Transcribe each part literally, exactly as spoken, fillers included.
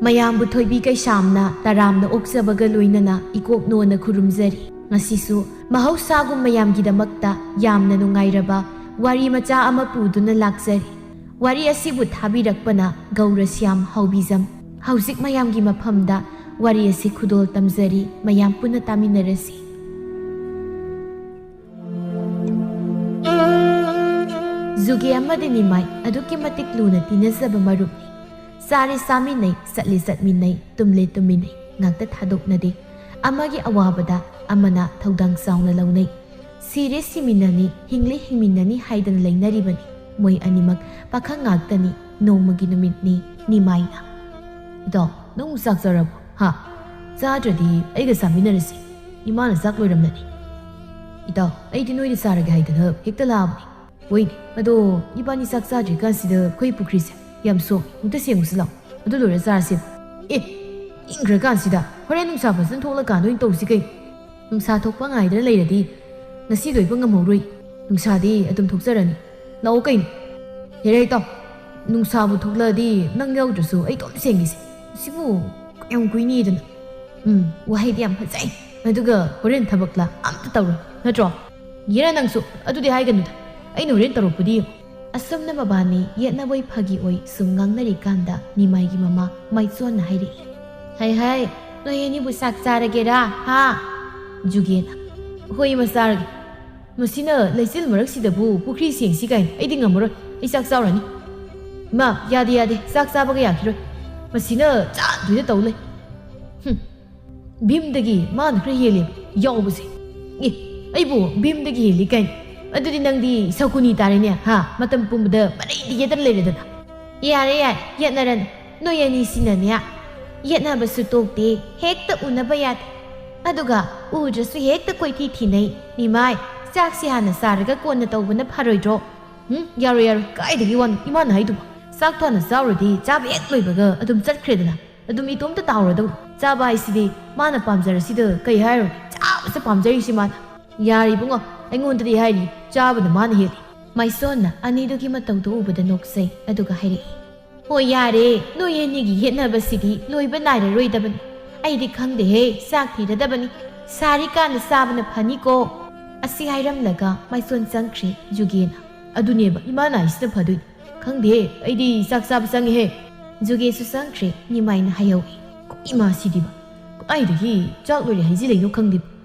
ꯃꯌꯥꯝꯕꯨ ꯊꯣꯏꯕꯤ ꯀꯩꯁꯥꯝꯅ ꯇꯔꯥꯝꯅ ꯑꯣꯛꯆꯕꯒ ꯂꯣꯏꯅꯅ ꯏꯀꯣꯛ ꯅꯣꯟꯅ ꯈꯨꯔꯨꯝꯖꯔꯤ꯫ ꯉꯁꯤꯁꯨ ꯃꯍꯧꯁꯥꯒꯨꯝ ꯃꯌꯥꯝꯒꯤꯗꯃꯛꯇ ꯌꯥꯝꯅ ꯅꯨꯡꯉꯥꯏꯔꯕ ꯋꯥꯔꯤ ꯃꯆꯥ ꯑꯃ ꯄꯨꯗꯨꯅ ꯂꯥꯛꯆꯔꯤ꯫ ꯋꯥꯔꯤ ꯑꯁꯤꯕꯨ ꯊꯥꯕꯤꯔꯛꯄꯅ ꯒꯧꯔꯁ꯭ꯌꯥꯝ ꯍꯥꯎꯕꯤꯖꯝ꯫ ꯍꯧꯖꯤꯛ ꯃꯌꯥꯝꯒꯤ ꯃꯐꯝꯗ ꯋꯥꯔꯤ ꯑꯁꯤ ꯈꯨꯗꯣꯜ ꯇꯝꯖꯔꯤ, ꯃꯌꯥꯝ ꯄꯨꯟꯅ ꯇꯥꯃꯤꯟꯅꯔꯁꯤ꯫ ꯖꯨꯒꯦ ꯑꯃꯗꯤ ꯅꯤꯃꯥꯏ ꯑꯗꯨꯛꯀꯤ ꯃꯇꯤꯛ ꯂꯨꯅ ꯇꯤꯟꯅꯖꯕ ꯃꯔꯨꯞꯅꯤ꯫ ꯆꯥꯔꯤ ꯆꯥꯃꯤꯟꯅꯩ, ꯆꯠꯂꯤ ꯆꯠꯃꯤꯟꯅꯩ, ꯇꯨꯝꯂꯤ ꯇꯨꯝꯃꯤꯟꯅꯩ, ꯉꯥꯛꯇ ꯊꯥꯗꯣꯛꯅꯗꯦ꯫ ꯑꯃꯒꯤ ꯑꯋꯥꯕꯗ ꯑꯃꯅ ꯊꯧꯗꯥꯡ ꯆꯥꯎꯅ ꯂꯧꯅꯩ꯫ ꯁꯤꯔꯦ ꯁꯤꯃꯤꯟꯅꯅꯤ, ꯍꯤꯡꯂꯤ ꯍꯤꯡꯃꯤꯟꯅꯅꯤ ꯍꯥꯏꯗꯅ ꯂꯩꯅꯔꯤꯕꯅꯤ ꯃꯣꯏ ꯑꯅꯤꯃꯛ꯫ ꯄꯥꯈꯪ ꯉꯥꯛꯇꯅꯤ, ꯅꯣꯡꯃꯒꯤ ꯅꯨꯃꯤꯠꯅꯤ꯫ ꯅꯤꯃꯥꯏꯅ, "ꯏꯇꯥꯎ, ꯅꯪꯕꯨ ꯆꯥꯛ ꯆꯥꯔꯕꯣ? ꯍꯥ? ꯆꯥꯗ꯭ꯔꯗꯤ ꯑꯩꯒ ꯆꯥꯃꯤꯟꯅꯔꯁꯤ꯫ ꯏꯃꯥꯅ ꯆꯥꯛ ꯂꯣꯏꯔꯝꯂꯅꯤ꯫ ꯏꯇꯥꯎ, ꯑꯩꯗꯤ ꯅꯣꯏꯗ ꯆꯥꯔꯒꯦ ꯍꯥꯏꯗꯅ ꯍꯦꯛꯇ ꯂꯥꯛꯑꯕꯅꯤ꯫ ꯍꯣꯏꯅꯦ, ꯑꯗꯣ ꯏꯕꯥꯅꯤ ꯆꯥꯛ ꯆꯥꯗ꯭ꯔꯤꯀꯥꯟꯁꯤꯗ ꯑꯩꯈꯣꯏ ꯄꯨꯈ꯭ꯔꯤꯁꯦ ꯌꯥꯝ ꯁꯣꯛꯏ, ꯑꯃꯨꯛꯇ ꯁꯦꯡꯉꯨꯁꯤ ꯂꯥꯛꯑꯣ꯫ ꯑꯗꯨ ꯂꯣꯏꯔ ꯆꯥꯔꯁꯦꯕ꯫ ꯑꯦ, ꯏꯪꯈ꯭ꯔꯀꯥꯟꯁꯤꯗ ꯍꯣꯔꯦꯟ ꯅꯨꯡꯁꯥ ꯐꯖꯅ ꯊꯣꯛꯂꯀꯥꯟꯗ ꯑꯣꯏꯅ ꯇꯧꯁꯤ ꯀꯩꯅꯣ꯫ ꯅꯨꯡꯁꯥ ꯊꯣꯛꯄ ꯉꯥꯏꯗꯅ ꯂꯩꯔꯗꯤ ꯉꯁꯤ ꯂꯣꯏꯕ ꯉꯝꯍꯧꯔꯣꯏ꯫ ꯅꯨꯡꯁꯥꯗꯤ ꯑꯗꯨꯝ ꯊꯣꯛꯆꯔꯅꯤ꯫ ꯂꯥꯛꯑꯣ ꯀꯩꯅꯣ꯫ ꯍꯦꯔꯦ ꯏꯇꯥꯎ, ꯅꯨꯡꯁꯥꯕꯨ ꯊꯣꯛꯂꯛꯑꯗꯤ ꯅꯪ ꯌꯥꯎꯗ꯭ꯔꯁꯨ ꯑꯩ ꯑꯗꯨꯝ ꯁꯦꯡꯒꯦꯁꯦ꯫ ꯁꯤꯕꯨ ꯌꯥꯝ ꯀꯨꯏꯅꯤꯗꯅ꯫ ꯎꯝ, ꯋꯥꯍꯩꯗꯤ ꯌꯥꯝ ꯐꯖꯩ꯫ ꯑꯗꯨꯒ ꯍꯣꯔꯦꯟ ꯊꯕꯛꯂ ꯑꯝꯇ ꯇꯧꯔꯣꯏ, ꯅꯠꯇ꯭ꯔꯣ? ꯌꯦꯔꯥ ꯅꯪꯁꯨ, ꯑꯗꯨꯗꯤ ꯍꯥꯏꯒꯅꯨꯗ꯫ ꯑꯩꯅ ꯍꯣꯔꯦꯟ ꯇꯧꯔꯛꯄꯗꯤ ꯌꯦꯡꯉꯨ꯫ ꯑꯁꯨꯝꯅ ꯃꯕꯥꯅꯤ ꯌꯦꯠꯅꯕꯣꯏ ꯐꯥꯒꯤ ꯑꯣꯏ ꯁꯨꯝ ꯉꯥꯡꯅꯔꯤꯀꯥꯟꯗ ꯅꯤꯃꯥꯏꯒꯤ ꯃꯃꯥ ꯃꯥꯏꯆꯣꯟꯅ ꯍꯥꯏꯔꯛꯏ꯫ "ꯍꯥꯏ ꯍꯥꯏ, ꯅꯣꯏ ꯑꯅꯤꯕꯨ ꯆꯥꯛ ꯆꯥꯔꯒꯦꯔꯥ, ꯍꯥ?" ꯖꯨꯒꯦꯅ, "ꯍꯣꯏ ꯏꯃꯥ, ꯆꯥꯔꯒꯦ꯫ ꯃꯁꯤꯅ ꯂꯩꯆꯤꯜ ꯃꯔꯛꯁꯤꯗꯕꯨ ꯄꯨꯈ꯭ꯔꯤ ꯁꯦꯡꯁꯤ ꯀꯥꯏꯅ, ꯑꯩꯗꯤ ꯉꯝꯃꯔꯣꯏ, ꯑꯩ ꯆꯥꯛ ꯆꯥꯎꯔꯅꯤ꯫ ꯏꯃꯥ, ꯌꯥꯗꯦ ꯌꯥꯗꯦ, ꯆꯥꯛ ꯆꯥꯕꯒ ꯌꯥꯈꯤꯔꯣꯏ꯫ ꯃꯁꯤꯅ ꯆꯥꯗꯣꯏꯗ ꯇꯧ ꯂꯩ꯫ ꯍꯨꯝ, ꯚꯤꯝꯗꯒꯤ ꯃꯥꯅ ꯈꯔ ꯍꯦꯜꯂꯦ ꯌꯥꯎꯕꯁꯦ꯫ ꯑꯦ, ꯑꯩꯕꯨ ꯚꯤꯝꯗꯒꯤ ꯍꯦꯜꯂꯤ ꯀꯥꯏꯅ? ꯑꯗꯨꯗꯤ ꯅꯪꯗꯤ ꯁꯀꯨꯅꯤ ꯇꯥꯔꯦꯅꯦ, ꯍꯥ? ꯃꯇꯝ ꯄꯨꯝꯕꯗ ꯃꯔꯩꯗꯤ ꯌꯦꯠꯇꯅ ꯂꯩꯔꯗꯅ꯫" "ꯌꯥꯔꯦ ꯌꯥꯔꯦ, ꯌꯦꯠꯅꯔꯅꯨ꯫ ꯅꯣꯏ ꯑꯅꯤꯁꯤꯅꯅꯦ, ꯌꯦꯠꯅꯕꯁꯨ ꯇꯣꯛꯇꯦ, ꯍꯦꯛꯇ ꯎꯅꯕ ꯌꯥꯗꯦ꯫ ꯑꯗꯨꯒ ꯎꯗ꯭ꯔꯁꯨ ꯍꯦꯛꯇ ꯀꯣꯏꯊꯤ ꯊꯤꯅꯩ꯫ ꯅꯤꯃꯥꯏ, ꯆꯥꯛꯁꯤ ꯍꯥꯟꯅ ꯆꯥꯔꯒ ꯀꯣꯟꯅ ꯇꯧꯕꯅ ꯐꯔꯣꯏꯗ꯭ꯔꯣ?" "ꯎꯝ, ꯌꯥꯔꯣꯏ ꯌꯥꯔꯣꯏ, ꯀꯥꯏꯗꯒꯤ ꯋꯥꯅꯣ ꯏꯃꯥꯅ ꯍꯥꯏꯗꯨꯕꯣ? ꯆꯥꯛꯇꯣ ꯍꯥꯟꯅ ꯆꯥꯎꯔꯗꯤ ꯆꯥꯕ ꯍꯦꯛ ꯂꯣꯏꯕꯒ ꯑꯗꯨꯝ ꯆꯠꯈ꯭ꯔꯦꯗꯅ꯫ ꯑꯗꯨꯝ ꯏꯇꯣꯝꯇ ꯇꯥꯍꯧꯔꯗꯧꯅꯤ꯫ ꯆꯥꯕ ꯍꯥꯏꯁꯤꯗꯤ ꯃꯥꯅ ꯄꯥꯝꯖꯔꯁꯤꯗ ꯀꯩ ꯍꯥꯏꯔꯨꯅꯤ? ꯆꯥꯕꯁꯦ ꯄꯥꯝꯖꯔꯤꯁꯤ ꯃꯥꯅ꯫ "ꯌꯥꯔꯦ ꯏꯕꯨꯡꯉꯣ, ꯑꯩꯉꯣꯟꯗꯗꯤ ꯍꯥꯏꯔꯤ ꯆꯥꯕꯅ ꯃꯥꯅ ꯍꯦꯜꯂꯤ"꯫ ꯃꯥꯏꯁꯣꯟꯅ ꯑꯅꯤꯗꯨꯒꯤ ꯃꯇꯧꯗꯨ ꯎꯕꯗ ꯅꯣꯛꯆꯩ, ꯑꯗꯨꯒ ꯍꯥꯏꯔꯛꯏ, "ꯍꯣꯏ ꯌꯥꯔꯦ, ꯅꯣꯏ ꯑꯅꯤꯒꯤ ꯌꯦꯠꯅꯕꯁꯤꯗꯤ ꯂꯣꯏꯕ ꯅꯥꯏꯔꯔꯣꯏꯗꯕꯅꯤ꯫ ꯑꯩꯗꯤ ꯈꯪꯗꯦꯍꯦ, ꯆꯥꯛ ꯊꯤꯔꯗꯕꯅꯤ꯫ ꯁꯥꯔꯤꯀꯥꯟꯗ ꯆꯥꯕꯅ ꯐꯅꯤꯀꯣ"꯫ ꯑꯁꯤ ꯍꯥꯏꯔꯝꯂꯒ ꯃꯥꯏꯁꯣꯟ ꯆꯪꯈ꯭ꯔꯦ ꯖꯨꯒꯦꯅ꯫ "ꯑꯗꯨꯅꯦꯕ ꯏꯃꯥꯅ ꯍꯥꯏꯁꯤꯅ ꯐꯗꯣꯏꯅꯤ꯫ ꯈꯪꯗꯦꯍꯦ, ꯑꯩꯗꯤ ꯆꯥꯛ ꯆꯥꯕ ꯆꯪꯉꯦꯍꯦ"꯫ ꯖꯨꯒꯦꯁꯨ ꯆꯪꯈ꯭ꯔꯦ꯫ ꯅꯤꯃꯥꯏꯅ ꯍꯥꯏꯍꯧꯏ, "ꯏꯃꯥ ꯁꯤꯗꯤꯕ, ꯀꯗꯥꯏꯗꯒꯤ ꯆꯥꯛ ꯂꯣꯏꯔꯦ ꯍꯥꯏꯖꯤꯜꯂꯛꯏꯅꯣ ꯈꯪꯗꯦ꯫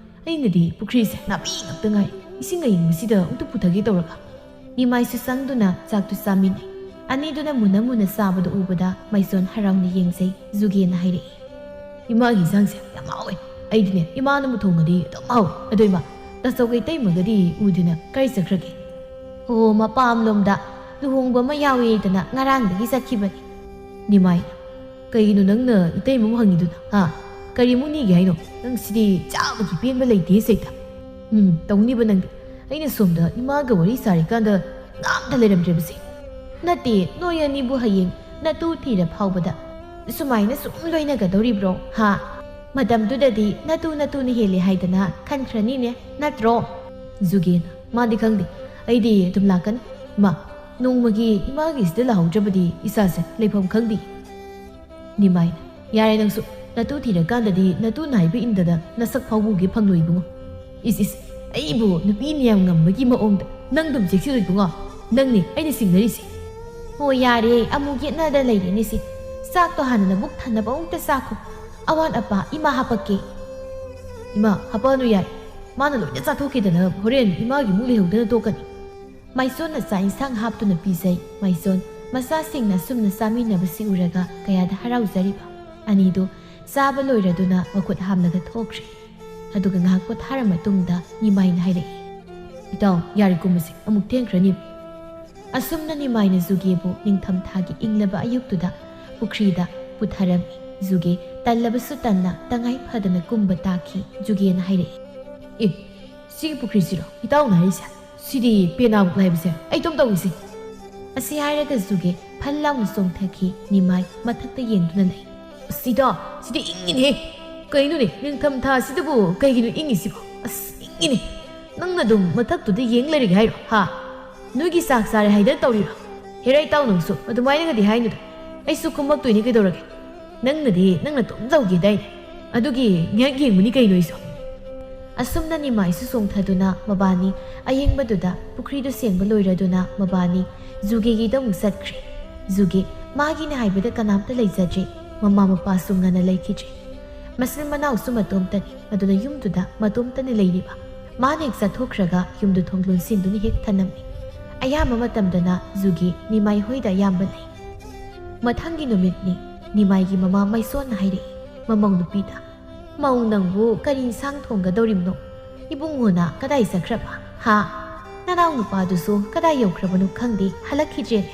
ꯑꯩꯅꯗꯤ ꯄꯨꯈ꯭ꯔꯤꯁꯦ ꯅꯥꯄꯤ ꯉꯥꯛꯇ ꯉꯥꯏ, ꯏꯁꯤꯡ ꯑꯌꯤꯡꯕꯁꯤꯗ ꯑꯝꯇ ꯄꯨꯊꯒꯦ ꯇꯧꯔꯒ"꯫ ꯅꯤꯃꯥꯏꯁꯨ ꯆꯪꯗꯨꯅ ꯆꯥꯛꯇꯨ ꯆꯥꯃꯤꯟꯅꯩ꯫ ꯑꯅꯤꯗꯨꯅ ꯃꯨꯟꯅ ꯃꯨꯟꯅ ꯆꯥꯕꯗꯨ ꯎꯕꯗ ꯃꯥꯏꯁꯣꯟ ꯍꯔꯥꯎꯅ ꯌꯦꯡꯖꯩ꯫ ꯖꯨꯒꯦꯅ ꯍꯥꯏꯔꯛꯏ, "ꯏꯃꯥꯒꯤ ꯏꯟꯁꯥꯡꯁꯦ ꯌꯥꯝ ꯍꯥꯎꯋꯦ꯫ ꯑꯩꯗꯤꯅꯦ, ꯏꯃꯥꯅꯕꯨ ꯊꯣꯡꯉꯗꯤ ꯑꯗꯨꯝ ꯍꯥꯎꯋꯦ꯫ ꯑꯗꯣ ꯏꯃꯥ, ꯇꯥꯆꯧꯒ ꯏꯇꯩꯃꯒꯗꯤ ꯎꯗꯦꯅ, ꯀꯥꯏ ꯆꯠꯈ꯭ꯔꯒꯦ?" "ꯑꯣ, ꯃꯄꯥꯝꯂꯣꯝꯗ ꯂꯨꯍꯣꯡꯕ ꯑꯃ ꯌꯥꯎꯋꯦꯗꯅ ꯉꯔꯥꯡꯗꯒꯤ ꯆꯠꯈꯤꯕꯅꯤ"꯫ ꯅꯤꯃꯥꯏ, "ꯀꯩꯒꯤꯅꯣ ꯅꯪꯅ ꯏꯇꯩꯃꯕꯨ ꯍꯪꯉꯤꯗꯨꯅ, ꯍꯥ? ꯀꯔꯤ ꯑꯃꯨꯛ ꯅꯤꯒꯦ ꯍꯥꯏꯅꯣ? ꯅꯪ ꯁꯤꯗꯤ ꯆꯥꯕꯒꯤ ꯄꯦꯟꯕ ꯂꯩꯇꯦ ꯁꯩꯇ꯫ ꯎꯝ, ꯇꯧꯅꯤꯕ ꯅꯪꯗꯤ꯫ ꯑꯩꯅ ꯁꯣꯝꯗ ꯏꯃꯥꯒ ꯋꯥꯔꯤ ꯁꯥꯔꯤꯀꯥꯟꯗ ꯀꯅꯥꯝꯇ ꯂꯩꯔꯝꯗ꯭ꯔꯦꯕꯁꯦ꯫ ꯅꯠꯇꯦ, ꯅꯣꯏ ꯑꯅꯤꯕꯨ ꯍꯌꯦꯡ ꯅꯇꯨ ꯊꯤꯔ ꯐꯥꯎꯕꯗ ꯁꯨꯃꯥꯏꯅ ꯁꯨꯝ ꯂꯣꯏꯅꯒꯗꯧꯔꯤꯕ꯭ꯔꯣ, ꯍꯥ? ꯃꯇꯝꯗꯨꯗꯗꯤ ꯅꯇꯨ ꯅꯇꯨꯅ ꯍꯦꯜꯂꯦ ꯍꯥꯏꯗꯅ ꯈꯟꯈ꯭ꯔꯅꯤꯅꯦ, ꯅꯠꯇ꯭ꯔꯣ?" ꯖꯨꯒꯦꯅ, "ꯃꯥꯗꯤ ꯈꯪꯗꯦ, ꯑꯩꯗꯤ ꯑꯗꯨꯝ ꯂꯥꯛꯀꯅꯤ꯫ ꯃꯥ, ꯅꯣꯡꯃꯒꯤ ꯏꯃꯥꯒꯤꯁꯤꯗ ꯂꯥꯛꯍꯧꯗ꯭ꯔꯕꯗꯤ ꯏꯁꯥꯁꯦ ꯂꯩꯐꯝ ꯈꯪꯗꯦ"꯫ ꯅꯤꯃꯥꯏ, "ꯌꯥꯔꯦ ꯅꯪꯁꯨ, ꯅꯇꯨ ꯊꯤꯔꯀꯥꯟꯗꯗꯤ ꯅꯇꯨꯅ ꯍꯥꯏꯕ ꯏꯟꯗꯅ ꯅꯁꯛ ꯐꯥꯎꯕ ꯎꯒꯦ ꯐꯪꯂꯣꯏ ꯏꯕꯨꯡꯉꯣ꯫ ꯏꯁ ꯏꯁ, ꯑꯩꯕꯨ ꯅꯨꯄꯤ ꯃꯌꯥꯝ ꯉꯝꯕꯒꯤ ꯃꯑꯣꯡꯗ ꯅꯪꯗꯨꯝ ꯆꯦꯛꯁꯤꯜꯂꯨ ꯏꯕꯨꯡꯉꯣ, ꯅꯪꯅꯦ ꯑꯩꯅ ꯆꯤꯡꯅꯔꯤꯁꯦ"꯫ "ꯍꯣ ꯌꯥꯔꯦ, ꯑꯃꯨꯛ ꯌꯦꯠꯅꯗ ꯂꯩꯔꯦꯅꯦ ꯁꯤ꯫ ꯆꯥꯛꯇꯣ ꯍꯥꯟꯅ ꯅꯕꯨꯛ ꯊꯟꯅꯕ ꯑꯃꯨꯛꯇ ꯆꯥꯈꯣ꯫ ꯑꯋꯥꯠ ꯑꯄꯥ ꯏꯃꯥ ꯍꯥꯄꯛꯀꯦ"꯫ "ꯏꯃꯥ, ꯍꯥꯄꯛꯑꯅꯨ ꯌꯥꯔꯦ꯫ ꯃꯥꯅ ꯂꯣꯏꯅ ꯆꯥꯊꯣꯛꯈꯤꯗꯅ ꯍꯣꯔꯦꯟ ꯏꯃꯥꯒꯤ ꯑꯃꯨꯛ ꯂꯩꯍꯧꯗꯅ ꯇꯣꯛꯀꯅꯤ"꯫ ꯃꯥꯏꯁꯣꯟꯅ ꯆꯥꯛ ꯏꯟꯁꯥꯡ ꯍꯥꯞꯇꯨꯅ ꯄꯤꯖꯩ꯫ ꯃꯥꯏꯁꯣꯟ ꯃꯆꯥꯁꯤꯡꯅ ꯑꯁꯨꯝꯅ ꯆꯥꯃꯤꯟꯅꯕꯁꯤ ꯎꯔꯒ ꯀꯌꯥꯗ ꯍꯔꯥꯎꯖꯔꯤꯕ꯫ ꯑꯅꯤꯗꯨ ꯆꯥꯕ ꯂꯣꯏꯔꯗꯨꯅ ꯃꯈꯨꯠ ꯍꯥꯝꯂꯒ ꯊꯣꯛꯈ꯭ꯔꯦ꯫ ꯑꯗꯨꯒ ꯉꯥꯏꯍꯥꯛ ꯄꯣꯊꯥꯔ ꯃꯇꯨꯡꯗ ꯅꯤꯃꯥꯏꯅ ꯍꯥꯏꯔꯛꯏ, "ꯏꯇꯥꯎ, ꯌꯥꯔꯦ ꯀꯨꯝꯃꯁꯤ, ꯑꯃꯨꯛ ꯊꯦꯡꯈ꯭ꯔꯅꯤ"꯫ ꯑꯁꯨꯝꯅ ꯅꯤꯃꯥꯏꯅ ꯖꯨꯒꯦꯕꯨ ꯅꯤꯡꯊꯝꯊꯥꯒꯤ ꯏꯪꯂꯕ ꯑꯌꯨꯛꯇꯨꯗ ꯄꯨꯈ꯭ꯔꯤꯗ ꯄꯨꯊꯔꯝꯃꯤ꯫ ꯖꯨꯒꯦ ꯇꯜꯂꯕꯁꯨ ꯇꯟꯅ ꯇꯉꯥꯏ ꯐꯗꯅ ꯀꯨꯝꯕ ꯇꯥꯈꯤ꯫ ꯖꯨꯒꯦꯅ ꯍꯥꯏꯔꯛꯏ, "ꯑꯦ, ꯁꯤꯒꯤ ꯄꯨꯈ꯭ꯔꯤꯁꯤꯔꯣ ꯏꯇꯥꯎꯅ ꯍꯥꯏꯔꯤꯁꯦ? ꯁꯤꯗꯤ ꯄꯦꯅꯥꯃꯨꯛ ꯂꯥꯏꯕꯁꯦ, ꯑꯩ ꯑꯗꯨꯝ ꯇꯧꯏꯁꯦ"꯫ ꯑꯁꯤ ꯍꯥꯏꯔꯒ ꯖꯨꯒꯦ ꯐꯟ ꯂꯥꯎꯅ ꯆꯣꯡꯊꯈꯤ꯫ ꯅꯤꯃꯥꯏ ꯃꯊꯛꯇ ꯌꯦꯡꯗꯨꯅ ꯂꯩ꯫ "ꯑꯁ ꯏꯇꯥꯎ, ꯁꯤꯗꯤ ꯏꯪꯉꯤꯅꯦꯍꯦ꯫ "ꯀꯩꯅꯣꯅꯦ, ꯅꯤꯡꯊꯝ ꯊꯥꯁꯤꯗꯕꯨ ꯀꯩꯒꯤꯅꯣ ꯏꯪꯉꯤꯁꯤꯕꯣ? ꯑꯁ, ꯏꯪꯉꯤꯅꯦ꯫ ꯅꯪꯅ ꯑꯗꯨꯝ ꯃꯊꯛꯇꯨꯗ ꯌꯦꯡ ꯂꯩꯔꯒꯦ ꯍꯥꯏꯔꯣ, ꯍꯥ? ꯅꯣꯏꯒꯤ ꯆꯥꯛ ꯆꯥꯔꯦ ꯍꯥꯏꯗꯅ ꯇꯧꯔꯤꯔꯣ? ꯍꯦꯔꯥ ꯏꯇꯥꯎ, ꯅꯪꯁꯨ ꯑꯗꯨꯃꯥꯏꯅꯒꯗꯤ ꯍꯥꯏꯅꯨꯗ꯫ ꯑꯩꯁꯨ ꯀꯨꯝꯃꯛꯇꯣꯏꯅꯤ ꯀꯩꯗꯧꯔꯒꯦ? ꯅꯪꯅꯗꯤ ꯅꯪꯅ ꯑꯗꯨꯝ ꯇꯧꯒꯦꯗꯥꯏꯅꯦ? ꯑꯗꯨꯒꯤ ꯉꯥꯏꯍꯥꯛ ꯌꯦꯡꯕꯅꯤ ꯀꯩꯅꯣ ꯑꯩꯁꯨ"꯫ ꯑꯁꯨꯝꯅ ꯅꯤꯃꯥꯏꯁꯨ ꯆꯣꯡꯊꯗꯨꯅ ꯃꯕꯥꯅꯤ ꯑꯌꯦꯡꯕꯗꯨꯗ ꯄꯨꯈ꯭ꯔꯤꯗꯨ ꯁꯦꯡꯕ ꯂꯣꯏꯔꯗꯨꯅ ꯃꯕꯥꯅꯤ ꯖꯨꯒꯦꯒꯤꯗ ꯑꯃꯨꯛ ꯆꯠꯈ꯭ꯔꯦ꯫ ꯖꯨꯒꯦ ꯃꯥꯒꯤꯅꯦ ꯍꯥꯏꯕꯗ ꯀꯅꯥꯝꯇ ꯂꯩꯖꯗ꯭ꯔꯦ꯫ ꯃꯃꯥ ꯃꯄꯥꯁꯨ ꯉꯟꯅ ꯂꯩꯈꯤꯗ꯭ꯔꯦ꯫ ꯃꯆꯤꯟ ꯃꯅꯥꯎꯁꯨ ꯃꯇꯣꯝꯇꯅꯤ꯫ ꯑꯗꯨꯅ ꯌꯨꯝꯗꯨꯗ ꯃꯇꯣꯝꯇꯅꯤ ꯂꯩꯔꯤꯕ꯫ ꯃꯥꯅ ꯍꯦꯛ ꯆꯠꯊꯣꯛꯈ꯭ꯔꯒ ꯌꯨꯝꯗꯨ ꯊꯣꯡ ꯂꯣꯟꯁꯤꯟꯗꯨꯅ ꯍꯦꯛ ꯊꯅꯝꯃꯤ꯫ ꯑꯌꯥꯝꯕ ꯃꯇꯝꯗꯅ ꯖꯨꯒꯤ ꯅꯤꯃꯥꯏ ꯍꯣꯏꯗ ꯑꯌꯥꯝꯕ ꯂꯩ꯫ ꯃꯊꯪꯒꯤ ꯅꯨꯃꯤꯠꯅꯤ꯫ ꯅꯤꯃꯥꯏꯒꯤ ꯃꯃꯥ ꯃꯥꯏꯁꯣꯟꯅ ꯍꯥꯏꯔꯛꯏ ꯃꯃꯧ ꯅꯨꯄꯤꯗ, "ꯃꯧ, ꯅꯪꯕꯨ ꯀꯔꯤ ꯏꯟꯁꯥꯡ ꯊꯣꯡꯒꯗꯧꯔꯤꯕꯅꯣ? ꯏꯕꯨꯡꯉꯣꯅ ꯀꯗꯥꯏ ꯆꯠꯈ꯭ꯔꯕ? ꯍꯥ? ꯅꯅꯥꯎ ꯅꯨꯄꯥꯗꯨꯁꯨ ꯀꯗꯥꯏ ꯌꯧꯈ꯭ꯔꯕꯅꯣ ꯈꯪꯗꯦ, ꯍꯜꯂꯛꯈꯤꯗ꯭ꯔꯦꯅꯦ"꯫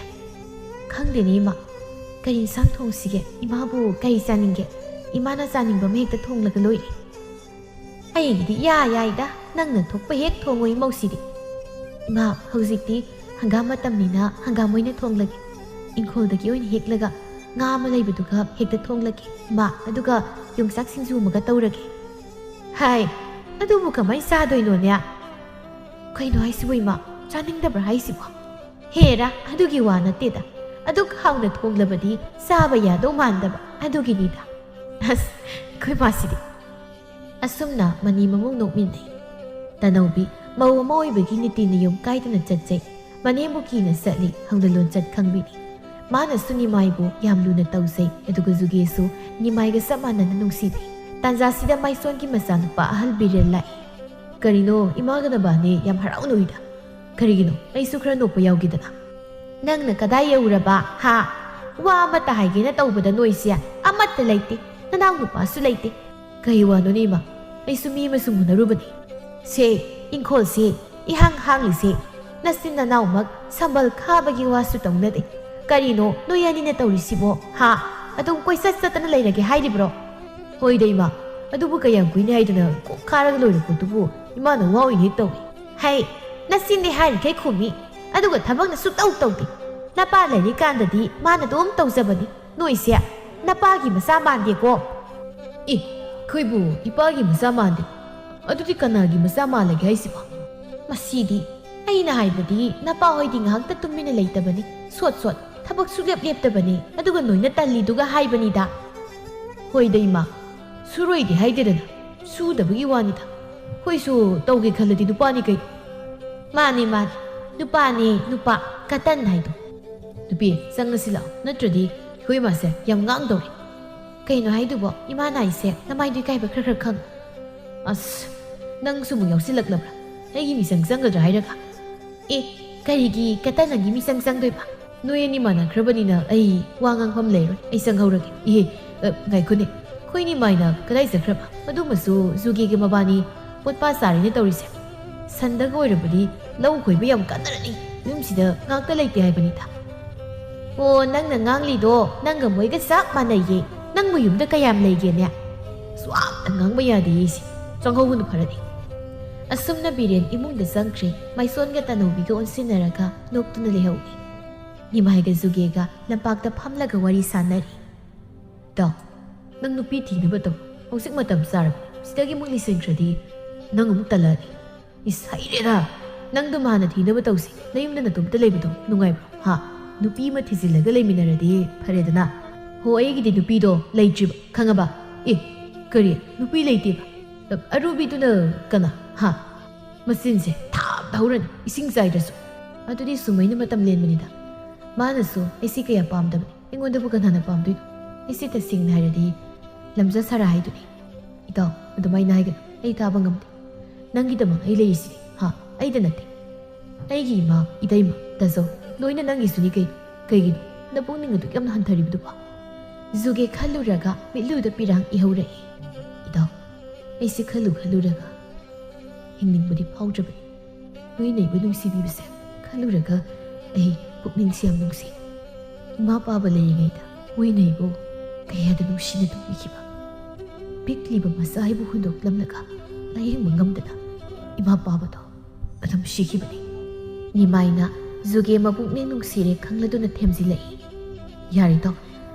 "ꯈꯪꯗꯦꯅꯦ ꯏꯃꯥ, ꯀꯔꯤ ꯏꯟꯁꯥꯡ ꯊꯣꯡꯁꯤꯒꯦ? ꯏꯃꯥꯕꯨ ꯀꯔꯤ ꯆꯥꯅꯤꯡꯒꯦ? ꯏꯃꯥꯅ ꯆꯥꯅꯤꯡꯕ ꯑꯃ ꯍꯦꯛꯇ ꯊꯣꯡꯂꯒ ꯂꯣꯏꯔꯦ"꯫ "ꯑꯩꯒꯤꯗꯤ ꯏꯌꯥ ꯌꯥꯏꯗ, ꯅꯪꯅ ꯊꯣꯛꯄ ꯍꯦꯛ ꯊꯣꯡꯉꯣ ꯏꯃꯧꯁꯤꯗꯤ"꯫ "ꯏꯃꯥ, ꯍꯧꯖꯤꯛꯇꯤ ꯍꯪꯒꯥꯝ ꯃꯇꯝꯅꯤꯅ ꯍꯪꯒꯥꯝ ꯑꯣꯏꯅ ꯊꯣꯡꯂꯒꯦ꯫ ꯏꯪꯈꯣꯜꯗꯒꯤ ꯑꯣꯏꯅ ꯍꯦꯛꯂꯒ ꯉꯥ ꯑꯃ ꯂꯩꯕꯗꯨꯒ ꯍꯦꯛꯇ ꯊꯣꯡꯂꯒꯦ ꯏꯃꯥ, ꯑꯗꯨꯒ ꯌꯣꯡꯆꯥꯛ ꯁꯤꯡꯖꯨ ꯑꯃꯒ ꯇꯧꯔꯒꯦ"꯫ "ꯍꯥꯏ, ꯑꯗꯨꯕꯨ ꯀꯃꯥꯏꯅ ꯆꯥꯗꯣꯏꯅꯣꯅꯦ?" "ꯀꯩꯅꯣ ꯍꯥꯏꯁꯤꯕꯨ ꯏꯃꯥ, ꯆꯥꯅꯤꯡꯗꯕ꯭ꯔꯥ ꯍꯥꯏꯁꯤꯕꯣ?" "ꯍꯦꯔꯥ, ꯑꯗꯨꯒꯤ ꯋꯥ ꯅꯠꯇꯦꯗ, ꯑꯗꯨꯛ ꯍꯥꯎꯅ ꯊꯣꯡꯂꯕꯗꯤ ꯆꯥꯕ ꯌꯥꯗꯧ ꯃꯥꯟꯗꯕ, ꯑꯗꯨꯒꯤꯅꯤꯗ"꯫ "ꯑꯁ, ꯑꯩꯈꯣꯏ ꯃꯥꯁꯤꯗꯤ"꯫ ꯑꯁꯨꯝꯅ ꯃꯅꯤ ꯃꯃꯧ ꯅꯣꯛꯃꯤꯟꯅꯩ꯫ ꯇꯅꯧꯕꯤ ꯃꯧ ꯑꯃ ꯑꯣꯏꯕꯒꯤ ꯅꯤꯇꯤ ꯅꯤꯌꯣꯝ ꯀꯥꯏꯗꯅ ꯆꯠꯆꯩ꯫ ꯃꯅꯦꯝꯕꯨ ꯀꯤꯅ ꯆꯠꯂꯤ, ꯍꯧꯅ ꯂꯣꯟꯆꯠ ꯈꯪꯕꯤꯅꯤ꯫ ꯃꯥꯅꯁꯨ ꯅꯤꯃꯥꯏꯕꯨ ꯌꯥꯝ ꯂꯨꯅ ꯇꯧꯖꯩ, ꯑꯗꯨꯒ ꯖꯨꯒꯦꯁꯨ ꯅꯤꯃꯥꯏꯒ ꯆꯞ ꯃꯥꯟꯅꯅ ꯅꯨꯡꯁꯤꯕꯤ꯫ ꯇꯥꯟꯖꯥꯁꯤꯗ ꯃꯥꯏꯁꯣꯟꯒꯤ ꯃꯆꯥꯅꯨꯄꯥ ꯑꯍꯜ ꯕꯤꯔꯦꯟ ꯂꯥꯛꯏ꯫ "ꯀꯔꯤꯅꯣ, ꯏꯃꯥꯒ ꯅꯕꯥꯅꯤ ꯌꯥꯝ ꯍꯔꯥꯎꯅ ꯎꯏꯗ"? "ꯀꯔꯤꯒꯤꯅꯣ, ꯑꯩꯁꯨ ꯈꯔ ꯅꯣꯛꯄ ꯌꯥꯎꯒꯦꯗꯅ"꯫ "ꯅꯪꯅ ꯀꯗꯥꯏ ꯌꯧꯔꯕ, ꯍꯥ? ꯋꯥ ꯑꯃꯠꯇ ꯍꯥꯏꯒꯦꯅ ꯇꯧꯕꯗ ꯅꯣꯏꯁꯦ ꯑꯃꯠꯇ ꯂꯩꯇꯦ, ꯅꯅꯥꯎ ꯅꯨꯄꯥꯁꯨ ꯂꯩꯇꯦ"꯫ "ꯀꯩ ꯋꯥꯅꯣꯅꯦ ꯏꯃꯥ? ꯑꯩꯁꯨ ꯃꯤ ꯑꯃꯁꯨ ꯎꯅꯔꯨꯕꯅꯤ꯫ ꯁꯦ, ꯏꯪꯈꯣꯜꯁꯦ ꯏꯍꯥꯡ ꯍꯥꯡꯂꯤꯁꯦ ꯅꯆꯤꯟ ꯅꯅꯥꯎꯃꯛ ꯁꯝꯕꯜ ꯈꯥꯕꯒꯤ ꯋꯥꯁꯨ ꯇꯧꯅꯗꯦ꯫ ꯀꯔꯤꯅꯣ ꯅꯣꯏ ꯑꯅꯤꯅ ꯇꯧꯔꯤꯁꯤꯕꯣ, ꯍꯥ? ꯑꯗꯨꯝ ꯀꯣꯏꯆꯠ ꯆꯠꯇꯅ ꯂꯩꯔꯒꯦ ꯍꯥꯏꯔꯤꯕ꯭ꯔꯣ?" "ꯍꯣꯏꯗ ꯏꯃꯥ, ꯑꯗꯨꯕꯨ ꯀꯌꯥꯝ ꯀꯨꯏꯅꯤ ꯍꯥꯏꯗꯅ ꯀꯣꯛ ꯈꯥꯔꯒ ꯂꯣꯏꯔ ꯄꯣꯠꯇꯨꯕꯨ, ꯏꯃꯥꯅ ꯋꯥ ꯑꯣꯏꯅ ꯍꯦꯛ ꯇꯧꯏ"꯫ "ꯍꯩ, ꯅꯆꯤꯟꯗꯤ ꯍꯥꯏꯔꯤꯈꯩ ꯈꯨꯝꯃꯤ, ꯑꯗꯨꯒ ꯊꯕꯛꯅ ꯁꯨꯛꯇꯧ ꯇꯧꯗꯦ꯫ ꯅꯄꯥ ꯂꯩꯔꯤꯀꯥꯟꯗꯗꯤ ꯃꯥꯅ ꯑꯗꯨꯝ ꯇꯧꯖꯕꯅꯤ, ꯅꯣꯏꯁꯦ ꯅꯄꯥꯒꯤ ꯃꯆꯥ ꯃꯥꯟꯗꯦꯀꯣ"꯫ "ꯏ, ꯑꯩꯈꯣꯏꯕꯨ ꯏꯄꯥꯒꯤ ꯃꯆꯥ ꯃꯥꯟꯗꯦ꯫ ꯑꯗꯨꯗꯤ ꯀꯅꯥꯒꯤ ꯃꯆꯥ ꯃꯥꯜꯂꯒꯦ ꯍꯥꯏꯁꯤꯕꯣ? ꯃꯁꯤꯗꯤ, ꯑꯩꯅ ꯍꯥꯏꯕꯗꯤ ꯅꯄꯥ ꯍꯣꯏꯗꯤ ꯉꯥꯏꯍꯥꯛꯇ ꯇꯨꯃꯤꯟꯅ ꯂꯩꯇꯕꯅꯤ, ꯁꯣꯠ ꯁꯣꯠ ꯊꯕꯛ ꯁꯨꯛꯂꯦꯞ ꯂꯦꯞꯇꯕꯅꯤ, ꯑꯗꯨꯒ ꯅꯣꯏꯅ ꯇꯜꯂꯤꯗꯨꯒ ꯍꯥꯏꯕꯅꯤꯗ꯫ ꯍꯣꯏꯗ ꯏꯃꯥ, ꯁꯨꯔꯣꯏꯗꯤ ꯍꯥꯏꯗꯦꯗꯅ, ꯁꯨꯗꯕꯒꯤ ꯋꯥꯅꯤꯗ꯫ ꯑꯩꯈꯣꯏꯁꯨ ꯇꯧꯒꯦ ꯈꯜꯂꯗꯤ ꯅꯨꯄꯥꯅꯤ ꯀꯩꯅꯣ꯫ ꯃꯥꯅꯦ ꯃꯥꯅꯦ, ꯅꯨꯄꯥꯅꯦ ꯅꯨꯄꯥ, ꯀꯇꯟ ꯍꯥꯏꯗꯣ꯫ ꯅꯨꯄꯤ, ꯆꯪꯉꯁꯤ ꯂꯥꯛꯑꯣ, ꯅꯠꯇ꯭ꯔꯗꯤ ꯑꯩꯈꯣꯏ ꯏꯃꯥꯁꯦ ꯌꯥꯝ ꯉꯥꯡꯗꯧꯔꯦ꯫ ꯀꯩꯅꯣ ꯍꯥꯏꯗꯨꯕꯣ? ꯏꯃꯥꯅ ꯍꯥꯏꯁꯦ ꯅꯃꯥꯏꯗꯣ ꯏꯀꯥꯏꯕ ꯈꯔ ꯈꯔ ꯈꯪ꯫ ꯑꯁ, ꯅꯪꯁꯨ ꯑꯃꯨꯛ ꯌꯥꯎꯁꯤꯜꯂꯛꯂꯕ꯭ꯔꯥ? ꯑꯩꯒꯤ ꯃꯤꯆꯪ ꯆꯪꯒꯗ꯭ꯔꯥ ꯍꯥꯏꯔꯒ? ꯑꯦ, ꯀꯔꯤꯒꯤ ꯀꯇꯟ ꯅꯪꯒꯤ ꯃꯤꯆꯪ ꯆꯪꯗꯣꯏꯕ? ꯅꯣꯏ ꯑꯅꯤ ꯃꯥꯟꯅꯈ꯭ꯔꯕꯅꯤꯅ ꯑꯩ ꯋꯥ ꯉꯥꯡꯐꯝ ꯂꯩꯔꯣꯏ, ꯑꯩ ꯆꯪꯍꯧꯔꯒꯦ꯫ ꯏꯍꯦ, ꯑ, ꯉꯥꯏꯈꯣꯅꯦ, ꯑꯩꯈꯣꯏ ꯅꯤꯃꯥꯏꯅ ꯀꯗꯥꯏ ꯆꯠꯈ꯭ꯔꯕ? ꯑꯗꯨꯃꯁꯨ ꯖꯨꯒꯦꯒ ꯃꯕꯥꯅꯤ ꯄꯣꯠꯄꯥ ꯆꯥꯔꯦꯅ ꯇꯧꯔꯤꯁꯦ꯫ ꯁꯟꯗꯒ ꯑꯣꯏꯔꯕꯗꯤ ꯂꯧ ꯈꯣꯏꯕ ꯌꯥꯝ ꯀꯥꯟꯅꯔꯅꯤ, ꯌꯨꯝꯁꯤꯗ ꯉꯥꯛꯇ ꯂꯩꯇꯦ ꯍꯥꯏꯕꯅꯤꯗ꯫ ꯑꯣ, ꯅꯪꯅ ꯉꯥꯡꯂꯤꯗꯣ ꯅꯪꯒ ꯃꯣꯏꯒ ꯆꯞ ꯃꯥꯟꯅꯩꯌꯦ꯫ ꯅꯪꯕꯨ ꯌꯨꯝꯗ ꯀꯌꯥꯝ ꯂꯩꯒꯦꯅꯦ? ꯁꯨꯋꯥꯛꯇ ꯉꯥꯡꯕ ꯌꯥꯗꯦ ꯑꯩꯁꯦ꯫ ꯆꯪꯍꯧꯕꯅ ꯐꯔꯅꯤ꯫ ꯑꯁꯨꯝꯅ ꯕꯤꯔꯦꯟ ꯏꯃꯨꯡꯗ ꯆꯪꯈ꯭ꯔꯦ꯫ ꯃꯥꯏꯁꯣꯟꯒ ꯇꯅꯧꯕꯤꯒ ꯑꯣꯟꯁꯤꯟꯅꯔꯒ ꯅꯣꯛꯇꯨꯅ ꯂꯩꯍꯧꯏ꯫ ꯅꯤꯃꯥꯏꯒ ꯖꯨꯒꯦꯒ ꯂꯝꯄꯥꯛꯇ ꯐꯝꯂꯒ ꯋꯥꯔꯤ ꯁꯥꯟꯅꯔꯤ꯫ ꯏꯇꯥꯎ, ꯅꯪ ꯅꯨꯄꯤ ꯊꯤꯅꯕ ꯇꯧ꯫ ꯍꯧꯖꯤꯛ ꯃꯇꯝ ꯆꯥꯔꯕꯅꯤ꯫ ꯁꯤꯗꯒꯤ ꯑꯃꯨꯛ ꯂꯤꯁꯤꯟꯈ꯭ꯔꯗꯤ ꯅꯪ ꯑꯃꯨꯛ ꯇꯜꯂꯛꯑꯅꯤ꯫ ꯏꯁ, ꯍꯩꯔꯦꯗ! ꯅꯪꯗꯣ ꯍꯥꯟꯅ ꯊꯤꯅꯕ ꯇꯧꯁꯤ꯫ ꯅꯌꯨꯝꯗ ꯅꯇꯣꯝꯇ ꯂꯩꯕꯗꯣ ꯅꯨꯡꯉꯥꯏꯕ꯭ꯔꯣ? ꯍꯥ? ꯅꯨꯄꯤ ꯑꯃ ꯊꯤꯖꯤꯜꯂꯒ ꯂꯩꯃꯤꯟꯅꯔꯗꯤ ꯐꯔꯦꯗꯅ꯫ ꯍꯣ, ꯑꯩꯒꯤꯗꯤ ꯅꯨꯄꯤꯗꯣ ꯂꯩꯇ꯭ꯔꯤꯕ, ꯈꯪꯉꯕ? ꯑꯦ, ꯀꯔꯤ? ꯅꯨꯄꯤ ꯂꯩꯇꯦꯕ? ꯑꯔꯨꯕꯤꯗꯨꯅ ꯀꯅꯥ? ꯍꯥ? ꯃꯆꯤꯟꯁꯦ ꯊꯥꯕꯗ ꯍꯧꯔꯅꯤ, ꯏꯁꯤꯡ ꯆꯥꯏꯗ꯭ꯔꯁꯨ꯫ ꯑꯗꯨꯗꯤ ꯁꯨꯃꯩꯅ ꯃꯇꯝ ꯂꯦꯟꯕꯅꯤꯗ꯫ ꯃꯥꯅꯁꯨ ꯑꯩꯁꯤ ꯀꯌꯥ ꯄꯥꯝꯗꯕꯅꯤ꯫ ꯑꯩꯉꯣꯟꯗꯕꯨ ꯀꯅꯥꯅ ꯄꯥꯝꯗꯣꯏꯅꯣ? ꯑꯩꯁꯤ ꯇꯁꯦꯡꯅ ꯍꯥꯏꯔꯗꯤ ꯂꯝꯖꯥ ꯁꯥꯔꯥ ꯍꯥꯏꯗꯨꯅꯤ꯫ ꯏꯇꯥꯎ, ꯑꯗꯨꯃꯥꯏꯅ ꯍꯥꯏꯒꯅꯨ꯫ ꯑꯩ ꯇꯥꯕ ꯉꯝꯗꯦ꯫ ꯅꯪꯒꯤꯗꯃꯛ ꯑꯩ ꯂꯩꯔꯤꯁꯤꯗꯤ, ꯍꯥ? ꯑꯩꯗ ꯅꯠꯇꯦ꯫ ꯑꯩꯒꯤ ꯏꯃꯥ, ꯏꯇꯩꯃ, ꯇꯥꯖꯧ, ꯂꯣꯏꯅ ꯅꯪꯒꯤꯁꯨꯅꯤ ꯀꯩꯅꯣ꯫ ꯀꯩꯒꯤꯅꯣ ꯅꯄꯨꯛꯅꯤꯡ ꯑꯗꯨꯛ ꯌꯥꯝꯅ ꯍꯟꯊꯔꯤꯕꯗꯨꯕꯣ? ꯖꯨꯒꯦ ꯈꯜꯂꯨꯔꯒ ꯃꯤꯠꯂꯨꯗ ꯄꯤꯔꯥꯡ ꯏꯍꯧꯔꯛꯏ꯫ ꯏꯇꯥꯎ, ꯑꯩꯁꯦ ꯈꯜꯂꯨ ꯈꯜꯂꯨꯔꯒ ꯍꯤꯡꯅꯤꯡꯕꯗꯤ ꯐꯥꯎꯗ꯭ꯔꯕꯅꯤ꯫ ꯅꯣꯏꯅ ꯑꯩꯕꯨ ꯅꯨꯡꯁꯤꯕꯤꯕꯁꯦ ꯈꯜꯂꯨꯔꯒ ꯑꯩ ꯄꯨꯛꯅꯤꯡꯁꯦ ꯌꯥꯝ ꯅꯨꯡꯁꯤ꯫ ꯏꯃꯥ ꯄꯥꯕ ꯂꯩꯔꯤꯉꯩꯗ ꯃꯣꯏꯅ ꯑꯩꯕꯨ ꯀꯌꯥꯗ ꯅꯨꯡꯁꯤꯅ ꯇꯧꯕꯤꯈꯤꯕ꯫ ꯄꯤꯛꯂꯤꯕ ꯃꯆꯥ ꯑꯩꯕꯨ ꯍꯨꯟꯗꯣꯛꯂꯝꯂꯒ ꯂꯥꯌꯦꯡꯕ ꯉꯝꯗꯅ ꯏꯃꯥ ꯄꯥꯕꯗꯣ ꯑꯗꯨꯝ ꯁꯤꯈꯤꯕꯅꯤ꯫ ꯅꯤꯃꯥꯏꯅ ꯖꯨꯒꯦ ꯃꯄꯨꯛꯅꯤꯡ ꯅꯨꯡꯁꯤꯔꯦ ꯈꯪꯂꯗꯨꯅ ꯊꯦꯝꯖꯤꯜꯂꯛꯏ꯫ ꯌꯥꯔꯦ ꯏꯇꯥꯎ,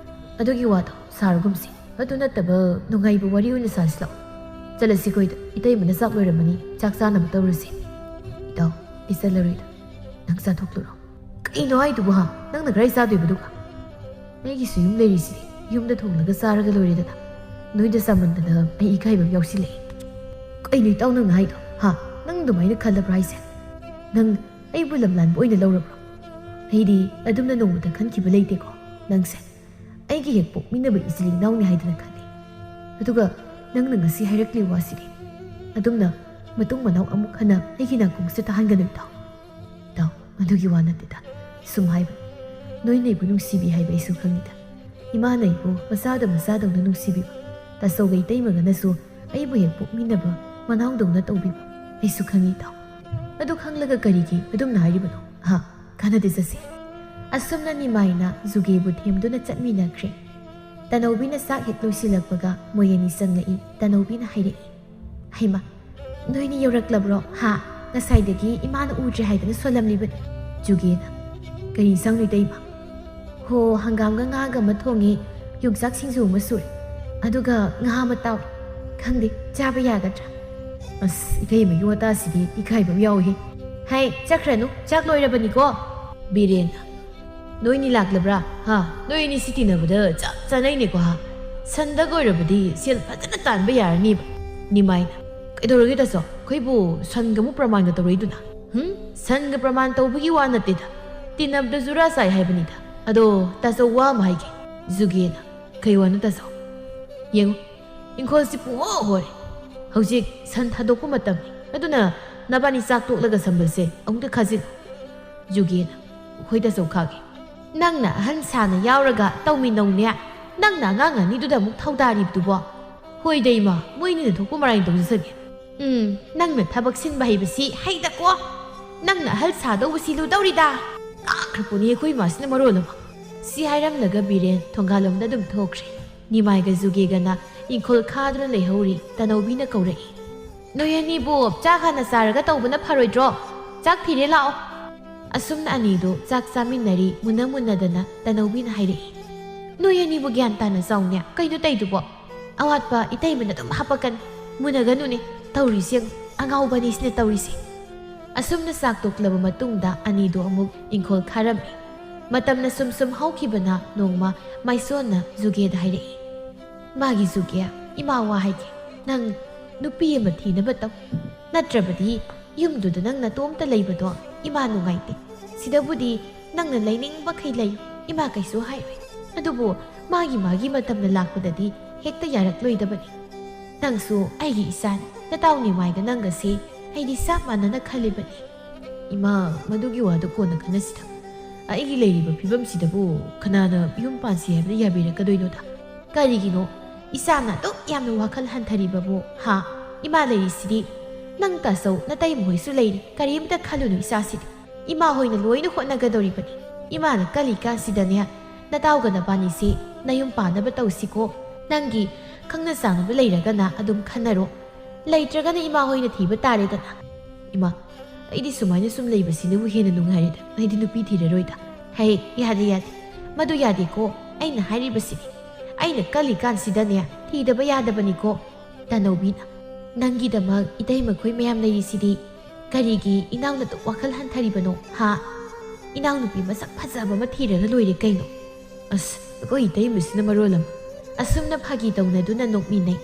ꯑꯗꯨꯒꯤ ꯋꯥꯗꯣ ꯁꯥꯔꯒꯨꯝꯁꯤ꯫ ꯑꯗꯨ ꯅꯠꯇꯕ ꯅꯨꯡꯉꯥꯏꯕ ꯋꯥꯔꯤ ꯑꯣꯏꯅ ꯁꯥꯁꯤ ꯂꯥꯛꯑꯣ꯫ ꯆꯠꯂꯁꯤ ꯑꯩꯈꯣꯏꯗ, ꯏꯇꯩꯃꯅ ꯆꯥꯛ ꯂꯣꯏꯔꯝꯃꯅꯤ, ꯆꯥꯛ ꯆꯥꯅꯕ ꯇꯧꯔꯁꯤ꯫ ꯏꯇꯥꯎ, ꯑꯩ ꯆꯠꯂꯔꯣꯏꯗ, ꯅꯪ ꯆꯥꯊꯣꯛꯂꯨꯔꯣ꯫ ꯀꯩꯅꯣ ꯍꯥꯏꯗꯨꯕꯨ ꯍꯥ? ꯅꯪꯅ ꯀꯗꯥꯏ ꯆꯥꯗꯣꯏꯕꯗꯨꯒ? ꯑꯩꯒꯤꯁꯨ ꯌꯨꯝ ꯂꯩꯔꯤꯁꯤꯗꯤ, ꯌꯨꯝꯗ ꯊꯣꯡꯂꯒ ꯆꯥꯔꯒ ꯂꯣꯏꯔꯦꯗꯅ꯫ ꯅꯣꯏꯗ ꯆꯥꯃꯟꯗꯅ ꯑꯩ ꯏꯀꯥꯏꯕ ꯑꯃ ꯌꯥꯎꯁꯤꯜꯂꯛꯑꯦ꯫ ꯀꯩꯅꯣ ꯏꯇꯥꯎ ꯅꯪꯅ ꯍꯥꯏꯗꯣ ꯍꯥ? ꯅꯪ ꯑꯗꯨꯃꯥꯏꯅ ꯈꯜꯂꯕ꯭ꯔꯥ ꯍꯥꯏꯁꯦ? ꯅꯪ ꯑꯩꯕꯨ ꯂꯝꯂꯥꯟꯕ ꯑꯣꯏꯅ ꯂꯧꯔꯕ꯭ꯔꯣ? ꯑꯩꯗꯤ ꯑꯗꯨꯝꯅ ꯅꯣꯡꯃꯇ ꯈꯟꯈꯤꯕ ꯂꯩꯇꯦꯀꯣ ꯅꯪꯁꯦ꯫ ꯑꯩꯒꯤ ꯍꯦꯛ ꯄꯣꯛꯃꯤꯟꯅꯕ ꯏꯆꯤꯜ ꯏꯅꯥꯎꯅꯤ ꯍꯥꯏꯗꯅ ꯈꯜꯂꯤ꯫ ꯑꯗꯨꯒ ꯅꯪꯅ ꯉꯁꯤ ꯍꯥꯏꯔꯛꯂꯤꯕ ꯋꯥꯁꯤꯗꯤ ꯑꯗꯨꯝꯅ ꯃꯇꯨꯡ ꯃꯅꯥꯎ ꯑꯃꯨꯛ ꯍꯟꯅ ꯑꯩꯒꯤ ꯅꯥꯀꯣꯡꯁꯤꯗ ꯇꯥꯍꯟꯒꯅꯨ ꯏꯇꯥꯎ꯫ ꯏꯇꯥꯎ, ꯑꯗꯨꯒꯤ ꯋꯥ ꯅꯠꯇꯦꯗ꯫ ꯁꯨꯝ ꯍꯥꯏꯕꯅꯤ꯫ ꯅꯣꯏꯅ ꯑꯩꯕꯨ ꯅꯨꯡꯁꯤꯕꯤ ꯍꯥꯏꯕ ꯑꯩꯁꯨ ꯈꯪꯉꯤꯗ꯫ ꯏꯃꯥꯅ ꯑꯩꯕꯨ ꯃꯆꯥꯗ ꯃꯆꯥꯗꯧꯅ ꯅꯨꯡꯁꯤꯕꯤꯕ, ꯇꯥꯆꯧꯒ ꯏꯇꯩꯃꯒꯅꯁꯨ ꯑꯩꯕꯨ ꯍꯦꯛ ꯄꯣꯛꯃꯤꯟꯅꯕ ꯃꯅꯥꯎꯗꯧꯅ ꯇꯧꯕꯤꯕ ꯑꯩꯁꯨ ꯈꯪꯉꯤ ꯏꯇꯥꯎ꯫ ꯑꯗꯨ ꯈꯪꯂꯒ ꯀꯔꯤꯒꯤ ꯑꯗꯨꯝꯅ ꯍꯥꯏꯔꯤꯕꯅꯣ? ꯍꯥ? ꯀꯥꯟꯅꯗꯦ, ꯆꯠꯁꯤ꯫ ꯑꯁꯨꯝꯅ ꯅꯤꯃꯥꯏꯅ ꯖꯨꯒꯦꯕꯨ ꯊꯦꯝꯗꯨꯅ ꯆꯠꯃꯤꯟꯅꯈ꯭ꯔꯦ꯫ ꯇꯅꯧꯕꯤꯅ ꯆꯥꯛ ꯍꯦꯛ ꯂꯣꯏꯁꯤꯜꯂꯛꯄꯒ ꯃꯣꯏ ꯑꯅꯤ ꯆꯪꯂꯛꯏ꯫ ꯇꯅꯧꯕꯤꯅ ꯍꯥꯏꯔꯛꯏ, "ꯍꯩꯃꯥ, ꯅꯣꯏꯅꯤ ꯌꯧꯔꯛꯂꯕ꯭ꯔꯣ? ꯍꯥ? ꯉꯁꯥꯏꯗꯒꯤ ꯏꯃꯥꯅ ꯎꯗ꯭ꯔꯦ ꯍꯥꯏꯗꯅ ꯁꯣꯜꯂꯝꯂꯤꯕꯅꯤ꯫" ꯖꯨꯒꯦꯅ, "ꯀꯔꯤ ꯏꯟꯁꯥꯡꯅꯣ ꯏꯇꯩꯃ?" "ꯍꯣ, ꯍꯪꯒꯥꯝꯒ ꯉꯥꯒ ꯑꯃ ꯊꯣꯡꯉꯦ, ꯌꯣꯡꯆꯥꯛ ꯁꯤꯡꯖꯨ ꯑꯃ ꯁꯨꯔꯦ, ꯑꯗꯨꯒ ꯉꯥ ꯑꯃ ꯇꯥꯎꯔꯦ꯫ ꯈꯪꯗꯦ, ꯆꯥꯕ ꯌꯥꯒꯗ꯭ꯔꯥ?" "ꯑꯁ, ꯏꯇꯩꯃꯒꯤ ꯋꯥꯇꯥꯁꯤꯗꯤ ꯏꯀꯥꯏꯕ ꯑꯃ ꯌꯥꯎꯏꯍꯦ꯫ ꯍꯥꯏ, ꯆꯠꯈ꯭ꯔꯅꯨ, ꯆꯥꯛ ꯂꯣꯏꯔꯕꯅꯤꯀꯣ꯫" ꯕꯤꯔꯦꯟꯅ, "ꯅꯣꯏꯅꯤ ꯂꯥꯛꯂꯕ꯭ꯔꯥ? ꯍꯥ? ꯅꯣꯏ ꯑꯅꯤ ꯁꯤ ꯇꯤꯟꯅꯕꯗ ꯆꯞ ꯆꯥꯅꯩꯅꯦꯀꯣ, ꯍꯥ? ꯁꯟꯗꯒ ꯑꯣꯏꯔꯕꯗꯤ ꯁꯦꯜ ꯐꯖꯅ ꯇꯥꯟꯕ ꯌꯥꯔꯅꯤꯕ꯫" ꯅꯤꯃꯥꯏꯅ, "ꯀꯩꯗꯧꯔꯒꯦ ꯇꯥꯆꯧ? ꯑꯩꯈꯣꯏꯕꯨ ꯁꯟꯒ ꯑꯃꯨꯛ ꯄ꯭ꯔꯃꯥꯟꯒ ꯇꯧꯔꯛꯏꯗꯨꯅ? ꯍꯨꯝ? ꯁꯟꯒ ꯄ꯭ꯔꯃꯥꯟ ꯇꯧꯕꯒꯤ ꯋꯥ ꯅꯠꯇꯦꯗ꯫ ꯇꯤꯟꯅꯕꯗ ꯖꯨꯔꯥ ꯆꯥꯏ ꯍꯥꯏꯕꯅꯤꯗ꯫ ꯑꯗꯣ ꯇꯥꯆꯧ, ꯋꯥ ꯑꯃ ꯍꯥꯏꯒꯦ꯫" ꯖꯨꯒꯦꯅ, "ꯀꯩ ꯋꯥꯅꯣ ꯇꯥꯆꯧ?" "ꯌꯦꯡꯉꯨ, ꯏꯪꯈꯣꯜꯁꯤ ꯄꯨꯡꯍꯣ ꯍꯣꯔꯦ꯫ ꯍꯧꯖꯤꯛ ꯁꯟ ꯊꯥꯗꯣꯛꯄ ꯃꯇꯝꯅꯤ꯫ ꯑꯗꯨꯅ ꯅꯕꯥꯅꯤ ꯆꯥꯛ ꯇꯣꯛꯂꯒ ꯁꯝꯕꯜꯁꯦ ꯑꯃꯨꯛꯇ ꯈꯥꯖꯤꯜꯂꯨ꯫" ꯖꯨꯒꯦꯅ, "ꯍꯣꯏ ꯇꯥꯆꯧ, ꯈꯥꯒꯦ꯫" "ꯅꯪꯅ ꯑꯍꯟ ꯁꯥꯅ ꯌꯥꯎꯔꯒ ꯇꯧꯃꯤꯟꯅꯧꯅꯦ, ꯅꯪꯅ ꯑꯉꯥꯡ ꯑꯅꯤꯗꯨꯗ ꯑꯃꯨꯛ ꯊꯧꯗꯥꯔꯤꯕꯗꯨꯕꯣ?" "ꯍꯣꯏꯗ ꯏꯃꯥ, ꯃꯣꯏꯅꯤꯅ ꯊꯣꯛꯄ ꯃꯔꯥꯏꯅ ꯇꯧꯖꯁꯅꯤ꯫" "ꯎꯝ, ꯅꯪꯅ ꯊꯕꯛ ꯁꯤꯟꯕ ꯍꯩꯕꯁꯤ ꯍꯩꯗꯀꯣ꯫ ꯅꯪꯅ ꯑꯍꯜ ꯁꯥꯗꯧꯕꯁꯤ ꯂꯨꯗꯧꯔꯤꯗ꯫ ꯀꯥꯈ꯭ꯔꯄꯣꯠꯅꯤ ꯑꯩꯈꯣꯏ ꯏꯃꯥꯁꯤꯅ ꯃꯔꯣꯜ ꯑꯃ꯫" ꯁꯤ ꯍꯥꯏꯔꯝꯂꯒ ꯕꯤꯔꯦꯟ ꯊꯣꯡꯒꯥꯜꯂꯣꯝꯗ ꯑꯗꯨꯝ ꯊꯣꯛꯈ꯭ꯔꯦ꯫ ꯅꯤꯃꯥꯏꯒ ꯖꯨꯒꯦꯒꯅ ꯏꯪꯈꯣꯜ ꯈꯥꯗꯨꯅ ꯂꯩꯍꯧꯔꯤ꯫ ꯇꯅꯧꯕꯤꯅ ꯀꯧꯔꯛꯏ, "ꯅꯣꯏ ꯑꯅꯤꯕꯨ ꯆꯥꯛ ꯍꯥꯟꯅ ꯆꯥꯔꯒ ꯇꯧꯕꯅ ꯐꯔꯣꯏꯗ꯭ꯔꯣ? ꯆꯥꯛ ꯊꯤꯔꯦ, ꯂꯥꯛꯑꯣ꯫" ꯑꯁꯨꯝꯅ ꯑꯅꯤꯗꯨ ꯆꯥꯛ ꯆꯥꯃꯤꯟꯅꯔꯤ꯫ ꯃꯨꯟꯅ ꯃꯨꯟꯅꯗꯅ ꯇꯅꯧꯕꯤꯅ ꯍꯥꯏꯔꯛꯏ, ꯅꯣꯏ ꯑꯅꯤꯕꯨ ꯒ꯭ꯌꯥꯟ ꯇꯥꯅ ꯆꯥꯎꯅꯦ꯫ ꯀꯩꯅꯣ ꯇꯧꯏꯗꯨꯕꯣ? ꯑꯋꯥꯠꯄ ꯏꯇꯩꯃꯅ ꯑꯗꯨꯝ ꯍꯥꯄꯛꯀꯅꯤ꯫ ꯃꯨꯟꯅꯒꯅꯨꯅꯦ꯫ ꯇꯧꯔꯤꯁꯦ ꯌꯦꯡꯉꯨ꯫ ꯑꯉꯥꯎꯕ ꯑꯅꯤꯁꯤꯅ ꯇꯧꯔꯤꯁꯦ꯫ ꯑꯁꯨꯝꯅ ꯆꯥꯛ ꯇꯣꯛꯂꯕ ꯃꯇꯨꯡꯗ ꯑꯅꯤꯗꯣ ꯑꯃꯨꯛ ꯏꯪꯈꯣꯜ ꯈꯥꯔꯝꯃꯤ꯫ ꯃꯇꯝꯅ ꯁꯨꯝ ꯁꯨꯝ ꯍꯧꯈꯤꯕꯅ ꯅꯣꯡꯃ ꯃꯥꯏꯁꯣꯟꯅ ꯖꯨꯒꯦꯗ ꯍꯥꯏꯔꯛꯏ, "ꯃꯥꯒꯤ ꯖꯨꯒꯦ, ꯏꯃꯥ ꯋꯥ ꯍꯥꯏꯒꯦ꯫ ꯅꯪ ꯅꯨꯄꯤ ꯑꯃ ꯊꯤꯅꯕ ꯇꯧ꯫ ꯅꯠꯇ꯭ꯔꯕꯗꯤ ꯌꯨꯝꯗꯨꯗ ꯅꯪ ꯅꯇꯣꯝꯇ ꯂꯩꯕꯗꯣ ꯏꯃꯥ ꯅꯨꯡꯉꯥꯏꯇꯦ꯫ ꯁꯤꯗꯕꯨꯗꯤ ꯅꯪꯅ ꯂꯩꯅꯤꯡꯕꯈꯩ ꯂꯩ, ꯏꯃꯥ ꯀꯩꯁꯨ ꯍꯥꯏꯔꯣꯏ꯫ ꯑꯗꯨꯕꯨ ꯃꯥꯒꯤ ꯃꯥꯒꯤ ꯃꯇꯝꯅ ꯂꯥꯛꯄꯗꯗꯤ ꯍꯦꯛꯇ ꯌꯥꯔꯛꯂꯣꯏꯗꯕꯅꯤ꯫ ꯅꯪꯁꯨ ꯑꯩꯒꯤ ꯏꯆꯥꯅꯤ, ꯅꯇꯥꯎ ꯅꯤꯃꯥꯏꯒ ꯅꯪꯒꯁꯦ ꯑꯩꯗꯤ ꯆꯞ ꯃꯥꯟꯅꯅ ꯈꯜꯂꯤꯕꯅꯤ꯫" "ꯏꯃꯥ, ꯃꯗꯨꯒꯤ ꯋꯥꯗꯨ ꯀꯣꯟꯅ ꯈꯟꯅꯁꯤꯗ꯫ ꯑꯩꯒꯤ ꯂꯩꯔꯤꯕ ꯐꯤꯕꯝꯁꯤꯗꯕꯨ ꯀꯅꯥꯅ ꯌꯨꯝ ꯄꯥꯟꯁꯤ ꯍꯥꯏꯕꯗ ꯌꯥꯕꯤꯔꯛꯀꯗꯣꯏꯅꯣꯗ?" "ꯀꯔꯤꯒꯤꯅꯣ ꯏꯆꯥꯅ ꯑꯗꯨꯛ ꯌꯥꯝꯅ ꯋꯥꯈꯜ ꯍꯟꯊꯔꯤꯕꯕꯨ, ꯍꯥ? ꯏꯃꯥ ꯂꯩꯔꯤꯁꯤꯗꯤ꯫ ꯅꯪ ꯇꯥꯆꯧ ꯅꯇꯩꯃ ꯍꯣꯏꯁꯨ ꯂꯩꯔꯤ꯫ ꯀꯔꯤꯝꯇ ꯈꯜꯂꯨꯅꯨ ꯏꯆꯥꯁꯤꯗꯤ꯫ ꯏꯃꯥ ꯍꯣꯏꯅ ꯂꯣꯏꯅ ꯍꯣꯠꯅꯒꯗꯧꯔꯤꯕꯅꯤ꯫ ꯏꯃꯥꯅ ꯀꯜꯂꯤꯀꯥꯟꯁꯤꯗꯅꯦ ꯅꯇꯥꯎꯒ ꯅꯕꯥꯅꯤꯁꯤ ꯅꯌꯨꯝ ꯄꯥꯟꯅꯕ ꯇꯧꯁꯤꯀꯣ꯫ ꯅꯪꯒꯤ ꯈꯪꯅ ꯆꯥꯟꯅꯕ ꯂꯩꯔꯒꯅ ꯑꯗꯨꯝ ꯈꯟꯅꯔꯣ꯫ ꯂꯩꯇ꯭ꯔꯒꯅ ꯏꯃꯥ ꯍꯣꯏꯅ ꯊꯤꯕ ꯇꯥꯔꯦꯗꯅ꯫" "ꯏꯃꯥ, ꯑꯩꯗꯤ ꯁꯨꯃꯥꯏꯅ ꯁꯨꯝ ꯂꯩꯕꯁꯤꯅꯕꯨ ꯍꯦꯟꯅ ꯅꯨꯡꯉꯥꯏꯔꯦꯗ꯫ ꯑꯩꯗꯤ ꯅꯨꯄꯤ ꯊꯤꯔꯔꯣꯏꯗ꯫" "ꯍꯦ, ꯌꯥꯗꯦ, ꯌꯥꯗꯦ꯫ ꯃꯗꯨ ꯌꯥꯗꯦꯀꯣ꯫ ꯑꯩꯅ ꯍꯥꯏꯔꯤꯕꯁꯤꯗꯤ꯫ ꯑꯩꯅ ꯀꯜꯂꯤꯀꯥꯟꯁꯤꯗꯅꯦ ꯊꯤꯗꯕ ꯌꯥꯗꯕꯅꯤꯀꯣ꯫ ꯇꯥꯅꯧꯕꯤꯅ, ꯅꯪꯒꯤꯗꯃꯛ ꯏꯇꯩꯃꯈꯣꯏ ꯃꯌꯥꯝ ꯂꯩꯔꯤꯁꯤꯗꯤ꯫ ꯀꯔꯤꯒꯤ ꯏꯅꯥꯎꯅ ꯑꯗꯨꯛ ꯋꯥꯈꯜ ꯍꯟꯊꯔꯤꯕꯅꯣ, ꯍꯥ? ꯏꯅꯥꯎꯅꯨꯄꯤ ꯃꯁꯛ ꯐꯖꯕ ꯑꯃ ꯊꯤꯔꯒ ꯂꯣꯏꯔꯦ ꯀꯩꯅꯣ꯫" "ꯑꯁ, ꯑꯩꯈꯣꯏ ꯏꯇꯩꯃꯁꯤꯅ ꯃꯔꯣꯜ ꯑꯃ꯫" ꯑꯁꯨꯝꯅ ꯐꯥꯒꯤ ꯇꯧꯅꯗꯨꯅ ꯅꯣꯛꯃꯤꯟꯅꯩ꯫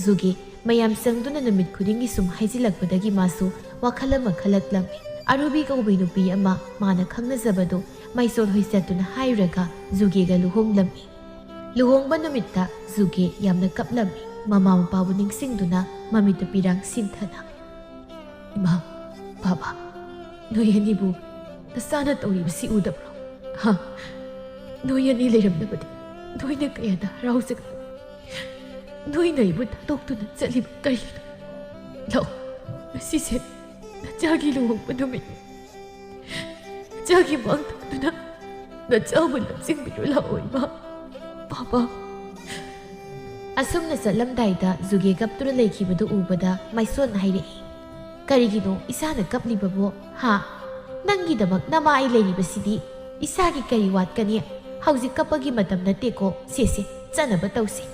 ꯖꯨꯒꯦ ꯃꯌꯥꯝ ꯆꯪꯗꯨꯅ ꯅꯨꯃꯤꯠ ꯈꯨꯗꯤꯡꯒꯤ ꯁꯨꯝ ꯍꯥꯏꯖꯤꯜꯂꯛꯄꯗꯒꯤ ꯃꯥꯁꯨ ꯋꯥꯈꯜ ꯑꯃ ꯈꯜꯂꯛꯂꯝꯃꯤ꯫ ꯑꯔꯨꯕꯤ ꯀꯧꯕꯤ ꯅꯨꯄꯤ ꯑꯃ ꯃꯥꯅ ꯈꯪꯅꯖꯕꯗꯨ ꯃꯥꯏꯁꯣꯟ ꯍꯣꯏ ꯆꯠꯇꯨꯅ ꯍꯥꯏꯔꯨꯔꯒ ꯖꯨꯒꯦꯒ ꯂꯨꯍꯣꯡꯂꯝꯃꯤ꯫ ꯂꯨꯍꯣꯡꯕ ꯅꯨꯃꯤꯠꯇ ꯖꯨꯒꯦ ꯌꯥꯝꯅ ꯀꯞꯂꯝꯃꯤ꯫ ꯃꯃꯥ ꯃꯄꯥꯕꯨ ꯅꯤꯡꯁꯤꯡꯗꯨꯅ ꯃꯃꯤꯠꯇ ꯄꯤꯔꯥꯡ ꯁꯤꯟꯊꯅ, "ꯏꯃꯥ, ꯕꯥꯕꯥ, ꯅꯣꯏ ꯑꯅꯤꯕꯨ ꯅꯆꯥꯅ ꯇꯧꯔꯤꯕꯁꯤ ꯎꯗꯕ꯭ꯔꯣ? ꯍꯥ? ꯅꯣꯏ ꯑꯅꯤ ꯂꯩꯔꯝꯂꯕꯗꯤ ꯅꯣꯏꯅ ꯀꯌꯥꯗ ꯍꯔꯥꯎꯖꯒꯅꯤ꯫ ꯅꯣꯏꯅ ꯑꯩꯕꯨ ꯊꯥꯗꯣꯛꯇꯨꯅ ꯆꯠꯂꯤꯕ ꯀꯔꯤꯒꯤꯅꯣ? ꯂꯥꯛꯑꯣ, ꯉꯁꯤꯁꯦ ꯅꯆꯥꯒꯤ ꯂꯨꯍꯣꯡꯕ ꯅꯨꯃꯤꯠꯅꯤ꯫ ꯅꯆꯥꯒꯤ ꯃꯥꯡ ꯊꯥꯗꯨꯅ ꯅꯆꯥꯕꯨ ꯂꯝꯖꯤꯡꯕꯤꯔꯨ ꯂꯥꯛꯑꯣ, ꯏꯃꯥ, ꯕꯥꯕꯥ꯫" ꯑꯁꯨꯝꯅ ꯆꯠꯂꯝꯗꯥꯏꯗ ꯖꯨꯒꯦ ꯀꯞꯇꯨꯅ ꯂꯩꯈꯤꯕꯗꯨ ꯎꯕꯗ ꯃꯥꯏꯁꯣꯟꯅ ꯍꯥꯏꯔꯛꯏ, "ꯀꯔꯤꯒꯤꯅꯣ ꯏꯆꯥꯅ ꯀꯞꯂꯤꯕꯕꯣ? ꯍꯥ? ꯅꯪꯒꯤꯗꯃꯛ ꯅꯃꯥ ꯑꯩ ꯂꯩꯔꯤꯕꯁꯤꯗꯤ ꯏꯆꯥꯒꯤ ꯀꯔꯤ ꯋꯥꯠꯀꯅꯤ? "ꯍꯧꯖꯤꯛ ꯀꯞꯄꯒꯤ ꯃꯇꯝ ꯅꯠꯇꯦꯀꯣ꯫ ꯁꯦ ꯁꯦ, ꯆꯠꯅꯕ ꯇꯧꯁꯤ꯫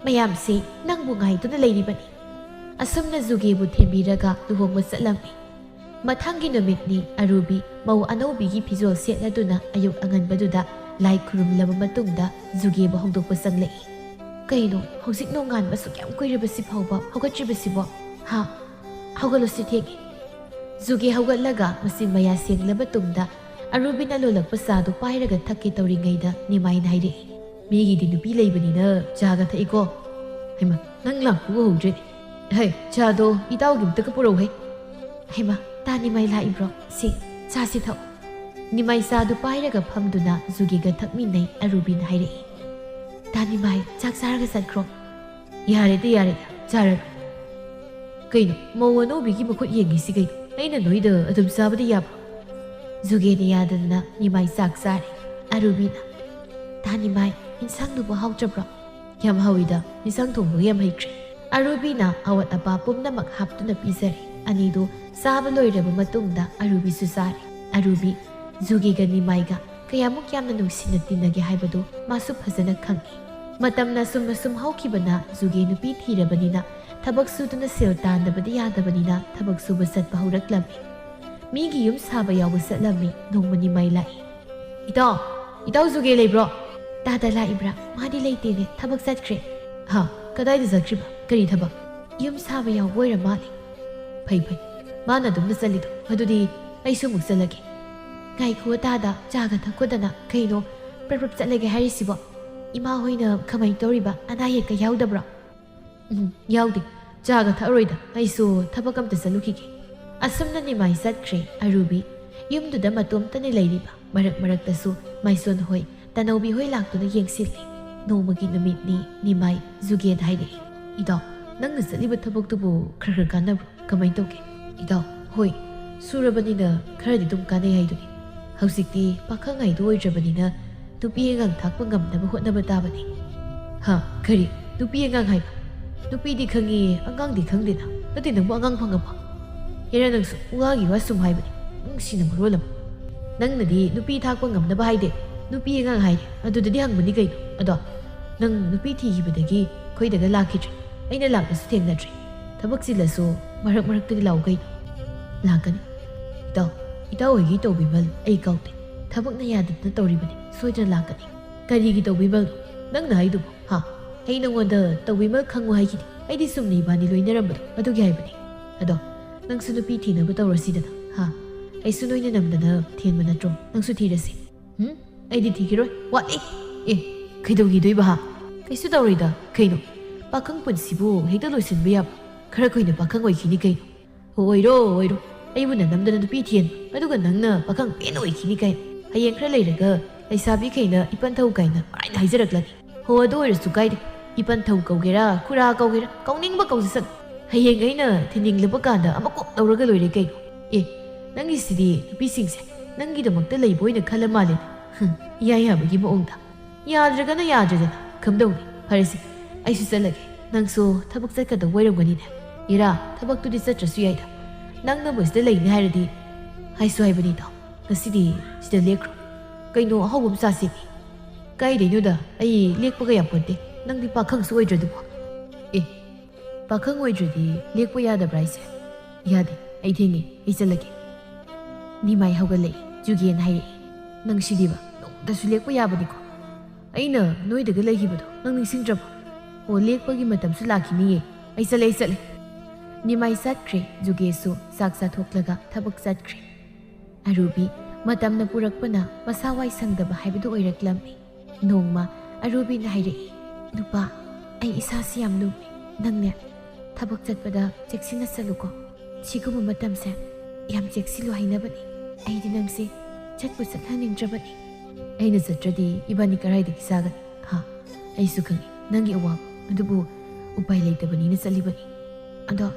ꯃꯌꯥꯝꯁꯦ ꯅꯪꯕꯨ ꯉꯥꯏꯗꯨꯅ ꯂꯩꯔꯤꯕꯅꯤ"꯫ ꯑꯁꯨꯝꯅ ꯖꯨꯒꯦꯕꯨ ꯊꯦꯝꯕꯤꯔꯒ ꯂꯨꯍꯣꯡꯕ ꯆꯠꯂꯝꯃꯤ꯫ ꯃꯊꯪꯒꯤ ꯅꯨꯃꯤꯠꯅꯤ꯫ ꯑꯔꯨꯕꯤ ꯃꯧ ꯑꯅꯧꯕꯤꯒꯤ ꯐꯤꯖꯣꯜ ꯁꯦꯠꯂꯗꯨꯅ ꯑꯌꯨꯛ ꯑꯉꯟꯕꯗꯨꯗ ꯂꯥꯏ ꯈꯨꯔꯨꯝꯂꯕ ꯃꯇꯨꯡꯗ ꯖꯨꯒꯦꯕꯨ ꯍꯧꯗꯣꯛꯄ ꯆꯪꯂꯛꯏ꯫ "ꯀꯩꯅꯣ, ꯍꯧꯖꯤꯛ ꯅꯣꯡꯉꯥꯟꯕ ꯑꯁꯨꯛ ꯌꯥꯝ ꯀꯨꯏꯔꯕꯁꯤ ꯐꯥꯎꯕ ꯍꯧꯒꯠꯇ꯭ꯔꯤꯕꯁꯤꯕꯣ? ꯍꯥ? ꯍꯧꯒꯠꯂꯨꯁꯤ, ꯊꯦꯡꯉꯦ"꯫ ꯖꯨꯒꯦ ꯍꯧꯒꯠꯂꯒ ꯃꯆꯤꯟ ꯃꯌꯥ ꯁꯦꯡꯂꯕ ꯇꯨꯡꯗ ꯑꯔꯨꯕꯤꯅ ꯂꯣꯜꯂꯛꯄ ꯆꯥꯗꯨ ꯄꯥꯏꯔꯒ ꯊꯛꯀꯦ ꯇꯧꯔꯤꯉꯩꯗ ꯅꯤꯃꯥꯏꯅ ꯍꯥꯏꯔꯛꯏ, "ꯃꯤꯒꯤꯗꯤ ꯅꯨꯄꯤ ꯂꯩꯕꯅꯤꯅ ꯆꯥꯒ ꯊꯛꯏꯀꯣ꯫ ꯍꯩꯃꯥ, ꯅꯪ ꯂꯥꯛꯄ ꯎꯍꯧꯗ꯭ꯔꯦꯅꯦ꯫ ꯍꯩ, ꯆꯥꯗꯣ ꯏꯇꯥꯎꯒꯤ ꯑꯝꯇꯒ ꯄꯨꯔꯛꯎꯍꯦ"꯫ ꯍꯩꯃꯥ, ꯇꯥ ꯅꯤꯃꯥꯏ ꯂꯥꯛꯏꯕ꯭ꯔꯣ? ꯁꯤ, ꯆꯥꯁꯤ ꯊꯛꯎ꯫ ꯅꯤꯃꯥꯏ ꯆꯥꯗꯨ ꯄꯥꯏꯔꯒ ꯐꯝꯗꯨꯅ ꯖꯨꯒꯦꯒ ꯊꯛꯃꯤꯟꯅꯩ꯫ ꯑꯔꯨꯕꯤꯅ ꯍꯥꯏꯔꯛꯏ, "ꯇꯥ ꯅꯤꯃꯥꯏ, ꯆꯥꯛ ꯆꯥꯔꯒ ꯆꯠꯈ꯭ꯔꯣ"꯫ "ꯌꯥꯔꯦꯗ, ꯌꯥꯔꯦꯗ, ꯆꯥꯔꯔꯣꯏ"꯫ "ꯀꯩꯅꯣ, ꯃꯧ ꯑꯅꯧꯕꯤꯒꯤ ꯃꯈꯨꯠ ꯌꯦꯡꯉꯤꯁꯤ ꯀꯩꯅꯣ? ꯑꯩꯅ ꯅꯣꯏꯗ ꯑꯗꯨꯝ ꯆꯥꯕꯗꯤ ꯌꯥꯕ꯭ꯔꯣ?" ꯖꯨꯒꯦꯅ ꯌꯥꯗꯗꯅ ꯅꯤꯃꯥꯏ ꯆꯥꯛ ꯆꯥꯔꯦ꯫ ꯑꯔꯨꯕꯤꯅ, "ꯇꯥ ꯅꯤꯃꯥꯏ, ꯏꯟꯁꯥꯡꯗꯨꯕꯨ ꯍꯥꯎꯇ꯭ꯔꯕ꯭ꯔꯣ?" "ꯌꯥꯝ ꯍꯥꯎꯏꯗ, ꯏꯟꯁꯥꯡ ꯊꯣꯡꯕꯒ ꯌꯥꯝ ꯍꯩꯈ꯭ꯔꯦ"꯫ ꯑꯔꯨꯕꯤꯅ ꯑꯋꯥꯠ ꯑꯄꯥ ꯄꯨꯝꯅꯃꯛ ꯍꯥꯞꯇꯨꯅ ꯄꯤꯖꯔꯦ꯫ ꯑꯅꯤꯗꯨ ꯆꯥꯕ ꯂꯣꯏꯔꯕ ꯃꯇꯨꯡꯗ ꯑꯔꯨꯕꯤꯁꯨ ꯆꯥꯔꯦ꯫ ꯑꯔꯨꯕꯤ ꯖꯨꯒꯦꯒ ꯅꯤꯃꯥꯏꯒ ꯀꯌꯥꯃꯨꯛ ꯌꯥꯝꯅ ꯅꯨꯡꯁꯤꯅ ꯇꯤꯟꯅꯒꯦ ꯍꯥꯏꯕꯗꯨ ꯃꯥꯁꯨ ꯐꯖꯅ ꯈꯪꯏ꯫ ꯃꯇꯝꯅ ꯑꯁꯨꯝ ꯑꯁꯨꯝ ꯍꯧꯈꯤꯕꯅ ꯖꯨꯒꯦ ꯅꯨꯄꯤ ꯊꯤꯔꯕꯅꯤꯅ ꯊꯕꯛ ꯁꯨꯗꯨꯅ ꯁꯦꯜ ꯇꯥꯟꯗꯕꯗꯤ ꯌꯥꯗꯕꯅꯤꯅ ꯊꯕꯛ ꯁꯨꯕ ꯆꯠꯄ ꯍꯧꯔꯛꯂꯝꯃꯤ꯫ ꯃꯤꯒꯤ ꯌꯨꯝ ꯁꯥꯕ ꯌꯥꯎꯕ ꯆꯠꯂꯝꯃꯤ꯫ ꯅꯣꯡꯃ ꯅꯤꯃꯥꯏ ꯂꯥꯛꯏ꯫ "ꯏꯇꯥꯎ, ꯏꯇꯥꯎ ꯖꯨꯒꯦ ꯂꯩꯕ꯭ꯔꯣ?" "ꯇꯥꯗ ꯂꯥꯛꯏꯕ꯭ꯔꯥ? ꯃꯥꯗꯤ ꯂꯩꯇꯦꯅꯦ, ꯊꯕꯛ ꯆꯠꯈ꯭ꯔꯦ"꯫ "ꯍꯥ? ꯀꯗꯥꯏꯗ ꯆꯠꯈ꯭ꯔꯤꯕ? ꯀꯔꯤ ꯊꯕꯛ?" "ꯌꯨꯝ ꯁꯥꯕ ꯌꯥꯎꯕ ꯑꯣꯏꯔ ꯃꯥꯜꯂꯦ"꯫ "ꯐꯩ ꯐꯩ, ꯃꯥꯅ ꯑꯗꯨꯝꯅ ꯆꯠꯂꯤꯗꯣ꯫ ꯑꯗꯨꯗꯤ ꯑꯩꯁꯨ ꯑꯃꯨꯛ ꯆꯠꯂꯒꯦ"꯫ "ꯉꯥꯏꯈꯣ ꯇꯥꯗ, ꯆꯥꯒ ꯊꯛꯈꯣꯗꯅ꯫ ꯀꯩꯅꯣ ꯄ꯭ꯔꯞ ꯄ꯭ꯔꯞ ꯆꯠꯂꯒꯦ ꯍꯥꯏꯔꯤꯁꯤꯕꯣ? ꯏꯃꯥ ꯍꯣꯏꯅ ꯀꯃꯥꯏꯅ ꯇꯧꯔꯤꯕ? ꯑꯅꯥ ꯑꯌꯦꯛꯀ ꯌꯥꯎꯗꯕ꯭ꯔꯣ?" "ꯎꯝ, ꯌꯥꯎꯗꯦ꯫ ꯆꯥꯒ ꯊꯛꯑꯔꯣꯏꯗ, ꯑꯩꯁꯨ ꯊꯕꯛ ꯑꯝꯇ ꯆꯠꯂꯨꯈꯤꯒꯦ"꯫ ꯑꯁꯨꯝꯅ ꯅꯤꯃꯥꯏ ꯆꯠꯈ꯭ꯔꯦ꯫ ꯑꯔꯨꯕꯤ ꯌꯨꯝꯗꯨꯗ ꯃꯇꯣꯝꯇꯅꯤ ꯂꯩꯔꯤꯕ꯫ ꯃꯔꯛ ꯃꯔꯛꯇꯁꯨ ꯃꯥꯏꯁꯣꯟ ꯍꯣꯏ, ꯇꯅꯧꯕꯤ ꯍꯣꯏ ꯂꯥꯛꯇꯨꯅ ꯌꯦꯡꯁꯤꯜꯂꯤ꯫ ꯅꯣꯡꯃꯒꯤ ꯅꯨꯃꯤꯠꯅꯤ꯫ ꯅꯤꯃꯥꯏ ꯖꯨꯒꯦꯗ ꯍꯥꯏꯔꯛꯏ, "ꯏꯇꯥꯎ, ꯅꯪꯅ ꯆꯠꯂꯤꯕ ꯊꯕꯛꯇꯨꯕꯨ ꯈꯔ ꯈꯔ ꯀꯥꯟꯅꯕ꯭ꯔꯣ? ꯀꯃꯥꯏꯅ ꯇꯧꯒꯦ?" "ꯏꯇꯥꯎ, ꯍꯣꯏ, ꯁꯨꯔꯕꯅꯤꯅ ꯈꯔꯗꯤ ꯑꯗꯨꯝ ꯀꯥꯟꯅꯩ ꯍꯥꯏꯗꯨꯅꯤ꯫ ꯍꯧꯖꯤꯛꯇꯤ ꯄꯥꯈꯪ ꯍꯥꯏꯗꯨ ꯑꯣꯏꯗ꯭ꯔꯕꯅꯤꯅ ꯅꯨꯄꯤ ꯑꯉꯥꯡ ꯊꯥꯛꯄ ꯉꯝꯅꯕ ꯍꯣꯠꯅꯕ ꯇꯥꯕꯅꯤ"꯫ "ꯍꯥ? ꯀꯔꯤ? ꯅꯨꯄꯤ ꯑꯉꯥꯡ ꯍꯥꯏꯕ? ꯅꯨꯄꯤꯗꯤ ꯈꯪꯉꯤ, ꯑꯉꯥꯡꯗꯤ ꯈꯪꯗꯦꯅ꯫ ꯅꯠꯇꯦ, ꯅꯪꯕꯨ ꯑꯉꯥꯡ ꯐꯪꯉꯕꯣ? ꯍꯦꯔꯥ, ꯅꯪꯁꯨ ꯋꯥꯒꯤ ꯋꯥ ꯁꯨꯝ ꯍꯥꯏꯕꯅꯤ꯫ ꯅꯨꯡꯁꯤꯅ ꯃꯔꯣꯜ ꯑꯃ꯫ ꯅꯪꯅꯗꯤ ꯅꯨꯄꯤ ꯊꯥꯛꯄ ꯉꯝꯅꯕ ꯍꯥꯏꯗꯦ꯫ ꯅꯨꯄꯤ ꯑꯉꯥꯡ ꯍꯥꯏꯔꯦ, ꯑꯗꯨꯗꯗꯤ ꯍꯪꯕꯅꯤ ꯀꯩꯅꯣ꯫ ꯑꯗꯣ ꯅꯪ ꯅꯨꯄꯤ ꯊꯤꯈꯤꯕꯗꯒꯤ ꯑꯩꯈꯣꯏꯗꯒ ꯂꯥꯛꯈꯤꯗ꯭ꯔꯦ꯫ ꯑꯩꯅ ꯂꯥꯛꯄꯁꯨ ꯊꯦꯡꯅꯗ꯭ꯔꯦ꯫ ꯊꯕꯛ ꯆꯤꯜꯂꯁꯨ ꯃꯔꯛ ꯃꯔꯛꯇꯗꯤ ꯂꯥꯛꯎ ꯀꯩꯅꯣ꯫ ꯂꯥꯛꯀꯅꯤ꯫ ꯏꯇꯥꯎ, ꯏꯇꯥꯎ ꯍꯣꯏꯒꯤ ꯇꯧꯕꯤꯃꯜ ꯑꯩ ꯀꯥꯎꯗꯦ꯫ ꯊꯕꯛꯅ ꯌꯥꯗꯗꯅ ꯇꯧꯔꯤꯕꯅꯤ꯫ ꯁꯣꯏꯗꯅ ꯂꯥꯛꯀꯅꯤ꯫ ꯀꯔꯤꯒꯤ ꯇꯧꯕꯤꯃꯜꯅꯣ ꯅꯪꯅ ꯍꯥꯏꯗꯨꯕꯨ, ꯍꯥ? ꯑꯩ ꯅꯉꯣꯟꯗ ꯇꯧꯕꯤꯃꯜ ꯈꯪꯉꯨ ꯍꯥꯏꯈꯤꯗꯦ꯫ ꯑꯩꯗꯤ ꯁꯨꯝꯅ ꯏꯕꯥꯅꯤ ꯂꯣꯏꯅꯔꯝꯕꯗꯣ ꯑꯗꯨꯒꯤ ꯍꯥꯏꯕꯅꯤ꯫ ꯑꯗꯣ ꯅꯪꯁꯨ ꯅꯨꯄꯤ ꯊꯤꯅꯕ ꯇꯧꯔꯁꯤꯗꯅ, ꯍꯥ? ꯑꯩꯁꯨ ꯅꯣꯏꯅ ꯅꯝꯗꯅ ꯊꯦꯟꯕ ꯅꯠꯇ꯭ꯔꯣ? ꯅꯪꯁꯨ ꯊꯤꯔꯁꯤ꯫ ꯎꯝ? ꯑꯩꯗꯤ ꯊꯤꯈꯤꯔꯣꯏ꯫ ꯋꯥꯠꯂꯤ꯫ ꯑꯦ, ꯀꯩꯗꯧꯈꯤꯗꯣꯏꯕ, ꯍꯥ? ꯀꯩꯁꯨ ꯇꯧꯔꯣꯏꯗ꯫ ꯀꯩꯅꯣ? ꯄꯥꯈꯪ ꯄꯨꯟꯁꯤꯕꯨ ꯍꯦꯛꯇ ꯂꯣꯏꯁꯤꯟꯕ ꯌꯥꯕ? ꯈꯔ ꯀꯨꯏꯅ ꯄꯥꯈꯪ ꯑꯣꯏꯈꯤꯅꯤ ꯀꯩꯅꯣ꯫ ꯑꯣꯏꯔꯣ, ꯑꯣꯏꯔꯣ꯫ ꯑꯩꯕꯨ ꯅꯝꯗꯅ ꯅꯨꯄꯤ ꯊꯤꯍꯟ, ꯑꯗꯨꯒ ꯅꯪꯅ ꯄꯥꯈꯪ ꯄꯦꯟꯅ ꯑꯣꯏꯈꯤꯅꯤ ꯀꯥꯏꯅ꯫ ꯍꯌꯦꯡ ꯈꯔ ꯂꯩꯔꯒ ꯂꯩꯁꯥꯕꯤꯈꯩꯅ ꯏꯄꯟ ꯊꯧ ꯀꯥꯏꯅ ꯃꯔꯥꯏꯅ ꯍꯥꯏꯖꯔꯛꯂꯅꯤ꯫ ꯍꯣ, ꯑꯗꯨ ꯑꯣꯏꯔꯁꯨ ꯀꯥꯏꯗꯦ꯫ ꯏꯄꯟ ꯊꯧ ꯀꯧꯒꯦꯔꯥ, ꯈꯨꯔꯥ ꯀꯧꯒꯦꯔꯥ, ꯀꯧꯅꯤꯡꯕ ꯀꯧꯖꯁꯅꯨ꯫ ꯍꯌꯦꯡ ꯑꯩꯅ ꯊꯤꯅꯤꯡꯂꯕ ꯀꯥꯟꯗ ꯑꯃ ꯀꯣꯛ ꯂꯧꯔꯒ ꯂꯣꯏꯔꯦ ꯀꯩꯅꯣ꯫ ꯑꯦ, ꯅꯪꯒꯤꯁꯤꯗꯤ ꯅꯨꯄꯤꯁꯤꯡꯁꯦ ꯅꯪꯒꯤꯗꯃꯛꯇ ꯂꯩꯕ ꯑꯣꯏꯅ ꯈꯜꯂ ꯃꯥꯜꯂꯦ꯫ ꯍꯨꯝ, ꯏꯌꯥ ꯌꯥꯕꯒꯤ ꯃꯑꯣꯡꯗ꯫ ꯌꯥꯗ꯭ꯔꯒꯅ ꯌꯥꯗ꯭ꯔꯦꯗꯅ, ꯀꯝꯗꯧꯅꯤ? ꯐꯔꯦꯁꯦ, ꯑꯩꯁꯨ ꯆꯠꯂꯒꯦ꯫ ꯅꯪꯁꯨ ꯊꯕꯛ ꯆꯠꯀꯗꯧꯕ ꯑꯣꯏꯔꯝꯒꯅꯤꯅꯦ꯫ ꯏꯔꯥ, ꯊꯕꯛꯇꯨꯗꯤ ꯆꯠꯇ꯭ꯔꯁꯨ ꯌꯥꯏꯗ꯫ ꯅꯪꯅꯕꯨ ꯁꯤꯗ ꯂꯩꯅꯤ ꯍꯥꯏꯔꯗꯤ, ꯍꯥꯏꯁꯨ ꯍꯥꯏꯕꯅꯤꯗꯣ, ꯉꯁꯤꯗꯤ ꯁꯤꯗ ꯂꯦꯛꯈ꯭ꯔꯣ꯫ ꯀꯩꯅꯣ ꯑꯍꯥꯎꯕ ꯑꯃ ꯆꯥꯁꯦꯃꯤ꯫ ꯀꯥꯏꯗꯩꯅꯣꯗ, ꯑꯩ ꯂꯦꯛꯄꯒ ꯌꯥꯄꯣꯟꯇꯦ꯫ ꯅꯪꯗꯤ ꯄꯥꯈꯪꯁꯨ ꯑꯣꯏꯗ꯭ꯔꯗꯨꯕꯨ꯫ ꯑꯦ, ꯄꯥꯈꯪ ꯑꯣꯏꯗ꯭ꯔꯗꯤ ꯂꯦꯛꯄ ꯌꯥꯗꯕ꯭ꯔꯥ ꯍꯥꯏꯁꯦ? ꯌꯥꯗꯦ, ꯑꯩ ꯊꯦꯡꯉꯦ, ꯑꯩ ꯆꯠꯂꯒꯦ꯫ ꯅꯤꯃꯥꯏ ꯍꯧꯒꯠꯂꯛꯏ꯫ ꯖꯨꯒꯦꯅ ꯍꯥꯏꯔꯛꯏ, "ꯅꯪ ꯁꯤꯗꯤꯕ, ꯅꯣꯡꯃꯇꯁꯨ ꯂꯦꯛꯄ ꯌꯥꯕꯅꯤꯀꯣ? ꯑꯩꯅ ꯅꯣꯏꯗꯒ ꯂꯩꯈꯤꯕꯗꯣ ꯅꯪ ꯅꯤꯡꯁꯤꯡꯗ꯭ꯔꯕꯣ? ꯑꯣ, ꯂꯦꯛꯄꯒꯤ ꯃꯇꯝꯁꯨ ꯂꯥꯛꯈꯤꯅꯤꯌꯦ꯫ ꯑꯩ ꯆꯠꯂꯦ, ꯑꯩ ꯆꯠꯂꯦ꯫" ꯅꯤꯃꯥꯏ ꯆꯠꯈ꯭ꯔꯦ꯫ ꯖꯨꯒꯦꯁꯨ ꯆꯥꯛ ꯆꯥꯊꯣꯛꯂꯒ ꯊꯕꯛ ꯆꯠꯈ꯭ꯔꯦ꯫ ꯑꯔꯨꯕꯤ, ꯃꯇꯝꯅ ꯄꯨꯔꯛꯄꯅ ꯃꯁꯥ ꯋꯥꯏ ꯁꯪꯗꯕ ꯍꯥꯏꯕꯗꯨ ꯑꯣꯏꯔꯛꯂꯝꯃꯤ꯫ ꯅꯣꯡꯃ ꯑꯔꯨꯕꯤꯅ ꯍꯥꯏꯔꯛꯏ, "ꯅꯨꯄꯥ, ꯑꯩ ꯏꯁꯥꯁꯤ ꯌꯥꯝ ꯂꯨꯝꯃꯤ꯫ ꯅꯪꯅꯦ, ꯊꯕꯛ ꯆꯠꯄꯗ ꯆꯦꯛꯁꯤꯟꯅ ꯆꯠꯂꯨꯀꯣ꯫ ꯁꯤꯒꯨꯝꯕ ꯃꯇꯝꯁꯦ ꯌꯥꯝ ꯆꯦꯛꯁꯤꯜꯂꯨ ꯍꯥꯏꯅꯕꯅꯤ꯫ ꯑꯩꯗꯤ ꯅꯪꯁꯦ ꯆꯠꯄꯨ ꯆꯠꯍꯟꯅꯤꯡꯗ꯭ꯔꯕꯅꯤ꯫" "ꯑꯩꯅ ꯆꯠꯇ꯭ꯔꯗꯤ ꯏꯕꯥꯅꯤ ꯀꯔꯥꯏꯗꯒꯤ ꯆꯥꯒꯅꯤ? ꯍꯥ? ꯑꯩꯁꯨ ꯈꯪꯏ ꯅꯪꯒꯤ ꯑꯋꯥꯕ, ꯑꯗꯨꯕꯨ ꯎꯄꯥꯏ ꯂꯩꯇꯕꯅꯤꯅ ꯆꯠꯂꯤꯕꯅꯤ꯫ ꯑꯗꯣ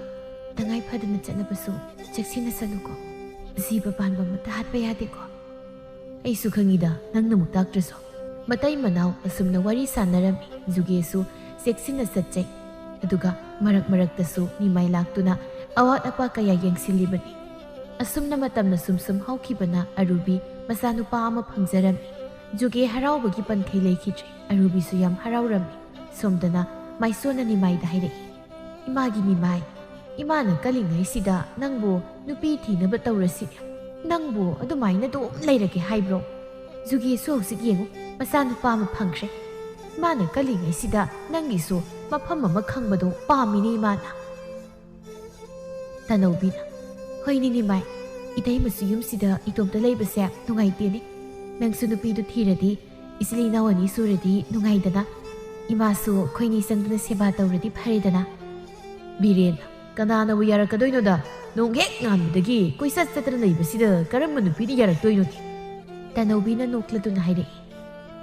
ꯇꯉꯥꯏ ꯐꯗꯅ ꯆꯠꯂꯕꯁꯨ ꯆꯦꯛꯁꯤꯟꯅ ꯆꯠꯂꯨꯀꯣ꯫ ꯖꯤꯕ ꯄꯥꯟꯕ ꯑꯃꯠꯇ ꯍꯥꯠꯄ ꯌꯥꯗꯦꯀꯣ꯫" "ꯑꯩꯁꯨ ꯈꯪꯏꯗ, ꯅꯪꯅ ꯑꯃꯨꯛ ꯇꯥꯛꯇ꯭ꯔꯁꯨ꯫" ꯃꯇꯩ ꯃꯅꯥꯎ ꯑꯁꯨꯝꯅ ꯋꯥꯔꯤ ꯁꯥꯟꯅꯔꯝꯃꯤ꯫ ꯖꯨꯒꯦꯁꯨ ꯆꯦꯛꯁꯤꯟꯅ ꯆꯠꯆꯩ꯫ ꯑꯗꯨꯒ ꯃꯔꯛ ꯃꯔꯛꯇꯁꯨ ꯅꯤꯃꯥꯏ ꯂꯥꯛꯇꯨꯅ ꯑꯋꯥꯠ ꯑꯄꯥ ꯀꯌꯥ ꯌꯦꯡꯁꯤꯜꯂꯤꯕꯅꯤ꯫ ꯑꯁꯨꯝꯅ ꯃꯇꯝꯅ ꯁꯨꯝ ꯁꯨꯝ ꯍꯧꯈꯤꯕꯅ ꯑꯔꯨꯕꯤ ꯃꯆꯥꯅꯨꯄꯥ ꯑꯃ ꯐꯪꯖꯔꯝꯃꯤ꯫ ꯖꯨꯒꯦ ꯍꯔꯥꯎꯕꯒꯤ ꯄꯟꯊꯩ ꯂꯩꯈꯤꯗ꯭ꯔꯦ꯫ ꯑꯔꯨꯕꯤꯁꯨ ꯌꯥꯝ ꯍꯔꯥꯎꯔꯝꯃꯤ꯫ ꯁꯣꯝꯗꯅ ꯃꯥꯏꯁꯣꯟꯅ ꯅꯤꯃꯥꯏꯗ ꯍꯥꯏꯔꯛꯏ, "ꯏꯃꯥꯒꯤ ꯅꯤꯃꯥꯏ, ꯏꯃꯥꯅ ꯀꯜꯂꯤꯉꯩꯁꯤꯗ ꯅꯪꯕꯨ ꯅꯨꯄꯤ ꯊꯤꯅꯕ ꯇꯧꯔꯁꯤꯅꯦ꯫ ꯅꯪꯕꯨ ꯑꯗꯨꯃꯥꯏꯅ ꯑꯗꯨꯝ ꯂꯩꯔꯒꯦ ꯍꯥꯏꯕ꯭ꯔꯣ? ꯖꯨꯒꯦꯁꯨ ꯍꯧꯖꯤꯛ ꯌꯦꯡꯉꯨ, ꯃꯆꯥꯅꯨꯄꯥ ꯑꯃ ꯐꯪꯈ꯭ꯔꯦ꯫ ꯏꯃꯥꯅ ꯀꯜꯂꯤꯉꯩꯁꯤꯗ ꯅꯪꯒꯤꯁꯨ ꯃꯐꯝ ꯑꯃ ꯈꯪꯕꯗꯣ ꯄꯥꯝꯃꯤꯅꯦ ꯏꯃꯥꯅ"꯫ ꯇꯅꯧꯕꯤꯅ, "ꯍꯣꯏꯅꯦ ꯅꯤꯃꯥꯏ, ꯏꯇꯩꯃꯁꯨ ꯌꯨꯝꯁꯤꯗ ꯏꯇꯣꯝꯇ ꯂꯩꯕꯁꯦ ꯅꯨꯡꯉꯥꯏꯇꯦꯅꯦ꯫ ꯅꯪꯁꯨ ꯅꯨꯄꯤꯗꯨ ꯊꯤꯔꯗꯤ ꯏꯆꯤꯜ ꯏꯅꯥꯎ ꯑꯅꯤ ꯁꯨꯔꯗꯤ ꯅꯨꯡꯉꯥꯏꯗꯅ꯫ ꯏꯃꯥꯁꯨ ꯑꯩꯈꯣꯏꯅꯤ ꯆꯪꯗꯅ ꯁꯦꯕꯥ ꯇꯧꯔꯗꯤ ꯐꯔꯦꯗꯅ"꯫ ꯕꯤꯔꯦꯟ, "ꯀꯅꯥꯅꯕꯨ ꯌꯥꯔꯛꯀꯗꯣꯏꯅꯣꯗ? ꯅꯣꯡ ꯍꯦꯛ ꯉꯥꯟꯕꯗꯒꯤ ꯀꯣꯏꯆꯠ ꯆꯠꯇꯅ ꯂꯩꯕꯁꯤꯗ ꯀꯔꯝꯕ ꯅꯨꯄꯤꯅ ꯌꯥꯔꯛꯇꯣꯏꯅꯣꯅꯦ?" ꯇꯅꯧꯕꯤꯅ ꯅꯣꯛꯂꯗꯨꯅ ꯍꯥꯏꯔꯛꯏ,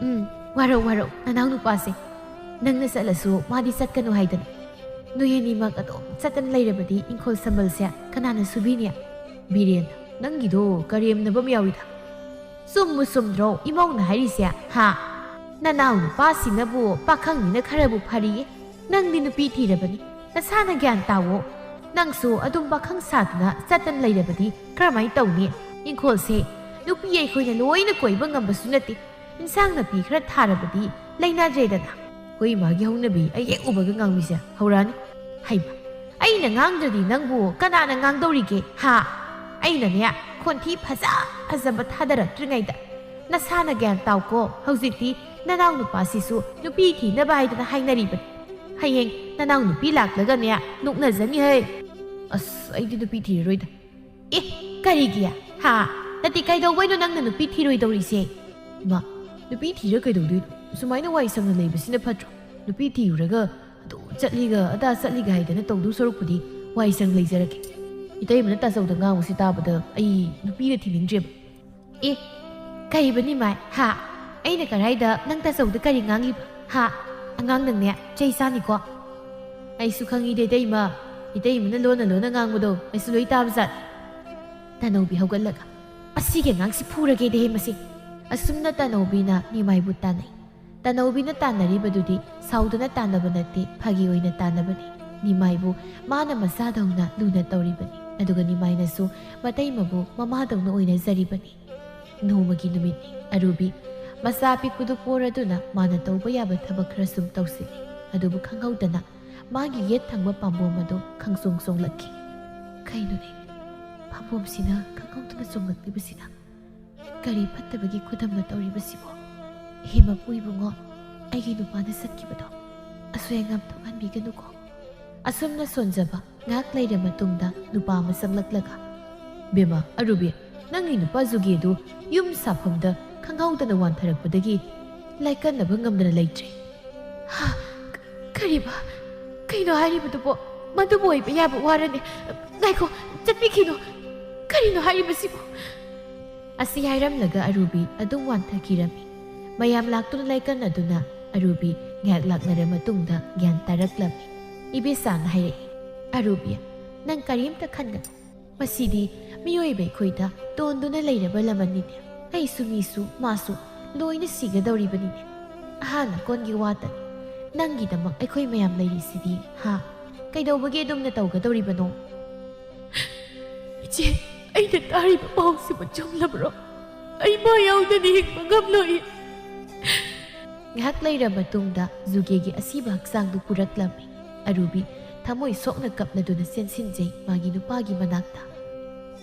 "ꯎꯝ, ꯋꯥꯔꯧ ꯋꯥꯔꯧ, ꯅꯅꯥꯎ ꯅꯨꯄꯥꯁꯦ꯫ ꯅꯪꯅ ꯆꯠꯂꯁꯨ ꯃꯥꯗꯤ ꯆꯠꯀꯅꯨ ꯍꯥꯏꯗꯅ꯫ ꯅꯣꯏ ꯑꯅꯤꯃꯛ ꯑꯗꯨꯝ ꯆꯠꯇꯅ ꯂꯩꯔꯕꯗꯤ ꯏꯪꯈꯣꯜ ꯁꯝꯕꯜꯁꯦ ꯀꯅꯥꯅ ꯁꯨꯕꯤꯅꯤ?" ꯕꯤꯔꯦꯟ, "ꯅꯪꯒꯤꯗꯣ ꯀꯔꯦꯝꯅꯕ ꯑꯃ ꯌꯥꯎꯏꯗ꯫ ꯆꯨꯝꯕꯨ ꯆꯨꯝꯗ꯭ꯔꯣ ꯏꯃꯧꯅ ꯍꯥꯏꯔꯤꯁꯦ, ꯍꯥ? ꯅꯅꯥꯎ ꯅꯨꯄꯥꯁꯤꯅꯕꯨ ꯄꯥꯈꯪꯅꯤꯅ ꯈꯔꯕꯨ ꯐꯔꯤꯌꯦ꯫ ꯅꯪꯗꯤ ꯅꯨꯄꯤ ꯊꯤꯔꯕꯅꯤ, ꯅꯁꯥꯅ ꯒ꯭ꯌꯥꯟ ꯇꯥꯎꯋꯣ꯫ ꯅꯪꯁꯨ ꯑꯗꯨꯝ ꯄꯥꯈꯪ ꯁꯥꯗꯅ ꯆꯠꯇꯅ ꯂꯩꯔꯕꯗꯤ ꯀꯔꯝꯍꯥꯏꯅ ꯇꯧꯅꯤ? ꯏꯪꯈꯣꯜꯁꯦ ꯅꯨꯄꯤ ꯑꯩꯈꯣꯏꯅ ꯂꯣꯏꯅ ꯀꯣꯏꯕ ꯉꯝꯕꯁꯨ ꯅꯠꯇꯦ꯫ ꯏꯟꯁꯥꯡ ꯅꯥꯄꯤ ꯈꯔ ꯊꯥꯔꯕꯗꯤ ꯂꯩꯅꯗ꯭ꯔꯦꯗꯅ꯫ ꯑꯩꯈꯣꯏ ꯏꯃꯥꯒꯤ ꯍꯧꯅꯕꯤ ꯑꯩ ꯍꯦꯛ ꯎꯕꯒ ꯉꯥꯡꯕꯤꯁꯦ ꯍꯧꯔꯛꯑꯅꯤ꯫ ꯍꯩꯃ, ꯑꯩꯅ ꯉꯥꯡꯗ꯭ꯔꯗꯤ ꯅꯪꯕꯨ ꯀꯅꯥꯅ ꯉꯥꯡꯗꯧꯔꯤꯒꯦ, ꯍꯥ? ꯑꯩꯅꯅꯦ, ꯈꯣꯟꯊꯤ ꯐꯖ ꯐꯖꯕ ꯊꯥꯗꯔꯛꯇ꯭ꯔꯤꯉꯩꯗ ꯅꯁꯥꯅ ꯒ꯭ꯌꯥꯟ ꯇꯥꯎꯀꯣ꯫ ꯍꯧꯖꯤꯛꯇꯤ ꯅꯅꯥꯎ ꯅꯨꯄꯥꯁꯤꯁꯨ ꯅꯨꯄꯤ ꯊꯤꯅꯕ ꯍꯥꯏꯗꯅ ꯍꯥꯏꯅꯔꯤꯕꯅꯤ꯫ ꯍꯌꯦꯡ ꯅꯅꯥꯎ ꯅꯨꯄꯤ ꯂꯥꯛꯂꯒꯅꯦ, ꯅꯣꯛꯅꯖꯅꯤ ꯍꯩ꯫ ꯑꯁ, ꯑꯩꯗꯤ ꯅꯨꯄꯤ ꯊꯤꯔꯔꯣꯏꯗ꯫ ꯑꯦ, ꯀꯔꯤꯒꯤ? ꯍꯥ? ꯅꯠꯇꯦ, ꯀꯩꯗꯧꯕꯩꯅꯣ ꯅꯪꯅ ꯅꯨꯄꯤ ꯊꯤꯔꯣꯏꯗꯧꯔꯤꯁꯦ? ꯏꯃꯥ, ꯅꯨꯄꯤ ꯊꯤꯔ ꯀꯩꯗꯧꯗꯣꯏꯅꯣ? ꯁꯨꯃꯥꯏꯅ ꯋꯥꯏ ꯁꯪꯅ ꯂꯩꯕꯁꯤꯅ ꯐꯠꯇ꯭ꯔꯣ? ꯅꯨꯄꯤ ꯊꯤꯔꯨꯔꯒ ꯑꯗꯨ ꯆꯠꯂꯤꯒ ꯑꯗꯥ ꯆꯠꯂꯤꯒ ꯍꯥꯏꯗꯅ ꯇꯧꯗꯧ ꯁꯔꯨꯛꯄꯨꯗꯤ ꯋꯥꯏ ꯁꯪ ꯂꯩꯖꯔꯒꯦ꯫ ꯏꯇꯩꯃꯅ ꯇꯥꯆꯧꯗ ꯉꯥꯡꯕꯁꯤ ꯇꯥꯕꯗ ꯑꯩ ꯅꯨꯄꯤꯒ ꯊꯤꯅꯤꯡꯗ꯭ꯔꯦꯕ꯫ ꯑꯦ, ꯀꯩꯕ ꯅꯤꯃꯥꯏ? ꯍꯥ? ꯑꯩꯅ ꯀꯔꯥꯏꯗ ꯅꯪ ꯇꯥꯆꯧꯗ ꯀꯔꯤ ꯉꯥꯡꯂꯤꯕ? ꯍꯥ? ꯑꯉꯥꯡ ꯅꯪꯅꯦ, ꯆꯩ ꯆꯥꯅꯤꯀꯣ꯫ ꯑꯩꯁꯨ ꯈꯪꯉꯤꯗ ꯏꯇꯩꯃ, ꯏꯇꯩꯃꯅ ꯂꯣꯟꯅ ꯂꯣꯟꯅ ꯉꯥꯡꯕꯗꯣ ꯑꯩꯁꯨ ꯂꯣꯏ ꯇꯥꯕꯖꯥꯠꯅꯤ꯫ ꯇꯅꯧꯕꯤ ꯍꯧꯒꯠꯂꯒ, "ꯑꯁꯤꯒꯤ ꯑꯉꯥꯡꯁꯤ ꯐꯨꯔꯒꯦꯗꯦ ꯃꯁꯤ"꯫ ꯑꯁꯨꯝꯅ ꯇꯅꯧꯕꯤꯅ ꯅꯤꯃꯥꯏꯕꯨ ꯇꯥꯟꯅꯩ꯫ ꯇꯅꯧꯕꯤꯅ ꯇꯥꯟꯅꯔꯤꯕꯗꯨꯗꯤ ꯁꯥꯎꯗꯅ ꯇꯥꯟꯅꯕ ꯅꯠꯇꯦ, ꯐꯥꯒꯤ ꯑꯣꯏꯅ ꯇꯥꯟꯅꯕꯅꯤ꯫ ꯅꯤꯃꯥꯏꯕꯨ ꯃꯥꯅ ꯃꯆꯥꯗꯧꯅ ꯂꯨꯅ ꯇꯧꯔꯤꯕꯅꯤ, ꯑꯗꯨꯒ ꯅꯤꯃꯥꯏꯅꯁꯨ ꯃꯇꯩꯃꯕꯨ ꯃꯃꯥꯗꯧꯅ ꯑꯣꯏꯅꯖꯔꯤꯕꯅꯤ꯫ ꯅꯣꯡꯃꯒꯤ ꯅꯨꯃꯤꯠꯅꯤ꯫ ꯑꯔꯨꯕꯤ ꯃꯆꯥ ꯑꯄꯤꯛꯄꯗꯨ ꯄꯣꯔꯗꯨꯅ ꯃꯥꯅ ꯇꯧꯕ ꯌꯥꯕ ꯊꯕꯛ ꯈꯔ ꯁꯨꯝ ꯇꯧꯁꯤꯜꯂꯤ꯫ ꯑꯗꯨꯕꯨ ꯈꯪꯍꯧꯗꯅ ꯃꯥꯒꯤ ꯌꯦꯠ ꯊꯪꯕ ꯄꯥꯝꯕꯣꯝ ꯑꯗꯨ ꯈꯪꯆꯣꯡ ꯆꯣꯡꯂꯛꯈꯤ꯫ "ꯀꯩꯅꯣꯅꯦ, ꯄꯥꯝꯕꯣꯝꯁꯤꯅ ꯈꯪꯍꯧꯗꯅ ꯆꯣꯡꯂꯛꯂꯤꯕꯁꯤꯅ? ꯀꯔꯤ ꯐꯠꯇꯕꯒꯤ ꯈꯨꯗꯝꯅꯣ ꯇꯧꯔꯤꯕꯁꯤꯕꯣ? ꯍꯦ ꯃꯄꯨ ꯏꯕꯨꯡꯉꯣ, ꯑꯩꯒꯤ ꯅꯨꯄꯥꯅ ꯆꯠꯈꯤꯕꯗꯣ ꯑꯁꯣꯏ ꯑꯉꯥꯝ ꯊꯣꯛꯍꯟꯕꯤꯒꯅꯨꯀꯣ꯫" ꯑꯁꯨꯝꯅ ꯁꯣꯟꯖꯕ ꯉꯥꯏꯍꯥꯛ ꯂꯩꯔ ꯃꯇꯨꯡꯗ ꯅꯨꯄꯥ ꯑꯃ ꯆꯪꯂꯛꯂꯒ, "ꯕꯦꯝꯃ ꯑꯔꯨꯕꯤ, ꯅꯪꯒꯤ ꯅꯨꯄꯥ ꯖꯨꯒꯦꯗꯨ ꯌꯨꯝ ꯁꯥꯐꯝꯗ ꯈꯪꯍꯧꯗꯅ ꯋꯥꯟꯊꯔꯛꯄꯗꯒꯤ ꯂꯥꯏꯀꯠꯅꯕ ꯉꯝꯗꯅ ꯂꯩꯇ꯭ꯔꯦ꯫" "ꯍꯥ? ꯀ-, ꯀꯔꯤꯕ? ꯀꯩꯅꯣ ꯍꯥꯏꯔꯤꯕꯗꯨꯕꯣ? ꯃꯗꯨꯕꯨ ꯑꯣꯏꯕ ꯌꯥꯕ ꯋꯥꯔꯅꯦ꯫ ꯉꯥꯏꯈꯣ, ꯆꯠꯄꯤꯈꯤꯅꯨ꯫ ꯀꯔꯤꯅꯣ ꯍꯥꯏꯔꯤꯕꯁꯤꯕꯨ?" ꯑꯁꯤ ꯍꯥꯏꯔꯝꯂꯒ ꯑꯔꯨꯕꯤ ꯑꯗꯨꯝ ꯋꯥꯟꯊꯈꯤꯔꯝꯃꯤ꯫ ꯃꯌꯥꯝ ꯂꯥꯛꯇꯨꯅ ꯂꯥꯏꯀꯠꯅꯗꯨꯅ ꯑꯔꯨꯕꯤ ꯉꯥꯏꯍꯥꯛ ꯂꯥꯛꯅꯔ ꯃꯇꯨꯡꯗ ꯒ꯭ꯌꯥꯟ ꯇꯥꯔꯛꯂꯝꯃꯤ꯫ ꯏꯕꯦꯆꯥꯅ ꯍꯥꯏꯔꯛꯏ, "ꯑꯔꯨꯕꯤ, ꯅꯪ ꯀꯔꯤꯝꯇ ꯈꯟꯒꯅꯨ꯫ ꯃꯁꯤꯗꯤ ꯃꯤꯑꯣꯏꯕ ꯑꯩꯈꯣꯏꯗ ꯇꯣꯟꯗꯨꯅ ꯂꯩꯔꯕ ꯂꯃꯟꯅꯤꯅꯦ꯫ ꯑꯩꯁꯨ ꯃꯤꯁꯨ, ꯃꯥꯁꯨ ꯂꯣꯏꯅ ꯁꯤꯒꯗꯧꯔꯤꯕꯅꯤꯅꯦ꯫ ꯑꯍꯥꯟ ꯑꯀꯣꯟꯒꯤ ꯋꯥꯇꯅꯤ꯫ ꯅꯪꯒꯤꯗꯃꯛ ꯑꯩꯈꯣꯏ ꯃꯌꯥꯝ ꯂꯩꯔꯤꯁꯤꯗꯤ, ꯍꯥ? ꯀꯩꯗꯧꯕꯒꯤ ꯑꯗꯨꯝꯅ ꯇꯧꯒꯗꯧꯔꯤꯕꯅꯣ?" "ꯏꯆꯦ, ꯑꯩꯅ ꯇꯥꯔꯤꯕ ꯄꯥꯎꯁꯤꯕꯨ ꯆꯨꯝꯂꯕ꯭ꯔꯣ? ꯑꯩ ꯃꯥ ꯌꯥꯎꯗꯅ ꯍꯤꯡꯕ ꯉꯝꯂꯣꯏ꯫" ꯉꯥꯏꯍꯥꯛ ꯂꯩꯔ ꯃꯇꯨꯡꯗ ꯖꯨꯒꯦꯒꯤ ꯑꯁꯤꯕ ꯍꯛꯆꯥꯡꯗꯨ ꯄꯨꯔꯛꯂꯝꯃꯤ꯫ ꯑꯔꯨꯕꯤ ꯊꯃꯣꯏ ꯁꯣꯛꯅ ꯀꯞꯂꯗꯨꯅ ꯆꯦꯟꯁꯤꯟꯖꯩ ꯃꯥꯒꯤ ꯅꯨꯄꯥꯒꯤ ꯃꯅꯥꯛꯇ꯫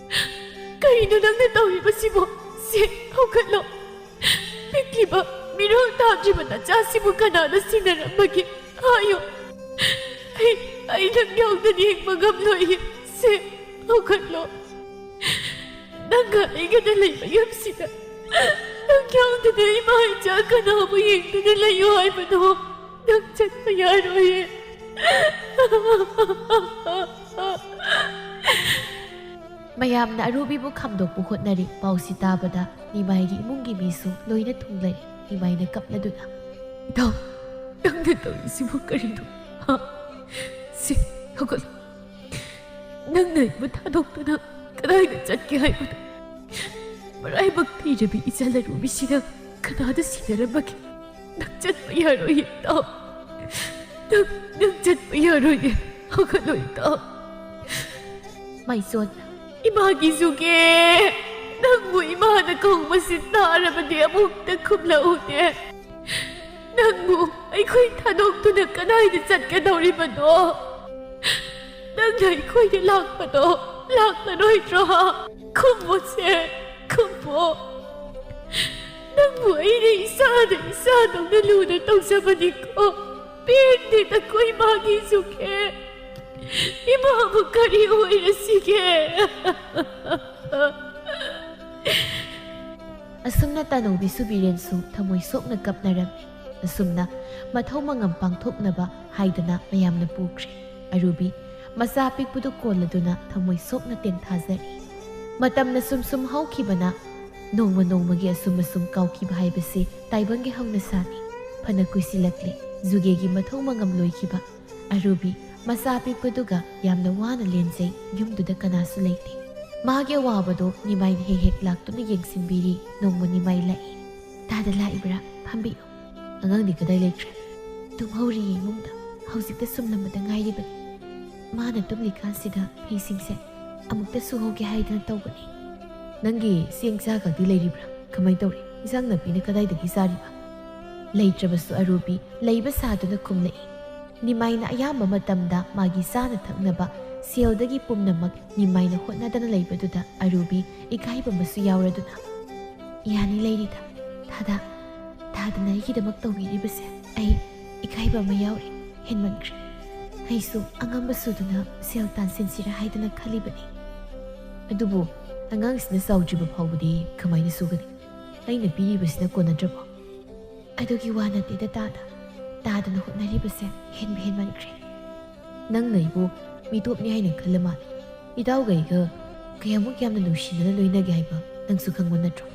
"ꯀꯔꯤꯅꯣ ꯅꯪꯅ ꯇꯧꯔꯤꯕꯁꯤꯕꯣ? ꯁꯦ, ꯍꯧꯒꯠꯂꯣ꯫ ꯄꯤꯛꯂꯤꯕ ꯃꯤꯔꯣꯜ ꯇꯥꯗ꯭ꯔꯤꯕ ꯅꯆꯥꯁꯤꯕꯨ ꯀꯅꯥꯅ ꯁꯤꯟꯅꯔꯝꯕꯒꯦ? ꯍꯥꯏꯌꯨ꯫ ꯑꯩ, ꯑꯩ ꯅꯪ ꯌꯥꯎꯗꯅ ꯍꯤꯡꯕ ꯉꯝꯂꯣꯏꯌꯦ꯫ ꯁꯦ, ꯍꯧꯒꯠꯂꯣ꯫ ꯅꯪꯒ ꯑꯩꯒꯗ ꯂꯩꯕ ꯌꯨꯝꯁꯤꯗ ꯅꯪ ꯌꯥꯎꯗꯅ ꯏꯃꯥ ꯏꯆꯥ ꯀꯅꯥꯕꯨ ꯌꯦꯡꯗꯨꯅ ꯂꯩꯌꯨ ꯍꯥꯏꯕꯅꯣ? ꯅꯪ ꯆꯠꯄ ꯌꯥꯔꯣꯏꯌꯦ꯫" ꯃꯌꯥꯝꯅ ꯑꯔꯨꯕꯤꯕꯨ ꯈꯥꯝꯗꯣꯛꯄ ꯍꯣꯠꯅꯔꯤ꯫ ꯄꯥꯎꯁꯤ ꯇꯥꯕꯗ ꯅꯤꯃꯥꯏꯒꯤ ꯏꯃꯨꯡꯒꯤ ꯃꯤꯁꯨ ꯂꯣꯏꯅ ꯊꯨꯡꯂꯔꯦ꯫ ꯅꯤꯃꯥꯏꯅ ꯀꯞꯂꯗꯨꯅ, "ꯏꯇꯥꯎ, ꯅꯪꯅ ꯇꯧꯔꯤꯁꯤꯕꯨ ꯀꯔꯤꯅꯣ? ꯍꯥ? ꯁꯤ, ꯍꯧꯒꯠꯂꯣ꯫ ꯅꯪꯅ ꯑꯩꯕꯨ ꯊꯥꯗꯣꯛꯇꯨꯅ ꯀꯗꯥꯏꯗ ꯆꯠꯀꯦ ꯍꯥꯏꯕꯅꯣ? ꯃꯔꯥꯏꯕꯛ ꯊꯤꯔꯕꯤ ꯏꯆꯥ ꯂꯔꯨꯕꯤꯁꯤꯅ ꯀꯅꯥꯗ ꯁꯤꯟꯅꯔꯝꯕꯒꯦ? ꯅꯪ ꯆꯠꯄ ꯌꯥꯔꯣꯏ ꯏꯇꯥꯎ꯫ ꯅꯪ, ꯅꯪ ꯆꯠꯄ ꯌꯥꯔꯣꯏ꯫ ꯍꯧꯒꯠꯂꯣ ꯏꯇꯥꯎ꯫" ꯃꯥꯏꯁꯣꯟ, "ꯏꯃꯥꯒꯤ ꯖꯨꯒꯦ!" ꯅꯪꯕꯨ ꯏꯃꯥꯅ ꯀꯧꯕꯁꯤ ꯇꯥꯔꯕꯗꯤ ꯑꯃꯨꯛꯇ ꯈꯨꯝꯂꯛꯎꯅꯦ꯫ ꯅꯪꯕꯨ ꯑꯩꯈꯣꯏ ꯊꯥꯗꯣꯛꯇꯨꯅ ꯀꯗꯥꯏꯗ ꯆꯠꯀꯗꯧꯔꯤꯕꯅꯣ? ꯅꯪꯅ ꯑꯩꯈꯣꯏꯗ ꯂꯥꯛꯄꯗꯣ ꯂꯥꯛꯂꯔꯣꯏꯗ꯭ꯔꯣ? ꯈꯨꯝꯃꯨꯁꯦ, ꯈꯨꯝꯃꯣ꯫ ꯅꯪꯕꯨ ꯑꯩꯅ ꯏꯁꯥꯗ ꯏꯁꯥꯗꯧꯅ ꯂꯨꯅ ꯇꯧꯖꯕꯅꯤꯀꯣ꯫ ꯄꯦꯟꯗꯦꯗꯀꯣ ꯏꯃꯥꯒꯤꯁꯨ ꯈꯦ꯫ ꯏꯃꯥꯕꯨ ꯀꯔꯤ ꯑꯣꯏꯔꯁꯤꯒꯦ? ꯑꯁꯨꯝꯅ ꯇꯥꯅꯧꯕꯤꯁꯨ ꯕꯤꯔꯦꯟꯁꯨ ꯊꯃꯣꯏ ꯁꯣꯛꯅ ꯀꯞꯅꯔꯝꯃꯤ꯫ ꯑꯁꯨꯝꯅ ꯃꯊꯧ ꯃꯉꯝ ꯄꯥꯡꯊꯣꯛꯅꯕ ꯍꯥꯏꯗꯅ ꯃꯌꯥꯝꯅ ꯄꯨꯈ꯭ꯔꯦ꯫ ꯑꯔꯨꯕꯤ ꯃꯆꯥ ꯑꯄꯤꯛꯄꯗꯨ ꯀꯣꯜꯂꯗꯨꯅ ꯊꯃꯣꯏ ꯁꯣꯛꯅ ꯇꯦꯟꯊꯥꯖꯔꯤ꯫ ꯃꯇꯝꯅ ꯁꯨꯝ ꯁꯨꯝ ꯍꯧꯈꯤꯕꯅ ꯅꯣꯡꯃ ꯅꯣꯡꯃꯒꯤ ꯑꯁꯨꯝ ꯑꯁꯨꯝ ꯀꯥꯎꯈꯤꯕ ꯍꯥꯏꯕꯁꯤ ꯇꯥꯏꯕꯪꯒꯤ ꯍꯧꯅꯁꯥꯅꯤ꯫ ꯐꯅ ꯀꯨꯏꯁꯤꯜꯂꯛꯂꯤ꯫ ꯖꯨꯒꯦꯒꯤ ꯃꯊꯧ ꯃꯉꯝ ꯂꯣꯏꯈꯤꯕ꯫ ꯑꯔꯨꯕꯤ ꯃꯆꯥ ꯑꯄꯤꯛꯄꯗꯨꯒ ꯌꯥꯝꯅ ꯋꯥꯅ ꯂꯦꯟꯖꯩ꯫ ꯌꯨꯝꯗꯨꯗ ꯀꯅꯥꯁꯨ ꯂꯩꯇꯦ꯫ ꯃꯥꯒꯤ ꯑꯋꯥꯕꯗꯣ ꯅꯤꯃꯥꯏꯅ ꯍꯦꯛ ꯍꯦꯛ ꯂꯥꯛꯇꯨꯅ ꯌꯦꯡꯁꯤꯟꯕꯤꯔꯤ꯫ ꯅꯣꯡꯃ ꯅꯤꯃꯥꯏ ꯂꯥꯛꯏ꯫ "ꯇꯥꯗ ꯂꯥꯛꯏꯕ꯭ꯔꯥ? ꯐꯝꯕꯤꯌꯨ꯫ ꯑꯉꯥꯡꯗꯤ ꯀꯗꯥꯏ ꯂꯩꯈ꯭ꯔꯦ?" "ꯇꯨꯝꯍꯧꯔꯤꯌꯦ ꯏꯃꯨꯡꯗ꯫ ꯍꯧꯖꯤꯛꯇ ꯁꯨꯝꯂꯝꯕꯗ ꯉꯥꯏꯔꯤꯕꯅꯤ꯫ ꯃꯥꯅ ꯇꯨꯝꯂꯤꯀꯥꯟꯁꯤꯗ ꯐꯤꯁꯤꯡꯁꯦ ꯑꯃꯨꯛꯇ ꯁꯨꯍꯧꯒꯦ ꯍꯥꯏꯗꯅ ꯇꯧꯕꯅꯤ꯫" "ꯅꯪꯒꯤ ꯆꯦꯡ ꯆꯥꯛ ꯈꯛꯇꯤ ꯂꯩꯔꯤꯕ꯭ꯔꯥ? ꯀꯃꯥꯏ ꯇꯧꯔꯤ? ꯏꯟꯁꯥꯡ ꯅꯥꯄꯤꯅ ꯀꯗꯥꯏꯗꯒꯤ ꯆꯥꯔꯤꯕ?" ꯂꯩꯇ꯭ꯔꯕꯁꯨ ꯑꯔꯨꯕꯤ ꯂꯩꯕ ꯁꯥꯗꯨꯅ ꯈꯨꯝꯂꯛꯏ꯫ ꯅꯤꯃꯥꯏꯅ ꯑꯌꯥꯝꯕ ꯃꯇꯝꯗ ꯃꯥꯒꯤ ꯆꯥꯅ ꯊꯛꯅꯕ ꯁꯦꯜꯗꯒꯤ ꯄꯨꯝꯅꯃꯛ ꯅꯤꯃꯥꯏꯅ ꯍꯣꯠꯅꯗꯅ ꯂꯩꯕꯗꯨꯗ ꯑꯔꯨꯕꯤ ꯏꯀꯥꯏꯕ ꯑꯃꯁꯨ ꯌꯥꯎꯔꯗꯨꯅ, "ꯌꯥꯅꯤ, ꯂꯩꯔꯤꯗ꯫ ꯊꯥꯗ, ꯊꯥꯗꯅ ꯑꯩꯒꯤꯗꯃꯛ ꯇꯧꯕꯤꯔꯤꯕꯁꯦ ꯑꯩ ꯏꯀꯥꯏꯕ ꯑꯃ ꯌꯥꯎꯔꯤ꯫ ꯍꯦꯟꯃꯟꯈ꯭ꯔꯦ꯫ ꯑꯩꯁꯨ ꯑꯉꯝꯕ ꯁꯨꯗꯨꯅ ꯁꯦꯜ ꯇꯥꯟꯁꯤꯟꯁꯤꯔꯥ ꯍꯥꯏꯗꯅ ꯈꯜꯂꯤꯕꯅꯤ꯫" "ꯑꯗꯨꯕꯨ ꯑꯉꯥꯡꯁꯤꯅ ꯆꯥꯎꯗ꯭ꯔꯤꯕ ꯐꯥꯎꯕꯗꯤ ꯀꯃꯥꯏꯅ ꯁꯨꯒꯅꯤ? ꯑꯩꯅ ꯄꯤꯔꯤꯕꯁꯤꯅ ꯀꯣꯟꯅꯗ꯭ꯔꯕꯣ?" "ꯑꯗꯨꯒꯤ ꯋꯥ ꯅꯠꯇꯦꯗ ꯇꯥꯗ꯫ ꯇꯥꯗꯅ ꯍꯣꯠꯅꯔꯤꯕꯁꯦ ꯍꯦꯟꯕ ꯍꯦꯟꯃꯟꯈ꯭ꯔꯦ꯫" "ꯅꯪꯅ ꯑꯩꯕꯨ ꯃꯤꯇꯣꯞꯅꯤ ꯍꯥꯏꯅ ꯈꯜꯂ ꯃꯥꯜꯂꯦ꯫ ꯏꯇꯥꯎꯒ ꯑꯩꯒ ꯀꯌꯥꯃꯨꯛ ꯌꯥꯝꯅ ꯅꯨꯡꯁꯤꯅꯅ ꯂꯣꯏꯅꯒꯦ ꯍꯥꯏꯕ ꯅꯪꯁꯨ ꯈꯪꯕ ꯅꯠꯇ꯭ꯔꯣ?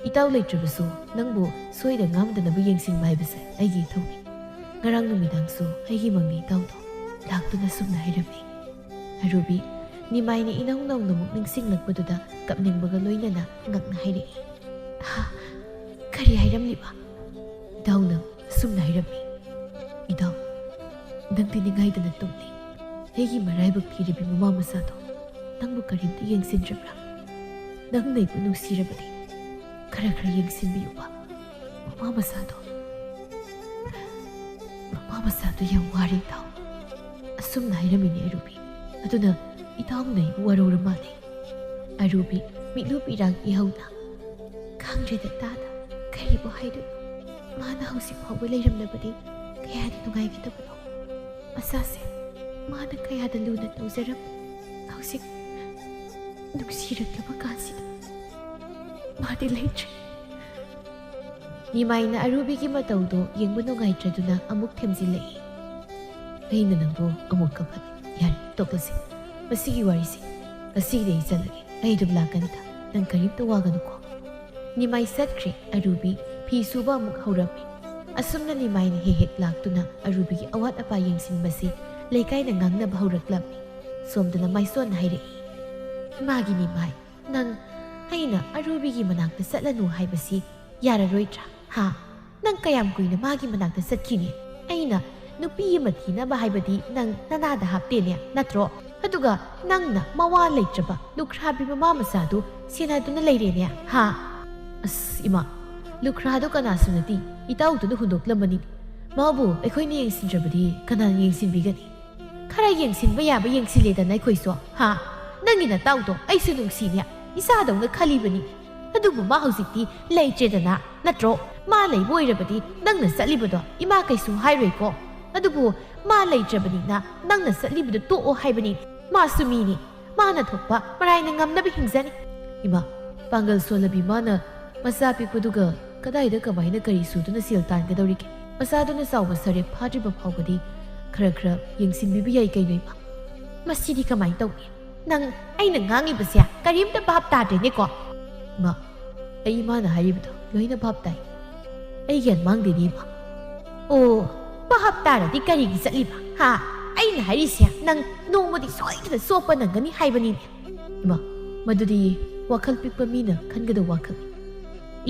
ꯏꯇꯥꯎ ꯂꯩꯇ꯭ꯔꯕꯁꯨ ꯅꯪꯕꯨ ꯁꯣꯏꯗ ꯉꯥꯝꯗꯅꯕ ꯌꯦꯡꯁꯤꯟꯕ ꯍꯥꯏꯕꯁꯦ ꯑꯩꯒꯤ ꯏꯊꯧꯅꯤ꯫ ꯉꯔꯥꯡ ꯅꯨꯃꯤꯗꯥꯡꯁꯨ ꯑꯩꯒꯤ ꯃꯪꯗ ꯏꯇꯥꯎꯗꯣ ꯂꯥꯛꯇꯨꯅ ꯑꯁꯨꯝꯅ ꯍꯥꯏꯔꯝꯃꯤ꯫" ꯑꯔꯨꯕꯤ ꯅꯤꯃꯥꯏꯅ ꯏꯅꯧ ꯅꯧꯅꯃꯨꯛ ꯅꯤꯡꯁꯤꯡꯂꯛꯄꯗꯨꯗ ꯀꯞꯅꯤꯡꯕꯒ ꯂꯣꯏꯅꯅ ꯉꯛꯅ ꯍꯥꯏꯔꯛꯏ꯫ "ꯍꯥ? ꯀꯔꯤ ꯍꯥꯏꯔꯝꯂꯤꯕ?" "ꯏꯇꯥꯎꯅ ꯑꯁꯨꯝꯅ ꯍꯥꯏꯔꯝꯃꯤ꯫" "ꯏꯇꯥꯎ, ꯅꯪꯗꯤ ꯅꯤꯡꯉꯥꯏꯗꯅ ꯇꯨꯝꯂꯤ꯫ ꯑꯩꯒꯤ ꯃꯔꯥꯏꯕꯛ ꯊꯤꯔꯕꯤ ꯃꯃꯥ ꯃꯆꯥꯗꯣ ꯅꯪꯕꯨ ꯀꯔꯤꯝꯇ ꯌꯦꯡꯁꯤꯟꯗ꯭ꯔꯕ꯭ꯔꯥ?" ꯅꯪꯅ ꯑꯩꯕꯨ ꯅꯨꯡꯁꯤꯔꯕꯗꯤ ꯈꯔ ꯈꯔ ꯌꯦꯡꯁꯤꯟꯕꯤꯌꯨꯕ꯫ ꯃꯃꯥ ꯃꯆꯥꯗꯣ, ꯃꯃꯥ ꯃꯆꯥꯗꯣ ꯌꯥꯝ ꯋꯥꯔꯦ ꯏꯇꯥꯎ꯫ ꯑꯁꯨꯝꯅ ꯍꯥꯏꯔꯝꯃꯤꯅꯦ ꯑꯔꯨꯕꯤ꯫ ꯑꯗꯨꯅ ꯏꯇꯥꯎꯅ ꯑꯩꯕꯨ ꯋꯥꯔꯧꯔ ꯃꯥꯜꯂꯦ꯫ ꯑꯔꯨꯕꯤ ꯃꯤꯠꯂꯨ ꯄꯤꯔꯥꯡ ꯏꯍꯧꯅ, "ꯈꯪꯗ꯭ꯔꯦꯗ ꯇꯥꯗ, ꯀꯔꯤꯕꯨ ꯍꯥꯏꯗꯣꯏꯅꯣ? ꯃꯥꯅ ꯍꯧꯖꯤꯛ ꯐꯥꯎꯕ ꯂꯩꯔꯝꯂꯕꯗꯤ ꯀꯌꯥꯗꯤ ꯅꯨꯡꯉꯥꯏꯒꯗꯕꯅꯣ꯫ ꯃꯆꯥꯁꯦ ꯃꯥꯅ ꯀꯌꯥꯗ ꯂꯨꯅ ꯇꯧꯖꯔꯝ, ꯍꯧꯖꯤꯛ ꯅꯨꯡꯁꯤꯔꯛꯂꯕ ꯀꯥꯟꯁꯤꯗ ꯃꯥꯗꯤ ꯂꯩꯇ꯭ꯔꯦ꯫" ꯅꯤꯃꯥꯏꯅ ꯑꯔꯨꯕꯤꯒꯤ ꯃꯇꯧꯗꯣ ꯌꯦꯡꯕ ꯅꯨꯡꯉꯥꯏꯇ꯭ꯔꯗꯨꯅ ꯑꯃꯨꯛ ꯊꯦꯝꯖꯤꯜꯂꯛꯏ꯫ "ꯑꯩꯅ ꯅꯪꯕꯨ ꯑꯃꯨꯛ ꯀꯞꯍꯜꯂꯦ꯫ ꯌꯥꯔꯦ, ꯇꯣꯛꯂꯁꯦ ꯃꯁꯤꯒꯤ ꯋꯥꯔꯤꯁꯦ꯫ ꯉꯁꯤꯒꯤꯗꯤ ꯑꯩ ꯆꯠꯂꯒꯦ꯫ ꯑꯩ ꯑꯗꯨꯝ ꯂꯥꯛꯀꯅꯤꯗ, ꯅꯪ ꯀꯔꯤꯝꯇ ꯋꯥꯒꯅꯨꯀꯣ꯫" ꯅꯤꯃꯥꯏ ꯆꯠꯈ꯭ꯔꯦ꯫ ꯑꯔꯨꯕꯤ ꯐꯤ ꯁꯨꯕ ꯑꯃꯨꯛ ꯍꯧꯔꯝꯃꯤ꯫ ꯑꯁꯨꯝꯅ ꯅꯤꯃꯥꯏꯅ ꯍꯦꯛ ꯍꯦꯛ ꯂꯥꯛꯇꯨꯅ ꯑꯔꯨꯕꯤꯒꯤ ꯑꯋꯥꯠ ꯑꯄꯥ ꯌꯦꯡꯁꯤꯟꯕꯁꯤ ꯂꯩꯀꯥꯏꯅ ꯉꯥꯡꯅꯕ ꯍꯧꯔꯛꯂꯝꯃꯤ꯫ ꯁꯣꯝꯗꯅ ꯃꯥꯏꯁꯣꯟꯅ ꯍꯥꯏꯔꯛꯏ, "ꯏꯃꯥꯒꯤ ꯅꯤꯃꯥꯏ, ꯅꯪ ꯑꯩꯅ ꯑꯔꯨꯕꯤꯒꯤ ꯃꯅꯥꯛꯇ ꯆꯠꯂꯅꯨ ꯍꯥꯏꯕꯁꯤ ꯌꯥꯔꯔꯣꯏꯗ꯭ꯔꯥ? ꯍꯥ? ꯅꯪ ꯀꯌꯥꯝ ꯀꯨꯏꯅ ꯃꯥꯒꯤ ꯃꯅꯥꯛꯇ ꯆꯠꯈꯤꯅꯤ? ꯑꯩꯅ ꯅꯨꯄꯤ ꯑꯃ ꯊꯤꯅꯕ ꯍꯥꯏꯕꯗꯤ ꯅꯪ ꯅꯅꯥꯗ ꯍꯥꯞꯇꯦꯅꯦ, ꯅꯠꯇ꯭ꯔꯣ? ꯑꯗꯨꯒ ꯅꯪꯅ ꯃꯋꯥ ꯂꯩꯇ꯭ꯔꯕ ꯂꯨꯈ꯭ꯔꯥꯕꯤ ꯃꯃꯥ ꯃꯆꯥꯗꯨ ꯁꯦꯟꯅꯗꯨꯅ ꯂꯩꯔꯦꯅꯦ, ꯍꯥ?" "ꯑꯁ ꯏꯃꯥ, ꯂꯨꯈ꯭ꯔꯥꯗꯣ ꯀꯅꯥꯁꯨ ꯅꯠꯇꯦ, ꯏꯇꯥꯎꯗꯨꯅ ꯍꯨꯟꯗꯣꯛꯂꯝꯕꯅꯤ꯫ ꯃꯥꯕꯨ ꯑꯩꯈꯣꯏꯅ ꯌꯦꯡꯁꯤꯟꯗ꯭ꯔꯕꯗꯤ ꯀꯅꯥꯅ ꯌꯦꯡꯁꯤꯟꯕꯤꯒꯅꯤ? ꯈꯔ ꯌꯦꯡꯁꯤꯟꯕ ꯌꯥꯕ ꯌꯦꯡꯁꯤꯜꯂꯦꯗꯅ ꯑꯩꯈꯣꯏꯁꯨ, ꯍꯥ? ꯅꯪꯒꯤ ꯅꯇꯥꯎꯗꯣ ꯑꯩꯁꯨ ꯅꯨꯡꯁꯤꯅꯦ, ꯏꯆꯥꯗꯧꯅ ꯈꯜꯂꯤꯕꯅꯤ꯫ ꯑꯗꯨꯕꯨ ꯃꯥ ꯍꯧꯖꯤꯛꯇꯤ ꯂꯩꯇ꯭ꯔꯦꯗꯅ, ꯅꯠꯇ꯭ꯔꯣ? ꯃꯥ ꯂꯩꯕ ꯑꯣꯏꯔꯕꯗꯤ ꯅꯪꯅ ꯆꯠꯂꯤꯕꯗꯣ ꯏꯃꯥ ꯀꯩꯁꯨ ꯍꯥꯏꯔꯣꯏꯀꯣ꯫ ꯑꯗꯨꯕꯨ ꯃꯥ ꯂꯩꯇ꯭ꯔꯕꯅꯤꯅ ꯅꯪꯅ ꯆꯠꯂꯤꯕꯗꯣ ꯇꯣꯛꯑꯣ ꯍꯥꯏꯕꯅꯤ꯫ ꯃꯥꯁꯨ ꯃꯤꯅꯤ, ꯃꯥꯅ ꯊꯣꯛꯄ ꯃꯔꯥꯏꯅ ꯉꯝꯅꯕ ꯍꯤꯡꯖꯅꯤ꯫" ꯏꯃꯥ, ꯄꯥꯡꯒꯜ ꯁꯣꯜꯂꯕꯤ ꯃꯥꯅ ꯃꯆꯥ ꯄꯤꯛꯄꯗꯨꯒ ꯀꯗꯥꯏꯗ ꯀꯃꯥꯏꯅ ꯀꯔꯤ ꯁꯨꯗꯨꯅ ꯁꯦꯜ ꯇꯥꯟꯒꯗꯧꯔꯤꯒꯦ? ꯃꯆꯥꯗꯨꯅ ꯆꯥꯎꯕ ꯁꯔꯦꯞ ꯐꯥꯗ꯭ꯔꯤꯕ ꯐꯥꯎꯕꯗꯤ ꯈꯔ ꯈꯔ ꯌꯦꯡꯁꯤꯟꯕꯤꯕ ꯌꯥꯏ ꯀꯩꯅꯣ ꯏꯃꯥ꯫ ꯃꯁꯤꯗꯤ ꯀꯃꯥꯏꯅ ꯇꯧꯅꯤ? ꯅꯪ ꯑꯩꯅ ꯉꯥꯡꯉꯤꯕꯁꯦ ꯀꯔꯤꯝꯇ ꯚꯥꯞ ꯇꯥꯗ꯭ꯔꯦꯅꯦꯀꯣ? ꯏꯃꯥ, ꯑꯩ ꯏꯃꯥꯅ ꯍꯥꯏꯔꯤꯕꯗꯣ ꯂꯣꯏꯅ ꯚꯥꯞ ꯇꯥꯏ꯫ ꯑꯩ ꯒ꯭ꯌꯥꯟ ꯃꯥꯡꯗꯦꯅꯦ ꯏꯃꯥ꯫ ꯑꯣ, ꯚꯥꯞ ꯇꯥꯔꯗꯤ ꯀꯔꯤꯒꯤ ꯆꯠꯂꯤꯕ? ꯍꯥ? ꯑꯩꯅ ꯍꯥꯏꯔꯤꯁꯦ ꯅꯪ ꯅꯣꯡꯃꯗꯤ ꯁꯣꯏꯗꯅ ꯆꯣꯞꯄ ꯅꯪꯒꯅꯤ ꯍꯥꯏꯕꯅꯤꯅꯦ꯫ ꯏꯃꯥ, ꯃꯗꯨꯗꯤ ꯋꯥꯈꯜ ꯄꯤꯛꯄ ꯃꯤꯅ ꯈꯟꯒꯗꯧꯕ ꯋꯥꯈꯜꯅꯤ꯫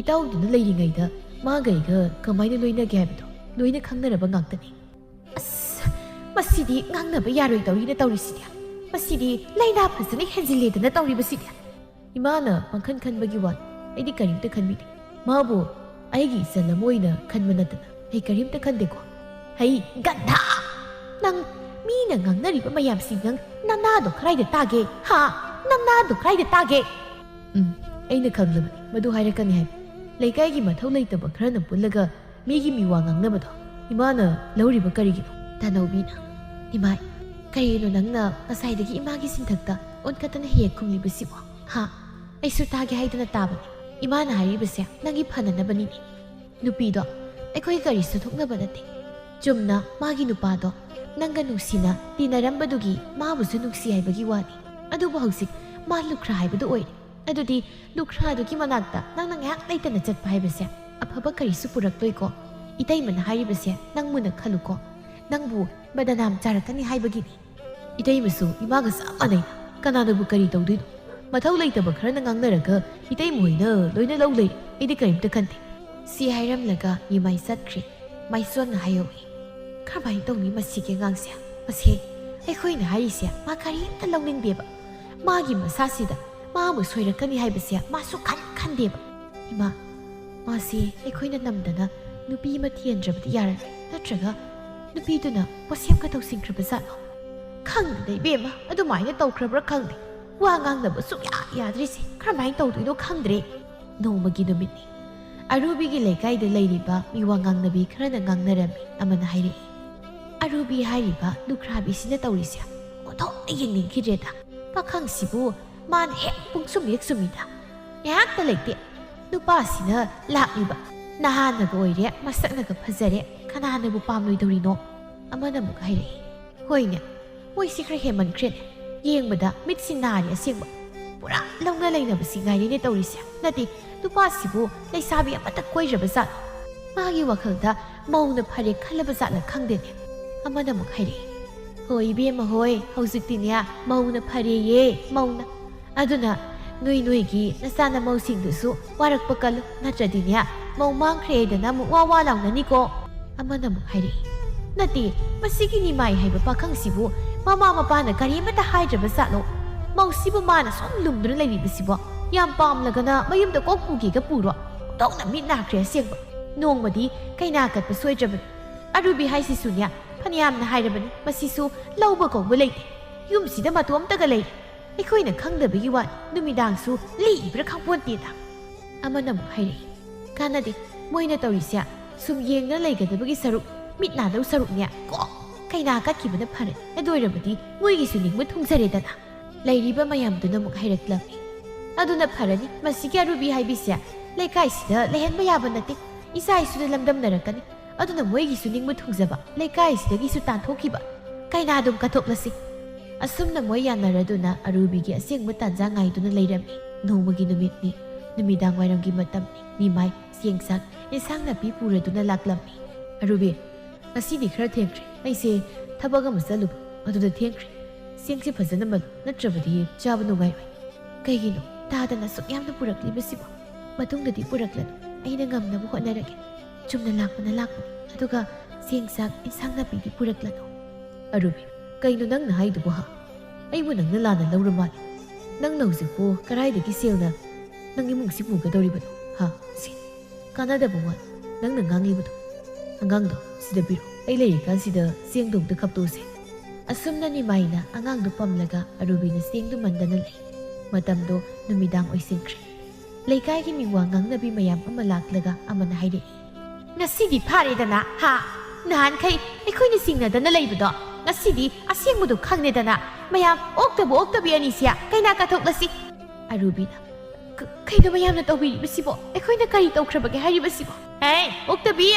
ꯏꯇꯥꯎꯗꯨꯅ ꯂꯩꯔꯤꯉꯩꯗ ꯃꯥꯒ ꯑꯩꯒ ꯀꯃꯥꯏꯅ ꯂꯣꯏꯅꯒꯦ ꯍꯥꯏꯕꯗꯣ ꯂꯣꯏꯅ ꯈꯪꯅꯔꯕ ꯉꯥꯛꯇꯅꯤ꯫ ꯑꯁ, ꯃꯁꯤꯗꯤ ꯉꯥꯡꯅꯕ ꯌꯥꯔꯣꯏꯗꯧꯔꯤꯅ ꯇꯧꯔꯤꯁꯤꯗꯤ꯫ ꯃꯁꯤꯗꯤ ꯂꯥꯏꯅꯥ ꯐꯖꯅ ꯍꯦꯟꯖꯤꯜꯂꯦꯗꯅ ꯇꯧꯔꯤꯕꯁꯤꯗꯤ꯫ ꯏꯃꯥꯅ ꯄꯪꯈꯟ ꯈꯟꯕꯒꯤ ꯋꯥꯅꯤ, ꯑꯩꯗꯤ ꯀꯔꯤꯝꯇ ꯈꯟꯕꯤꯗꯦ꯫ ꯃꯥꯕꯨ ꯑꯩꯒꯤ ꯏꯆꯜ ꯑꯃ ꯑꯣꯏꯅ ꯈꯟꯕ ꯅꯠꯇꯅ ꯑꯩ ꯀꯔꯤꯝꯇ ꯈꯟꯗꯦꯀꯣ꯫ ꯍꯩ ꯒꯟꯙꯥ! ꯅꯪ ꯃꯤꯅ ꯉꯥꯡꯅꯔꯤꯕ ꯃꯌꯥꯝꯁꯤ ꯅꯪ ꯅꯅꯥꯗꯣ ꯀꯗꯥꯏꯗ ꯇꯥꯒꯦ? ꯍꯥ? ꯅꯅꯥꯗꯣ ꯀꯗꯥꯏꯗ ꯇꯥꯒꯦ? ꯎꯝ, ꯑꯩꯅ ꯈꯪꯂꯕꯅꯤ ꯃꯗꯨ ꯍꯥꯏꯔꯛꯀꯅꯤ ꯍꯥꯏꯕ꯫ ꯂꯩꯀꯥꯏꯒꯤ ꯃꯊꯧ ꯂꯩꯇꯕ ꯈꯔꯅ ꯄꯨꯜꯂꯒ ꯃꯤꯒꯤ ꯃꯤꯋꯥ ꯉꯥꯡꯅꯕꯗꯣ ꯏꯃꯥꯅ ꯂꯧꯔꯤꯕ ꯀꯔꯤꯒꯤꯅꯣ? ꯇꯥꯅꯧꯕꯤꯅ, "ꯏꯃꯥꯏ, ꯀꯔꯤꯅꯣ ꯅꯪꯅ ꯉꯁꯥꯏꯗꯒꯤ ꯏꯃꯥꯒꯤ ꯁꯤꯟꯊꯛꯇ ꯑꯣꯟꯈꯠꯇꯅ ꯍꯦꯛ ꯈꯨꯝꯂꯤꯕꯁꯤꯕꯣ? ꯍꯥ? ꯑꯩꯁꯨ ꯇꯥꯒꯦ ꯍꯥꯏꯗꯅ ꯇꯥꯕꯅꯤ꯫ ꯏꯃꯥꯅ ꯍꯥꯏꯔꯤꯕꯁꯦ ꯅꯪꯒꯤ ꯐꯅꯅꯕꯅꯤꯅꯦ꯫ ꯅꯨꯄꯤꯗꯣ ꯑꯩꯈꯣꯏ ꯀꯔꯤꯁꯨ ꯊꯣꯛꯅꯕ ꯅꯠꯇꯦ꯫ ꯆꯨꯝꯅ ꯃꯥꯒꯤ ꯅꯨꯄꯥꯗꯣ ꯅꯪꯒ ꯅꯨꯡꯁꯤꯅ ꯇꯤꯟꯅꯔꯝꯕꯗꯨꯒꯤ ꯃꯥꯕꯨꯁꯨ ꯅꯨꯡꯁꯤ ꯍꯥꯏꯕꯒꯤ ꯋꯥꯅꯤ꯫ ꯑꯗꯨꯕꯨ ꯍꯧꯖꯤꯛ ꯃꯥ ꯂꯨꯈ꯭ꯔꯥ ꯍꯥꯏꯕꯗꯨ ꯑꯣꯏꯔꯦ꯫ ꯑꯗꯨꯗꯤ ꯂꯨꯈ꯭ꯔꯥꯗꯨꯒꯤ ꯃꯅꯥꯛꯇ ꯅꯪꯅ ꯉꯥꯏꯍꯥꯛ ꯂꯩꯇꯅ ꯆꯠꯄ ꯍꯥꯏꯕꯁꯦ ꯑꯐꯕ ꯀꯔꯤꯁꯨ ꯄꯨꯔꯛꯂꯣꯏꯀꯣ꯫ ꯏꯇꯩꯃꯅ ꯍꯥꯏꯔꯤꯕꯁꯦ ꯅꯪ ꯃꯨꯟꯅ ꯈꯜꯂꯨꯀꯣ꯫ ꯅꯪꯕꯨ ꯕꯗꯅꯥꯝ ꯆꯥꯔꯛꯀꯅꯤ ꯍꯥꯏꯕꯒꯤꯅꯤ꯫ ꯏꯇꯩꯃꯁꯨ ꯏꯃꯥꯒ ꯆꯞ ꯃꯥꯟꯅꯩ꯫ ꯀꯅꯥꯅꯕꯨ ꯀꯔꯤ ꯇꯧꯗꯣꯏꯅꯣ? ꯃꯊꯧ ꯂꯩꯇꯕ ꯈꯔꯅ ꯉꯥꯡꯅꯔꯒ ꯏꯇꯩꯃ ꯍꯣꯏꯅ ꯂꯣꯏꯅ ꯂꯧ ꯂꯩꯔꯦ꯫ ꯑꯩꯗꯤ ꯀꯔꯤꯝꯇ ꯈꯟꯗꯦ꯫" ꯁꯤ ꯍꯥꯏꯔꯝꯂꯒ ꯌꯨꯃꯥꯏ ꯆꯠꯈ꯭ꯔꯦ꯫ ꯃꯥꯏꯁꯣꯟꯅ ꯍꯥꯏꯍꯧꯏ, "ꯀꯔꯝꯍꯥꯏꯅ ꯇꯧꯅꯤ ꯃꯁꯤꯒꯤ ꯑꯉꯥꯡꯁꯦ? ꯃꯁꯤ ꯑꯩꯈꯣꯏꯅ ꯍꯥꯏꯔꯤꯁꯦ ꯃꯥ ꯀꯔꯤꯝꯇ ꯂꯧꯅꯤꯡꯗꯦꯕ꯫ ꯃꯥꯒꯤ ꯃꯁꯥꯁꯤꯗ ꯃꯥ ꯑꯃ ꯁꯣꯏꯔꯛꯀꯅꯤ ꯍꯥꯏꯕꯁꯦ ꯃꯥꯁꯨ ꯈꯟ ꯈꯟꯗꯦꯕ꯫ ꯏꯃꯥ, ꯃꯥꯁꯤ ꯑꯩꯈꯣꯏꯅ ꯅꯝꯗꯅ ꯅꯨꯄꯤ ꯑꯃ ꯊꯤꯍꯟꯗ꯭ꯔꯕꯗꯤ ꯌꯥꯔꯔꯣꯏ꯫ ꯅꯠꯇ꯭ꯔꯒ ꯅꯨꯄꯤꯗꯨꯅ ꯄꯣꯠꯁꯦꯝꯒ ꯇꯧꯁꯤꯟꯈ꯭ꯔꯕ ꯖꯥꯠꯂꯣ? ꯈꯪꯗꯦꯗ ꯏꯕꯦꯝꯃ, ꯑꯗꯨꯃꯥꯏꯅ ꯇꯧꯈ꯭ꯔꯕ꯭ꯔꯥ ꯈꯪꯗꯦ꯫ ꯋꯥ ꯉꯥꯡꯅꯕ ꯁꯨꯡꯌꯥ ꯌꯥꯗ꯭ꯔꯤꯁꯦ ꯀꯔꯝꯍꯥꯏꯅ ꯇꯧꯗꯣꯏꯅꯣ ꯈꯪꯗ꯭ꯔꯦ꯫" ꯅꯣꯡꯃꯒꯤ ꯅꯨꯃꯤꯠꯅꯤ꯫ ꯑꯔꯨꯕꯤꯒꯤ ꯂꯩꯀꯥꯏꯗ ꯂꯩꯔꯤꯕ ꯃꯤꯋꯥ ꯉꯥꯡꯅꯕꯤ ꯈꯔꯅ ꯉꯥꯡꯅꯔꯝꯃꯤ꯫ ꯑꯃꯅ ꯍꯥꯏꯔꯛꯏ, "ꯑꯔꯨꯕꯤ ꯍꯥꯏꯔꯤꯕ ꯂꯨꯈ꯭ꯔꯥꯕꯤꯁꯤꯅ ꯇꯧꯔꯤꯁꯦ ꯑꯣꯟꯊꯣꯛꯅ ꯌꯦꯡꯅꯤꯡꯈꯤꯗ꯭ꯔꯦꯗ꯫ ꯄꯥꯈꯪꯁꯤꯕꯨ ꯃꯥꯅ ꯍꯦꯛ ꯄꯨꯡꯁꯨꯝ ꯍꯦꯛ ꯁꯨꯝꯃꯤꯗ꯫ ꯉꯥꯏꯍꯥꯛꯇ ꯂꯩꯇꯦ꯫ ꯅꯨꯄꯥꯁꯤꯅ ꯂꯥꯛꯂꯤꯕ ꯅꯍꯥꯅꯒ ꯑꯣꯏꯔꯦ, ꯃꯁꯛꯅꯒ ꯐꯖꯔꯦ, ꯀꯅꯥꯅꯕꯨ ꯄꯥꯝꯂꯣꯏꯗꯧꯔꯤꯅꯣ?" ꯑꯃꯅ ꯑꯃꯨꯛ ꯍꯥꯏꯔꯛꯏ, "ꯍꯣꯏꯅꯦ, ꯃꯣꯏꯁꯤ ꯈꯔ ꯍꯦꯟꯃꯟꯈ꯭ꯔꯦꯅꯦ꯫ ꯌꯦꯡꯕꯗ ꯃꯤꯠꯁꯤ ꯅꯥꯔꯦ ꯑꯁꯦꯡꯕ꯫ ꯄꯨꯔꯥ ꯂꯧꯅ ꯂꯩꯅꯕꯁꯤ ꯉꯥꯏꯔꯦꯅꯦ ꯇꯧꯔꯤꯁꯦ꯫ ꯅꯠꯇꯦ, ꯅꯨꯄꯥꯁꯤꯕꯨ ꯂꯩꯁꯥꯕꯤ ꯑꯃꯠꯇ ꯀꯣꯏꯗ꯭ꯔꯕ ꯖꯥꯠꯂꯣ? ꯃꯥꯒꯤ ꯋꯥꯈꯜꯗ ꯃꯧꯅ ꯐꯔꯦ ꯈꯜꯂꯕ ꯖꯥꯠꯂ ꯈꯪꯗꯦꯅꯦ꯫" ꯑꯃꯅ ꯑꯃꯨꯛ ꯍꯥꯏꯔꯛꯏ, "ꯍꯣꯏ ꯏꯕꯦꯝꯃ ꯍꯣꯏ, ꯍꯧꯖꯤꯛꯇꯤꯅꯦ ꯃꯧꯅ ꯐꯔꯦꯌꯦ, ꯃꯧꯅ꯫ ꯑꯗꯨꯅ ꯅꯣꯏ ꯅꯣꯏꯒꯤ ꯅꯆꯥ ꯅꯃꯧꯁꯤꯡꯗꯨꯁꯨ ꯋꯥꯔꯛꯄ ꯀꯜꯂꯨ, ꯅꯠꯇ꯭ꯔꯗꯤꯅꯦ ꯃꯧ ꯃꯥꯡꯈ꯭ꯔꯦ ꯍꯥꯏꯗꯅ ꯑꯃꯨꯛ ꯋꯥ ꯋꯥ ꯂꯥꯎꯅꯅꯤꯀꯣ꯫" ꯑꯃꯅ ꯑꯃꯨꯛ ꯍꯥꯏꯔꯛꯏ, "ꯅꯠꯇꯦ, ꯃꯁꯤꯒꯤ ꯅꯤꯃꯥꯏ ꯍꯥꯏꯕ ꯄꯥꯈꯪꯁꯤꯕꯨ ꯃꯃꯥ ꯃꯄꯥꯅ ꯀꯔꯤꯃꯇ ꯍꯥꯏꯗ꯭ꯔꯕ ꯖꯥꯠꯂꯣ? ꯃꯧꯁꯤꯕꯨ ꯃꯥꯅ ꯁꯨꯝ ꯂꯨꯝꯗꯨꯅ ꯂꯩꯔꯤꯕꯁꯤꯕꯣ? ꯌꯥꯝ ꯄꯥꯝꯂꯒꯅ ꯃꯌꯨꯝꯗ ꯀꯣꯛ ꯄꯨꯒꯦꯒ ꯄꯨꯔꯣ꯫ ꯊꯣꯛꯅ ꯃꯤꯠ ꯅꯥꯈ꯭ꯔꯦ ꯑꯁꯦꯡꯕ꯫ ꯅꯣꯡꯃꯗꯤ ꯀꯩꯅꯥ ꯀꯠꯄ ꯁꯣꯏꯗ꯭ꯔꯕꯅꯤ꯫ ꯑꯔꯨꯕꯤ ꯍꯥꯏꯁꯤꯁꯨꯅꯦ, ꯐꯅꯌꯥꯝꯅ ꯍꯥꯏꯔꯕꯅꯤ, ꯃꯁꯤꯁꯨ ꯂꯧꯕ ꯀꯧꯕ ꯂꯩꯇꯦ꯫ ꯌꯨꯝꯁꯤꯗ ꯃꯇꯣꯝꯇꯒ ꯂꯩꯔꯦ꯫ ꯑꯩꯈꯣꯏꯅ ꯈꯪꯗꯕꯒꯤ ꯋꯥꯅꯤ, ꯅꯨꯃꯤꯗꯥꯡꯁꯨ ꯂꯦꯛꯏꯕ꯭ꯔꯥ ꯈꯪꯄꯣꯟꯇꯦꯗ꯫ ꯑꯃꯅ ꯑꯃꯨꯛ ꯍꯥꯏꯔꯛꯏ, "ꯀꯥꯟꯅꯗꯦ, ꯃꯣꯏꯅ ꯇꯧꯔꯤꯁꯦ ꯁꯨꯝ ꯌꯦꯡꯗꯅ ꯂꯩꯒꯗꯕꯒꯤ ꯁꯔꯨꯛ, ꯃꯤꯠ ꯅꯥꯗꯧ ꯁꯔꯨꯛꯅꯦ, ꯀꯣꯛ ꯀꯩꯅꯥ ꯀꯠꯈꯤꯕꯅ ꯐꯔꯦ꯫ ꯑꯗꯨ ꯑꯣꯏꯔꯕꯗꯤ ꯃꯣꯏꯒꯤꯁꯨ ꯅꯤꯡꯕ ꯊꯨꯡꯖꯔꯦꯗꯅ꯫ ꯂꯩꯔꯤꯕ ꯃꯌꯥꯝꯗꯨꯅ ꯑꯃꯨꯛ ꯍꯥꯏꯔꯛꯂꯝꯃꯤ, ꯑꯗꯨꯅ ꯐꯔꯅꯤ, ꯃꯁꯤꯒꯤ ꯑꯔꯨꯕꯤ ꯍꯥꯏꯕꯤꯁꯦ ꯂꯩꯀꯥꯏꯁꯤꯗ ꯂꯩꯍꯟꯕ ꯌꯥꯕ ꯅꯠꯇꯦ, ꯏꯆꯥ ꯏꯁꯨꯗ ꯂꯝꯗꯝꯅꯔꯛꯀꯅꯤ꯫ ꯑꯗꯨꯅ ꯃꯣꯏꯒꯤꯁꯨ ꯅꯤꯡꯕ ꯊꯨꯡꯖꯕ, ꯂꯩꯀꯥꯏꯁꯤꯗꯒꯤꯁꯨ ꯇꯥꯟꯊꯣꯛꯈꯤꯕ, ꯀꯩꯅꯥ ꯑꯗꯨꯝ ꯀꯠꯊꯣꯛꯂꯁꯤ꯫" ꯑꯁꯨꯝꯅ ꯃꯣꯏ ꯌꯥꯅꯔꯗꯨꯅ ꯑꯔꯨꯕꯤꯒꯤ ꯑꯁꯦꯡꯕ ꯇꯥꯟꯖꯥ ꯉꯥꯏꯗꯨꯅ ꯂꯩꯔꯝꯃꯤ꯫ ꯅꯣꯡꯃꯒꯤ ꯅꯨꯃꯤꯠꯅꯤ, ꯅꯨꯃꯤꯗꯥꯡ ꯋꯥꯏꯔꯝꯒꯤ ꯃꯇꯝꯅꯤ꯫ ꯅꯤꯃꯥꯏ ꯆꯦꯡ ꯆꯥꯛ, ꯏꯟꯁꯥꯡ ꯅꯥꯄꯤ ꯄꯨꯔꯗꯨꯅ ꯂꯥꯛꯂꯝꯃꯤ꯫ "ꯑꯔꯨꯕꯤ, ꯉꯁꯤꯗꯤ ꯈꯔ ꯊꯦꯡꯈ꯭ꯔꯦ꯫ ꯑꯩꯁꯦ ꯊꯕꯛ ꯑꯃ ꯆꯠꯂꯨꯕ, ꯑꯗꯨꯗ ꯊꯦꯡꯈ꯭ꯔꯦ꯫ ꯆꯦꯡꯁꯦ ꯐꯖꯅ ꯃꯜꯂꯨ, ꯅꯠꯇ꯭ꯔꯕꯗꯤ ꯆꯥꯕ ꯅꯨꯡꯉꯥꯏꯔꯣꯏ꯫" "ꯀꯩꯒꯤꯅꯣ ꯇꯥꯗꯅ ꯑꯁꯨꯛ ꯌꯥꯝꯅ ꯄꯨꯔꯛꯂꯤꯕꯁꯤꯕꯣ? ꯃꯇꯨꯡꯗꯗꯤ ꯄꯨꯔꯛꯂꯅꯨ, ꯑꯩꯅ ꯉꯝꯅꯕ ꯍꯣꯠꯅꯔꯒꯦ꯫ ꯆꯨꯝꯅ ꯂꯥꯛꯄꯅ ꯂꯥꯛꯄꯅꯤ, ꯑꯗꯨꯒ ꯆꯦꯡ ꯆꯥꯛ, ꯏꯟꯁꯥꯡ ꯅꯥꯄꯤꯗꯤ ꯄꯨꯔꯛꯂꯅꯨ꯫" "ꯑꯔꯨꯕꯤ, ꯀꯩꯅꯣ ꯅꯪꯅ ꯍꯥꯏꯗꯨꯕꯨ ꯍꯥ? ꯑꯩꯕꯨ ꯅꯪꯅ ꯂꯥꯟꯅ ꯂꯧꯔ ꯃꯥꯜꯂꯦ꯫ ꯅꯪꯅ ꯍꯧꯖꯤꯛꯄꯨ ꯀꯗꯥꯏꯗꯒꯤ ꯁꯦꯜꯅ ꯅꯪ ꯏꯃꯨꯡꯁꯤ ꯄꯨꯒꯗꯧꯔꯤꯕꯅꯣ ꯍꯥ? ꯁꯤ ꯀꯥꯟꯅꯗꯕ ꯋꯥ ꯅꯪꯅ ꯉꯥꯡꯂꯤꯕꯗꯣ꯫ ꯑꯉꯥꯡꯗꯣ ꯁꯤꯗ ꯄꯤꯔꯣ, ꯑꯩ ꯂꯩꯔꯤꯀꯥꯟꯁꯤꯗ ꯆꯦꯡꯗꯣ ꯑꯝꯇ ꯈꯞꯇꯣꯛꯎꯁꯦ꯫" ꯑꯁꯨꯝꯅ ꯅꯤꯃꯥꯏꯅ ꯑꯉꯥꯡꯗꯨ ꯄꯝꯂꯒ ꯑꯔꯨꯕꯤꯅ ꯆꯦꯡꯗꯨ ꯃꯟꯗꯅ ꯂꯩ꯫ ꯃꯇꯝꯗꯣ ꯅꯨꯃꯤꯗꯥꯡ ꯑꯣꯏꯁꯤꯟꯈ꯭ꯔꯦ꯫ ꯂꯩꯀꯥꯏꯒꯤ ꯃꯤꯋꯥ ꯉꯥꯡꯅꯕꯤ ꯃꯌꯥꯝ ꯑꯃ ꯂꯥꯛꯂꯒ ꯑꯃꯅ ꯍꯥꯏꯔꯛꯏ, "ꯉꯁꯤꯗꯤ ꯐꯥꯔꯦꯗꯅ ꯍꯥ? ꯅꯍꯥꯟꯈꯩ ꯑꯩꯈꯣꯏꯅ ꯆꯤꯡꯅꯗꯅ ꯂꯩꯕꯗꯣ ꯉꯁꯤꯗꯤ ꯑꯁꯦꯡꯕꯗꯣ ꯈꯪꯂꯦꯗꯅ꯫ ꯃꯌꯥꯝ ꯑꯣꯛꯇꯕ ꯑꯣꯛꯇꯕꯤ ꯑꯅꯤꯁꯦ ꯀꯩꯅꯥ ꯀꯠꯊꯣꯛꯂꯁꯤ꯫" ꯑꯔꯨꯕꯤꯅ, "ꯀ-, ꯀꯩꯅꯣ ꯃꯌꯥꯝꯅ ꯇꯧꯕꯤꯔꯤꯕꯁꯤꯕꯣ? ꯑꯩꯈꯣꯏꯅ ꯀꯔꯤ ꯇꯧꯈ꯭ꯔꯕꯒꯦ ꯍꯥꯏꯔꯤꯕꯁꯤꯕꯣ?" "ꯍꯦ, ꯑꯣꯛꯇꯕꯤ!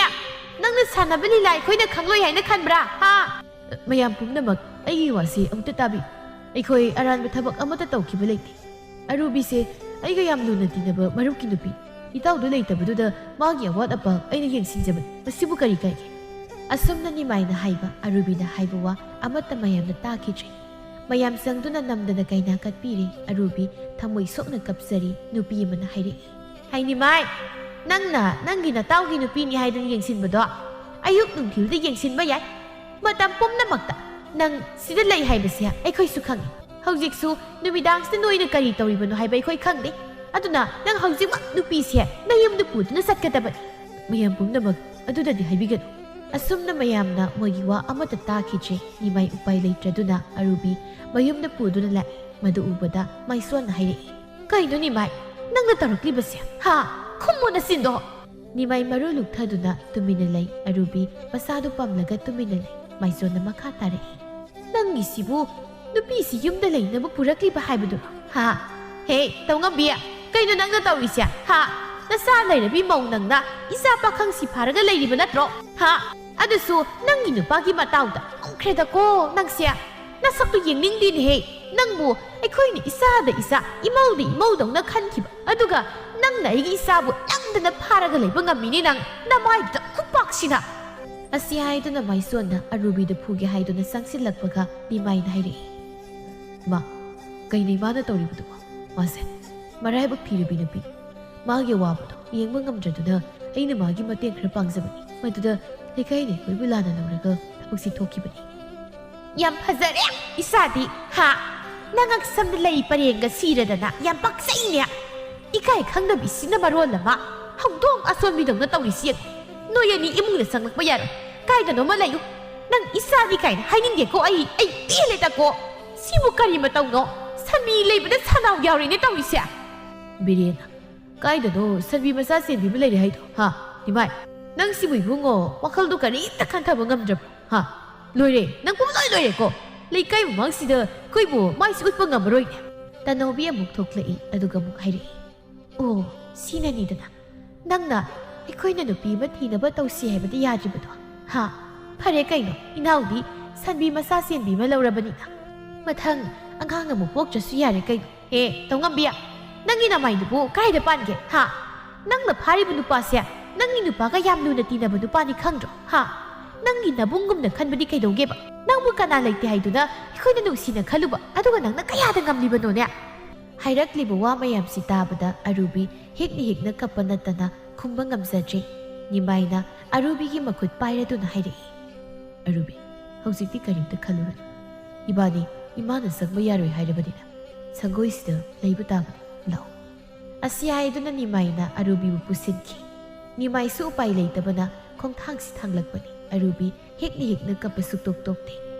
ꯅꯪꯅ ꯁꯥꯟꯅꯕ ꯂꯤꯂꯥ ꯑꯩꯈꯣꯏꯅ ꯈꯪꯂꯣꯏ ꯍꯥꯏꯅ ꯈꯟꯕ꯭ꯔꯥ? ꯍꯥ?" "ꯃꯌꯥꯝ ꯄꯨꯝꯅꯃꯛ ꯑꯩꯒꯤ ꯋꯥꯁꯤ ꯑꯃꯨꯛꯇ ꯇꯥꯕꯤꯌꯨ꯫ ꯑꯩꯈꯣꯏ ꯑꯔꯥꯟꯕ ꯊꯕꯛ ꯑꯃꯠꯇ ꯇꯧꯈꯤꯕ ꯂꯩꯇꯦ꯫ ꯑꯔꯨꯕꯤꯁꯦ ꯑꯩꯒ ꯌꯥꯝ ꯂꯨꯅ ꯇꯤꯟꯅꯕ ꯃꯔꯨꯞꯀꯤ ꯅꯨꯄꯤ꯫ ꯏꯇꯥꯎꯗꯨ ꯂꯩꯇꯕꯗꯨꯗ ꯃꯥꯒꯤ ꯑꯋꯥꯠ ꯑꯄꯥ ꯑꯩꯅ ꯌꯦꯡꯁꯤꯟꯖꯕꯅꯤ꯫ ꯃꯁꯤꯕꯨ ꯀꯔꯤ ꯀꯥꯏꯒꯦ?" ꯑꯁꯨꯝꯅ ꯅꯤꯃꯥꯏꯅ ꯍꯥꯏꯕ ꯑꯔꯨꯕꯤꯅ ꯍꯥꯏꯕ ꯋꯥ ꯑꯃꯠꯇ ꯃꯌꯥꯝꯅ ꯇꯥꯈꯤꯗ꯭ꯔꯦ꯫ ꯃꯌꯥꯝ ꯆꯪꯗꯨꯅ ꯅꯝꯗꯅ ꯀꯩꯅꯥ ꯀꯠꯄꯤꯔꯦ꯫ ꯑꯔꯨꯕꯤ ꯊꯃꯣꯏ ꯁꯣꯛꯅ ꯀꯞꯆꯔꯤ꯫ ꯅꯨꯄꯤ ꯑꯃꯅ ꯍꯥꯏꯔꯛꯏ, "ꯍꯩ ꯅꯤꯃꯥꯏ, ꯅꯪꯅ ꯅꯪꯒꯤ ꯅꯇꯥꯎꯒꯤ ꯅꯨꯄꯤꯅꯤ ꯍꯥꯏꯗꯨꯅ ꯌꯦꯡꯁꯤꯟꯕꯗꯣ ꯑꯌꯨꯛ ꯅꯨꯡꯊꯤꯜꯗ ꯌꯦꯡꯁꯤꯟꯕ ꯌꯥꯏ꯫ ꯃꯇꯝ ꯄꯨꯝꯅꯃꯛꯇ ꯅꯪ ꯁꯤꯗ ꯂꯩ ꯍꯥꯏꯕꯁꯦ ꯑꯩꯈꯣꯏꯁꯨ ꯈꯪꯏ꯫ ꯍꯧꯖꯤꯛꯁꯨ ꯅꯨꯃꯤꯗꯥꯡꯁꯤꯗ ꯅꯣꯏꯅ ꯀꯔꯤ ꯇꯧꯔꯤꯕꯅꯣ ꯍꯥꯏꯕ ꯑꯩꯈꯣꯏ ꯈꯪꯗꯦ꯫ ꯑꯗꯨꯅ ꯅꯪ ꯍꯧꯖꯤꯛꯃꯛ ꯅꯨꯄꯤꯁꯦ ꯅꯌꯨꯝꯗ ꯄꯨꯗꯨꯅ ꯆꯠꯀꯗꯕꯅꯤ꯫ ꯃꯌꯥꯝ ꯄꯨꯝꯅꯃꯛ ꯑꯗꯨꯗꯗꯤ ꯍꯥꯏꯕꯤꯒꯅꯨ꯫ ꯑꯁꯨꯝꯅ ꯃꯌꯥꯝꯅ ꯃꯣꯏꯒꯤ ꯋꯥ ꯑꯃꯠꯇ ꯇꯥꯈꯤꯗ꯭ꯔꯦ꯫ ꯅꯤꯃꯥꯏ ꯎꯄꯥꯏ ꯂꯩꯇ꯭ꯔꯗꯨꯅ ꯑꯔꯨꯕꯤ ꯃꯌꯨꯝꯗ ꯄꯨꯗꯨꯅ ꯂꯥꯛꯏ꯫ ꯃꯗꯨ ꯎꯕꯗ ꯃꯥꯏꯁꯣꯟꯅ ꯍꯥꯏꯔꯛꯏ, "ꯀꯩꯅꯣ ꯅꯤꯃꯥꯏ, ꯅꯪꯅ ꯇꯧꯔꯛꯂꯤꯕꯁꯦ? ꯍꯥ? ꯈꯨꯝꯃꯨ ꯅꯆꯤꯟꯗꯣ!" ꯅꯤꯃꯥꯏ ꯃꯔꯨ ꯂꯨꯛꯊꯗꯨꯅ ꯇꯨꯃꯤꯟꯅ ꯂꯩ꯫ ꯑꯔꯨꯕꯤ ꯃꯁꯥꯗꯨ ꯄꯝꯂꯒ ꯇꯨꯃꯤꯟꯅ ꯂꯩ꯫ ꯃꯥꯏꯁꯣꯟꯅ ꯃꯈꯥ ꯇꯥꯔꯛꯏ, "ꯅꯪꯒꯤꯁꯤꯕꯨ ꯅꯨꯄꯤꯁꯤ ꯌꯨꯝꯗ ꯂꯩꯅꯕ ꯄꯨꯔꯛꯂꯤꯕ ꯍꯥꯏꯕꯗꯨꯔꯣ? ꯍꯥ? ꯍꯦ, ꯇꯧꯉꯝꯕꯤ, ꯀꯩꯅꯣ ꯅꯪꯅ ꯇꯧꯔꯤꯁꯦ? ꯍꯥ? ꯅꯆꯥ ꯂꯩꯔꯕꯤ ꯃꯧ ꯅꯪꯅ ꯏꯆꯥ ꯄꯥꯈꯪꯁꯤ ꯐꯥꯔꯒ ꯂꯩꯔꯤꯕ ꯅꯠꯇ꯭ꯔꯣ? ꯍꯥ? ꯑꯗꯨꯁꯨ ꯅꯪꯒꯤ ꯅꯨꯄꯥꯒꯤ ꯃꯇꯥꯎꯗ ꯉꯝꯈ꯭ꯔꯦꯗꯀꯣ ꯅꯪꯁꯦ꯫ ꯅꯁꯛꯇꯨ ꯌꯦꯡꯅꯤꯡꯗꯦꯅꯦꯍꯦ꯫ ꯅꯪꯕꯨ ꯑꯩꯈꯣꯏꯅ ꯏꯆꯥꯗ ꯏꯆꯥ, ꯏꯃꯧꯗ ꯏꯃꯧꯗꯧꯅ ꯈꯟꯈꯤꯕ, ꯑꯗꯨꯒ ꯅꯪꯅ ꯑꯩꯒꯤ ꯏꯆꯥꯕꯨ ꯅꯝꯗꯅ ꯐꯥꯔꯒ ꯂꯩꯕ ꯉꯝꯃꯤꯅꯦ ꯅꯪ, ꯅꯃꯥꯏꯗꯨꯗ ꯈꯨꯄꯥꯛꯁꯤꯅ!" ꯑꯁꯤ ꯍꯥꯏꯗꯨꯅ ꯃꯥꯏꯁꯣꯟꯅ ꯑꯔꯨꯕꯤꯗ ꯐꯨꯒꯦ ꯍꯥꯏꯗꯨꯅ ꯆꯪꯁꯤꯜꯂꯛꯄꯒ ꯅꯤꯃꯥꯏꯅ ꯍꯥꯏꯔꯛꯏ, "ꯃꯥ, ꯀꯩꯅꯣ ꯏꯃꯥꯅ ꯇꯧꯔꯤꯕꯗꯨꯕꯣ? ꯃꯥꯁꯦ ꯃꯔꯥꯏꯕꯛ ꯊꯤꯔꯕꯤ ꯅꯨꯄꯤ꯫ ꯃꯥꯒꯤ ꯑꯋꯥꯕꯗꯣ ꯌꯦꯡꯕ ꯉꯝꯗ꯭ꯔꯗꯨꯅ ꯑꯩꯅ ꯃꯥꯒꯤ ꯃꯇꯦꯡ ꯈꯔ ꯄꯥꯡꯖꯕꯅꯤ꯫ ꯃꯗꯨꯗ ꯂꯩꯀꯥꯏꯅ ꯑꯩꯈꯣꯏꯕꯨ ꯂꯥꯟꯅ ꯂꯧꯔꯒ ꯊꯕꯛꯁꯤ ꯊꯣꯛꯈꯤꯕꯅꯤ꯫" "ꯌꯥꯝ ꯐꯖꯔꯦ ꯏꯆꯥꯗꯤ, ꯍꯥ? ꯅꯉꯛꯁꯝꯗ ꯂꯩ ꯄꯔꯦꯡꯒ ꯁꯤꯔꯗꯅ ꯌꯥꯝ ꯄꯛꯆꯩꯅꯦ꯫ ꯏꯀꯥꯏ ꯈꯪꯗꯕꯤꯁꯤꯅ ꯃꯔꯣꯜ ꯑꯃ ꯍꯧꯗꯣꯡ ꯑꯁꯣꯟꯕꯤꯗꯧꯅ ꯇꯧꯔꯤꯁꯤ ꯌꯦꯡꯉꯨ꯫ ꯅꯣꯏ ꯑꯅꯤ ꯏꯃꯨꯡꯗ ꯆꯪꯂꯛꯄ ꯌꯥꯔꯣꯏ꯫ ꯀꯥꯏꯗꯅꯣꯃ ꯂꯩꯌꯨ꯫ ꯅꯪ ꯏꯆꯥꯗꯤ ꯀꯥꯏꯅ ꯍꯥꯏꯅꯤꯡꯗꯦꯀꯣ ꯑꯩ, ꯑꯩ ꯄꯦꯜꯂꯦꯗꯀꯣ꯫ ꯁꯤꯕꯨ ꯀꯔꯤ ꯃꯇꯧꯅꯣ? ꯁꯟꯃꯤ ꯂꯩꯕꯗ ꯁꯟꯅꯥꯎ ꯌꯥꯎꯔꯤꯅꯦ ꯇꯧꯔꯤꯁꯦ꯫" "ꯕꯤꯔꯦꯟ, ꯀꯥꯏꯗꯅꯣ ꯁꯟꯕꯤ ꯃꯆꯥ ꯆꯦꯟꯕꯤ ꯑꯃ ꯂꯩꯔꯦ ꯍꯥꯏꯗꯣ, ꯍꯥ? ꯅꯤꯃꯥꯏ, ꯅꯪꯁꯤꯕꯨ ꯏꯕꯨꯡꯉꯣ, ꯋꯥꯈꯜꯗꯣ ꯀꯔꯤꯝꯇ ꯈꯟꯊꯕ ꯉꯝꯗ꯭ꯔꯕ꯭ꯔꯣ, ꯍꯥ? ꯂꯣꯏꯔꯦ, ꯅꯪ ꯄꯨꯝꯂꯣꯏ ꯂꯣꯏꯔꯦꯀꯣ꯫ ꯂꯩꯀꯥꯏ ꯃꯃꯥꯡꯁꯤꯗ ꯑꯩꯈꯣꯏꯕꯨ ꯃꯥꯏꯁꯤ ꯎꯠꯄ ꯉꯝꯃꯔꯣꯏꯅꯦ꯫" ꯇꯅꯧꯕꯤ ꯑꯃꯨꯛ ꯊꯣꯛꯂꯛꯏ, ꯑꯗꯨꯒ ꯑꯃꯨꯛ ꯍꯥꯏꯔꯛꯏ, "ꯑꯣ, ꯁꯤꯅꯅꯤꯗꯅ ꯅꯪꯅ ꯑꯩꯈꯣꯏꯅ ꯅꯨꯄꯤ ꯑꯃ ꯊꯤꯅꯕ ꯇꯧꯁꯤ ꯍꯥꯏꯕꯗꯤ ꯌꯥꯗ꯭ꯔꯤꯕꯗꯣ, ꯍꯥ? ꯐꯔꯦ ꯀꯩꯅꯣ, ꯏꯅꯥꯎꯗꯤ ꯁꯟꯕꯤ ꯃꯆꯥ ꯆꯦꯟꯕꯤ ꯑꯃ ꯂꯧꯔꯕꯅꯤꯅ, ꯃꯊꯪ ꯑꯉꯥꯡ ꯑꯃꯨꯛ ꯄꯣꯛꯇ꯭ꯔꯁꯨ ꯌꯥꯔꯦ ꯀꯩꯅꯣ꯫" "ꯍꯦ, ꯇꯧꯉꯝꯕꯤ, ꯅꯪꯒꯤ ꯅꯃꯥꯏꯗꯨꯕꯨ ꯀꯥꯏꯗ ꯄꯥꯟꯒꯦ, ꯍꯥ? ꯅꯪꯅ ꯐꯥꯔꯤꯕ ꯅꯨꯄꯥꯁꯦ ꯅꯪꯒꯤ ꯅꯨꯄꯥꯒ ꯌꯥꯝ ꯂꯨꯅ ꯇꯤꯟꯅꯕ ꯅꯨꯄꯥꯅꯤ ꯈꯪꯗ꯭ꯔꯣ, ꯍꯥ? ꯅꯪꯒꯤ ꯅꯕꯨꯡꯒꯨꯝꯅ ꯈꯟꯕꯗꯤ ꯀꯩꯗꯧꯒꯦꯕ? ꯅꯪꯕꯨ ꯀꯅꯥ ꯂꯩꯇꯦ ꯍꯥꯏꯗꯨꯅ ꯑꯩꯈꯣꯏꯅ ꯅꯨꯡꯁꯤꯅ ꯈꯜꯂꯨꯕ, ꯑꯗꯨꯒ ꯅꯪꯅ ꯀꯌꯥꯗ ꯉꯝꯂꯤꯕꯅꯣꯅꯦ?" ꯍꯥꯏꯔꯛꯂꯤꯕ ꯋꯥ ꯃꯌꯥꯝꯁꯤ ꯇꯥꯕꯗ ꯑꯔꯨꯕꯤ ꯍꯤꯛꯅ ꯍꯤꯛꯅ ꯀꯞꯄ ꯅꯠꯇꯅ ꯈꯨꯝꯕ ꯉꯝꯖꯗ꯭ꯔꯦ꯫ ꯅꯤꯃꯥꯏꯅ ꯑꯔꯨꯕꯤꯒꯤ ꯃꯈꯨꯠ ꯄꯥꯏꯔꯗꯨꯅ ꯍꯥꯏꯔꯛꯏ, "ꯑꯔꯨꯕꯤ, ꯍꯧꯖꯤꯛꯇꯤ ꯀꯔꯤꯝꯇ ꯈꯜꯂꯨꯔꯅꯨ꯫ ꯏꯕꯥꯅꯤ "ꯏꯃꯥꯅ ꯆꯪꯕ ꯌꯥꯔꯣꯏ ꯍꯥꯏꯔꯕꯅꯤꯅ ꯁꯪꯒꯣꯏꯁꯤꯗ ꯂꯩꯕ ꯇꯥꯕꯅꯤ, ꯂꯥꯛꯑꯣ"꯫ ꯑꯁꯤ ꯍꯥꯏꯗꯨꯅ ꯅꯤꯃꯥꯏꯅ ꯑꯔꯨꯕꯤꯕꯨ ꯄꯨꯁꯤꯟꯈꯤ꯫ ꯅꯤꯃꯥꯏꯁꯨ ꯎꯄꯥꯏ ꯂꯩꯇꯕꯅ ꯈꯣꯡꯊꯥꯡꯁꯤ ꯊꯥꯡꯂꯛꯄꯅꯤ꯫ ꯑꯔꯨꯕꯤ ꯍꯦꯛꯅ ꯍꯦꯛꯅ ꯀꯞꯄ ꯁꯨꯛꯇꯣꯛ ꯇꯣꯛꯇꯦ꯫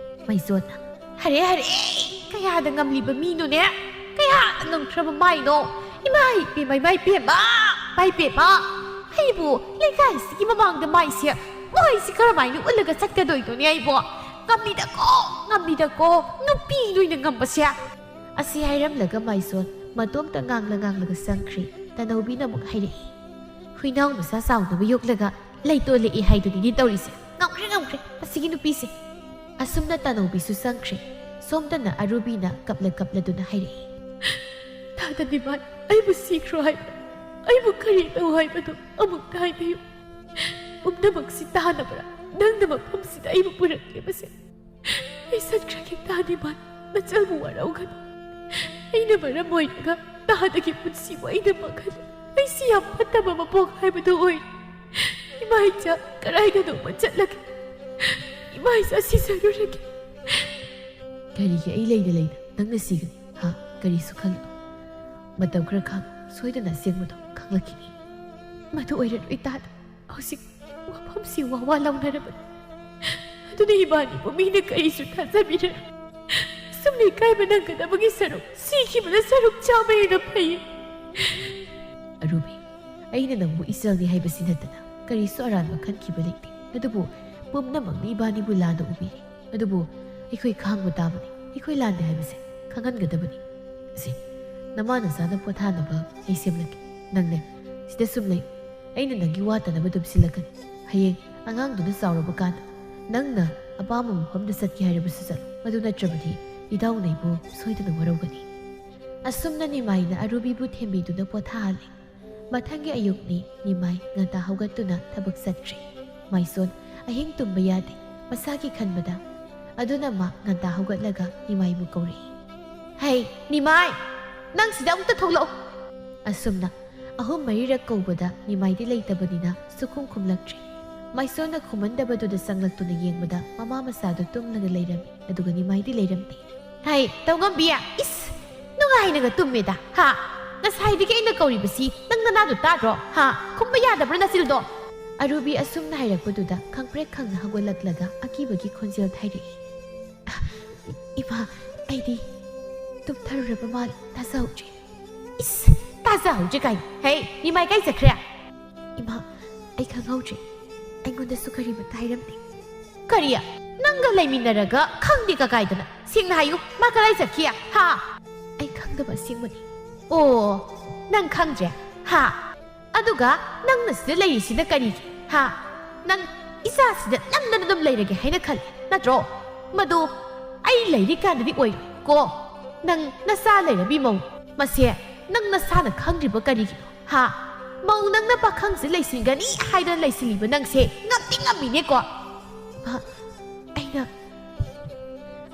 ꯃꯥꯏꯁꯣꯟꯅ, "ꯍꯔꯦ, ꯍꯔꯦ! ꯀꯌꯥꯗ ꯉꯝꯂꯤꯕ ꯃꯤꯅꯣꯅꯦ? ꯀꯌꯥꯗ ꯉꯝꯈ꯭ꯔꯕ ꯃꯥꯏꯅꯣ? ꯏꯃꯥꯏ, ꯄꯦꯝꯃ, ꯏꯃꯥꯏ, ꯄꯦꯝꯃ! ꯏꯃꯥꯏ, ꯄꯦꯝꯃ! ꯑꯩꯕꯨ ꯂꯩꯀꯥꯏꯁꯤꯒꯤ ꯃꯃꯥꯡꯗ ꯃꯥꯏꯁꯦ, ꯃꯥꯏꯁꯦ ꯀꯔꯝꯍꯥꯏꯅ ꯎꯠꯂꯒ ꯆꯠꯀꯗꯣꯏꯅꯣꯅꯦ ꯑꯩꯕꯣ? ꯉꯝꯃꯤꯗꯀꯣ, ꯉꯝꯃꯤꯗꯀꯣ! ꯅꯨꯄꯤ ꯅꯣꯏꯅ ꯉꯝꯕꯁꯦ!" ꯑꯁꯤ ꯍꯥꯏꯔꯝꯂꯒ ꯃꯥꯏꯁꯣꯟ ꯃꯇꯣꯝꯇ ꯉꯥꯡꯂ ꯉꯥꯡꯂꯒ ꯆꯪꯈ꯭ꯔꯦ꯫ ꯇꯅꯧꯕꯤꯅ ꯑꯃꯨꯛ ꯍꯥꯏꯔꯛꯏ, "ꯍꯨꯏꯅꯥꯎ ꯃꯆꯥ ꯆꯥꯎꯅꯕ ꯌꯣꯛꯂꯒ ꯂꯩꯇꯣꯜꯂꯛꯏ ꯍꯥꯏꯗꯨꯅꯤꯅꯦ ꯇꯧꯔꯤꯁꯦ꯫ ꯉꯝꯈ꯭ꯔꯦ, ꯉꯝꯈ꯭ꯔꯦ, ꯃꯁꯤꯒꯤ ꯅꯨꯄꯤꯁꯦ!" ꯑꯁꯨꯝꯅ ꯇꯅꯧꯕꯤꯁꯨ ꯆꯪꯈ꯭ꯔꯦ꯫ ꯁꯣꯝꯗꯅ ꯑꯔꯨꯕꯤꯅ ꯀꯞꯂ ꯀꯞꯂꯗꯨꯅ ꯍꯥꯏꯔꯛꯏ, "ꯇꯥꯗ ꯅꯤꯃꯥꯏ, ꯑꯩꯕꯨ ꯁꯤꯈ꯭ꯔꯣ ꯍꯥꯏꯕ꯭ꯔꯥ? ꯑꯩꯕꯨ ꯀꯔꯤ ꯇꯧ ꯍꯥꯏꯕꯅꯣ? ꯑꯃꯨꯛꯇ ꯍꯥꯏꯕꯤꯌꯨ꯫ ꯄꯨꯝꯅꯃꯛꯁꯤ ꯇꯥꯅꯕ꯭ꯔꯥ ꯅꯪꯅ ꯃꯐꯝꯁꯤꯗ ꯑꯩꯕꯨ ꯄꯨꯔꯛꯂꯤꯕꯁꯦ? ꯑꯩ ꯆꯠꯈ꯭ꯔꯒꯦ ꯇꯥ ꯅꯤꯃꯥꯏ, ꯅꯆꯜꯕꯨ ꯋꯥꯔꯧꯒꯅꯨ꯫ ꯑꯩꯅ ꯃꯔꯝ ꯑꯣꯏꯔꯒ ꯇꯥꯗꯒꯤ ꯄꯨꯟꯁꯤꯕꯨ ꯑꯩꯅ ꯃꯥꯡꯍꯜꯂꯤ꯫ ꯑꯩꯁꯤ ꯌꯥꯝ ꯐꯠꯇꯕ ꯃꯄꯣꯛ ꯍꯥꯏꯕꯗꯨ ꯑꯣꯏꯔꯦ꯫ ꯏꯃꯥ ꯏꯆꯥ ꯀꯗꯥꯏꯗꯅꯣꯃ ꯆꯠꯂꯒꯦ꯫ ꯏꯃꯥ ꯏꯆꯥ ꯁꯤꯖꯔꯨꯔꯒꯦ꯫" "ꯀꯔꯤꯒꯤ ꯑꯩ ꯂꯩꯅ ꯂꯩꯅ ꯅꯪꯅ ꯁꯤꯒꯅꯤ? ꯍꯥ? ꯀꯔꯤꯁꯨ ꯈꯜꯂꯨ꯫ ꯃꯇꯝ ꯈꯔ ꯈꯥꯡꯉꯨ, ꯁꯣꯏꯗꯅ ꯑꯁꯦꯡꯕꯗꯣ ꯈꯪꯂꯛꯈꯤꯅꯤ꯫" "ꯃꯗꯨ ꯑꯣꯏꯔꯔꯣꯏ ꯇꯥꯗ꯫ ꯍꯧꯖꯤꯛ ꯋꯥꯐꯝꯁꯤ ꯋꯥ ꯋꯥ ꯂꯥꯎꯅꯔꯕꯅꯤ꯫ ꯑꯗꯨꯅ ꯏꯕꯥꯅꯤꯕꯨ ꯃꯤꯅ ꯀꯔꯤꯁꯨ ꯊꯥꯖꯕꯤꯔꯔꯣꯏ꯫ ꯁꯨꯝꯅ ꯏꯀꯥꯏꯕ ꯅꯪꯒꯗꯕꯒꯤ ꯁꯔꯨꯛ ꯁꯤꯈꯤꯕꯅ ꯁꯔꯨꯛ ꯆꯥꯝꯃ ꯍꯦꯟꯅ ꯐꯩ꯫" "ꯑꯔꯨꯕꯤ, ꯑꯩꯅ ꯅꯪꯕꯨ ꯏꯆꯜꯅꯤ ꯍꯥꯏꯕꯁꯤ ꯅꯠꯇꯅ ꯀꯔꯤꯁꯨ ꯑꯔꯥꯟꯕ ꯈꯟꯈꯤꯕ ꯂꯩꯇꯦ꯫ ꯑꯗꯨꯕꯨ ꯄꯨꯝꯅꯃꯛꯅ ꯏꯕꯥꯅꯤꯕꯨ ꯂꯥꯟꯅ ꯎꯕꯤꯔꯤ꯫ ꯑꯗꯨꯕꯨ ꯑꯩꯈꯣꯏ ꯈꯥꯡꯕ ꯇꯥꯕꯅꯤ꯫ ꯑꯩꯈꯣꯏ ꯂꯥꯟꯗꯦ ꯍꯥꯏꯕꯁꯦ ꯈꯪꯍꯟꯒꯗꯕꯅꯤ꯫ ꯁꯤ, ꯅꯃꯥ ꯅꯆꯥꯅ ꯄꯣꯊꯥꯅꯕ ꯑꯩ ꯁꯦꯝꯂꯛꯀꯦ꯫ ꯅꯪꯅꯦ, ꯁꯤꯗ ꯁꯨꯝ ꯂꯩ꯫ ꯑꯩꯅ ꯅꯪꯒꯤ ꯋꯥꯠꯇꯅꯕ ꯑꯗꯨꯝ ꯁꯤꯜꯂꯛꯀꯅꯤ꯫ ꯍꯌꯦꯡ ꯑꯉꯥꯡꯗꯨꯅ ꯆꯥꯎꯔꯕ ꯀꯥꯟꯗ ꯅꯪꯅ ꯑꯄꯥꯝꯕ ꯃꯐꯝꯗ ꯆꯠꯀꯦ ꯍꯥꯏꯔꯕꯁꯨ ꯆꯠꯂꯨ꯫ ꯑꯗꯨ ꯅꯠꯇ꯭ꯔꯕꯗꯤ ꯏꯇꯥꯎꯅ ꯑꯩꯕꯨ ꯁꯣꯏꯗꯅ ꯋꯥꯔꯧꯒꯅꯤ꯫" ꯑꯁꯨꯝꯅ ꯅꯤꯃꯥꯏꯅ ꯑꯔꯨꯕꯤꯕꯨ ꯊꯦꯝꯕꯤꯗꯨꯅ ꯄꯣꯊꯥꯍꯜꯂꯤ꯫ ꯃꯊꯪꯒꯤ ꯑꯌꯨꯛꯅꯤ꯫ ꯅꯤꯃꯥꯏ ꯉꯟꯇꯥ ꯍꯧꯒꯠꯇꯨꯅ ꯊꯕꯛ ꯆꯠꯈ꯭ꯔꯦ꯫ ꯃꯥꯏꯁꯣꯟ ꯑꯍꯤꯡ ꯇꯨꯝꯕ ꯌꯥꯗꯦ꯫ ꯃꯁꯥꯒꯤ ꯈꯟꯕꯗ꯫ ꯑꯗꯨꯅ ꯃꯥ ꯉꯟꯇꯥ ꯍꯧꯒꯠꯂꯒ ꯅꯤꯃꯥꯏꯕꯨ ꯀꯧꯔꯛꯏ꯫ "ꯍꯩ, ꯅꯤꯃꯥꯏ! ꯅꯪ ꯁꯤꯗ ꯑꯃꯨꯛꯇ ꯊꯣꯛꯂꯛꯎ!" ꯑꯁꯨꯝꯅ ꯑꯍꯨꯝ ꯃꯔꯤꯔꯛ ꯀꯧꯕꯗ ꯅꯤꯃꯥꯏꯗꯤ ꯂꯩꯇꯕꯅꯤꯅ ꯁꯨꯈꯨꯝ ꯈꯨꯝꯂꯛꯇ꯭ꯔꯦ꯫ ꯃꯥꯏꯁꯣꯟꯅ ꯈꯨꯝꯍꯟꯗꯕꯗꯨꯗ ꯆꯪꯂꯛꯇꯨꯅ ꯌꯦꯡꯕꯗ ꯃꯃꯥ ꯃꯆꯥꯗꯨ ꯇꯨꯝꯂꯒ ꯂꯩꯔꯝꯃꯤ, ꯑꯗꯨꯒ ꯅꯤꯃꯥꯏꯗꯤ ꯂꯩꯔꯝꯗꯦ꯫ ꯍꯩ, ꯇꯧꯉꯝꯕꯤ, ꯏꯁ, ꯅꯨꯡꯉꯥꯏꯅꯒ ꯇꯨꯝꯃꯦꯗ, ꯍꯥ? ꯉꯁꯥꯏꯗꯒꯤ ꯑꯩꯅ ꯀꯧꯔꯤꯕꯁꯤ ꯅꯪ ꯅꯅꯥꯗꯣ ꯇꯥꯗ꯭ꯔꯣ, ꯍꯥ? ꯈꯨꯝꯕ ꯌꯥꯗꯕ꯭ꯔꯣ ꯅꯆꯤꯜꯗꯣ? ꯑꯔꯨꯕꯤ ꯑꯁꯨꯝꯅ ꯍꯥꯏꯔꯛꯄꯗꯨꯗ ꯈꯪꯄ꯭ꯔꯦꯛ ꯈꯪꯅ ꯍꯧꯒꯠꯂꯛꯂꯒ ꯑꯀꯤꯕꯒꯤ ꯈꯣꯟꯖꯦꯜ ꯊꯥꯏꯔꯛꯏ꯫ "ꯏꯃꯥ, ꯑꯩꯗꯤ ꯇꯨꯝꯊꯔꯨꯔꯕ ꯃꯥꯜꯂꯦ, ꯇꯥꯖꯍꯧꯗ꯭ꯔꯦ꯫" "ꯏꯁ, ꯇꯥꯖꯍꯧꯗ꯭ꯔꯦ ꯀꯥꯏꯅ꯫ ꯍꯦ, ꯅꯤꯃꯥꯏ ꯀꯥꯏ ꯆꯠꯈ꯭ꯔꯦ?" "ꯏꯃꯥ, ꯑꯩ ꯈꯪꯍꯧꯗ꯭ꯔꯦ꯫ ꯑꯩꯉꯣꯟꯗꯁꯨ ꯀꯔꯤꯃꯇ ꯍꯥꯏꯔꯝꯗꯦ꯫" "ꯀꯔꯤ? ꯅꯪꯒ ꯂꯩꯃꯤꯟꯅꯔꯒ ꯈꯪꯗꯦ ꯀꯀꯥꯏꯗꯅ? ꯁꯦꯡꯅ ꯍꯥꯏꯌꯨ, ꯃꯥ ꯀꯗꯥꯏ ꯆꯠꯈꯤ? ꯍꯥ?" "ꯑꯩ ꯈꯪꯗꯕ ꯑꯁꯦꯡꯕꯅꯤ꯫" "ꯑꯣ, ꯅꯪ ꯈꯪꯗ꯭ꯔꯦ? ꯍꯥ? ꯑꯗꯨꯒ ꯅꯪꯅ ꯁꯤꯗ ꯂꯩꯔꯤꯁꯤꯅ ꯀꯔꯤꯒꯤ? ꯍꯥ? ꯅꯪ ꯏꯆꯥꯁꯤꯗ ꯅꯝꯗꯅ ꯑꯗꯨꯝ ꯂꯩꯔꯒꯦ ꯍꯥꯏꯅ ꯈꯜꯂꯤ ꯅꯠꯇ꯭ꯔꯣ? ꯃꯗꯨ ꯑꯩ ꯂꯩꯔꯤꯀꯥꯟꯗꯗꯤ ꯑꯣꯏꯔꯣꯏ ꯀꯣ꯫ ꯅꯪ ꯅꯆꯥ ꯂꯩꯔꯕꯤ ꯃꯧ꯫ ꯃꯁꯦ ꯅꯪ ꯅꯁꯥꯅ ꯈꯪꯗ꯭ꯔꯤꯕ ꯀꯔꯤꯒꯤꯅꯣ? ꯍꯥ? ꯃꯧ ꯅꯪꯅ ꯄꯥꯈꯪꯁꯤ ꯂꯩꯁꯤꯟꯒꯅꯤ ꯍꯥꯏꯗꯅ ꯂꯩꯁꯤꯜꯂꯤꯕ ꯅꯪꯁꯦ ꯉꯝꯗꯤ ꯉꯝꯃꯤꯅꯦꯀꯣ꯫" "ꯏꯃꯥ, ꯑꯩꯅ..."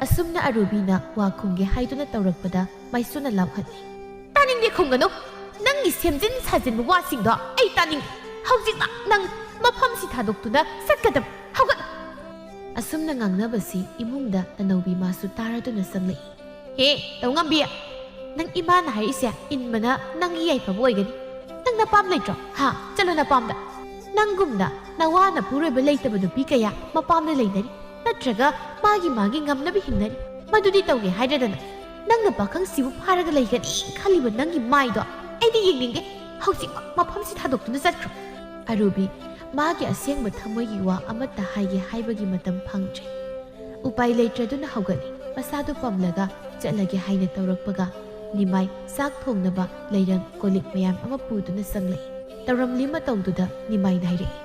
ꯑꯁꯨꯝꯅ ꯑꯔꯨꯕꯤꯅ ꯋꯥ ꯈꯨꯝꯒꯦ ꯍꯥꯏꯗꯨꯅ ꯇꯧꯔꯛꯄꯗ ꯃꯥꯏꯁꯨꯅ ꯂꯥꯎꯍꯠꯂꯤ꯫ "ꯇꯥꯅꯤꯡꯗꯦ, ꯈꯨꯝꯒꯅꯨ꯫ ꯅꯪꯒꯤ ꯁꯦꯝꯖꯤꯟ ꯁꯥꯖꯤꯟꯕ ꯋꯥꯁꯤꯡꯗꯣ ꯑꯩ ꯇꯥꯅꯤꯡꯗꯦ꯫ ꯍꯧꯖꯤꯛꯃꯛ ꯅꯪ ꯃꯐꯝꯁꯤ ꯊꯥꯗꯣꯛꯇꯨꯅ ꯆꯠꯀꯗꯕ꯫ ꯍꯧꯒꯠ!" ꯑꯁꯨꯝꯅ ꯉꯥꯡꯅꯕꯁꯤ ꯏꯃꯨꯡꯗ ꯇꯅꯧꯕꯤ ꯃꯥꯁꯨ ꯇꯥꯔꯗꯨꯅ ꯆꯪꯂꯛꯏ꯫ "ꯍꯦ, ꯇꯧꯉꯝꯕꯤ, ꯅꯪ ꯏꯃꯥꯅ ꯍꯥꯏꯔꯤꯁꯦ ꯏꯟꯕꯅ ꯅꯪꯒꯤ ꯌꯥꯏꯐꯕ ꯑꯣꯏꯒꯅꯤ꯫ ꯅꯪ ꯅꯄꯥꯝ ꯂꯩꯇ꯭ꯔꯣ? ꯍꯥ? ꯆꯠꯂꯣ ꯅꯄꯥꯝꯗ꯫ ꯅꯪꯒꯨꯝꯅ ꯅꯋꯥ ꯅꯄꯨꯔꯣꯏꯕ ꯂꯩꯇꯕ ꯅꯨꯄꯤ ꯀꯌꯥ ꯃꯄꯥꯝꯗ ꯂꯩꯅꯔꯤ, ꯅꯠꯇ꯭ꯔꯒ ꯃꯥꯒꯤ ꯃꯥꯒꯤ ꯉꯝꯅꯕ ꯍꯤꯡꯅꯔꯤ꯫ ꯃꯗꯨꯗꯤ ꯇꯧꯒꯦ ꯍꯥꯏꯗ꯭ꯔꯗꯅ ꯅꯪꯅ ꯄꯥꯈꯪꯁꯤꯕꯨ ꯐꯥꯔꯒ ꯂꯩꯒꯅꯤ ꯈꯜꯂꯤꯕ ꯅꯪꯒꯤ ꯃꯥꯏꯗꯣ ꯑꯩꯗꯤ ꯌꯦꯡꯅꯤꯡꯗꯦ꯫ ꯍꯧꯖꯤꯛꯃꯛ ꯃꯐꯝꯁꯤ ꯊꯥꯗꯣꯛꯇꯨꯅ ꯆꯠꯈ꯭ꯔꯣ꯫" ꯑꯔꯨꯕꯤ ꯃꯥꯒꯤ ꯑꯁꯦꯡꯕ ꯊꯃꯣꯏꯒꯤ ꯋꯥ ꯑꯃꯠꯇ ꯍꯥꯏꯒꯦ ꯍꯥꯏꯕꯒꯤ ꯃꯇꯝ ꯐꯪꯗ꯭ꯔꯦ꯫ ꯎꯄꯥꯏ ꯂꯩꯇ꯭ꯔꯗꯨꯅ ꯍꯧꯒꯠꯂꯤ꯫ ꯃꯁꯥꯗꯨ ꯄꯝꯂꯒ ꯆꯠꯂꯒꯦ ꯍꯥꯏꯅ ꯇꯧꯔꯛꯄꯒ ꯅꯤꯃꯥꯏ ꯆꯥꯛ ꯊꯣꯡꯅꯕ ꯂꯩꯔꯪ ꯀꯣꯜꯂꯤꯛ ꯃꯌꯥꯝ ꯑꯃ ꯄꯨꯗꯨꯅ ꯆꯪꯂꯛꯏ꯫ ꯇꯧꯔꯝꯂꯤ ꯃꯇꯧꯗꯨꯗ ꯅꯤꯃꯥꯏꯅ ꯍꯥꯏꯔꯛꯏ꯫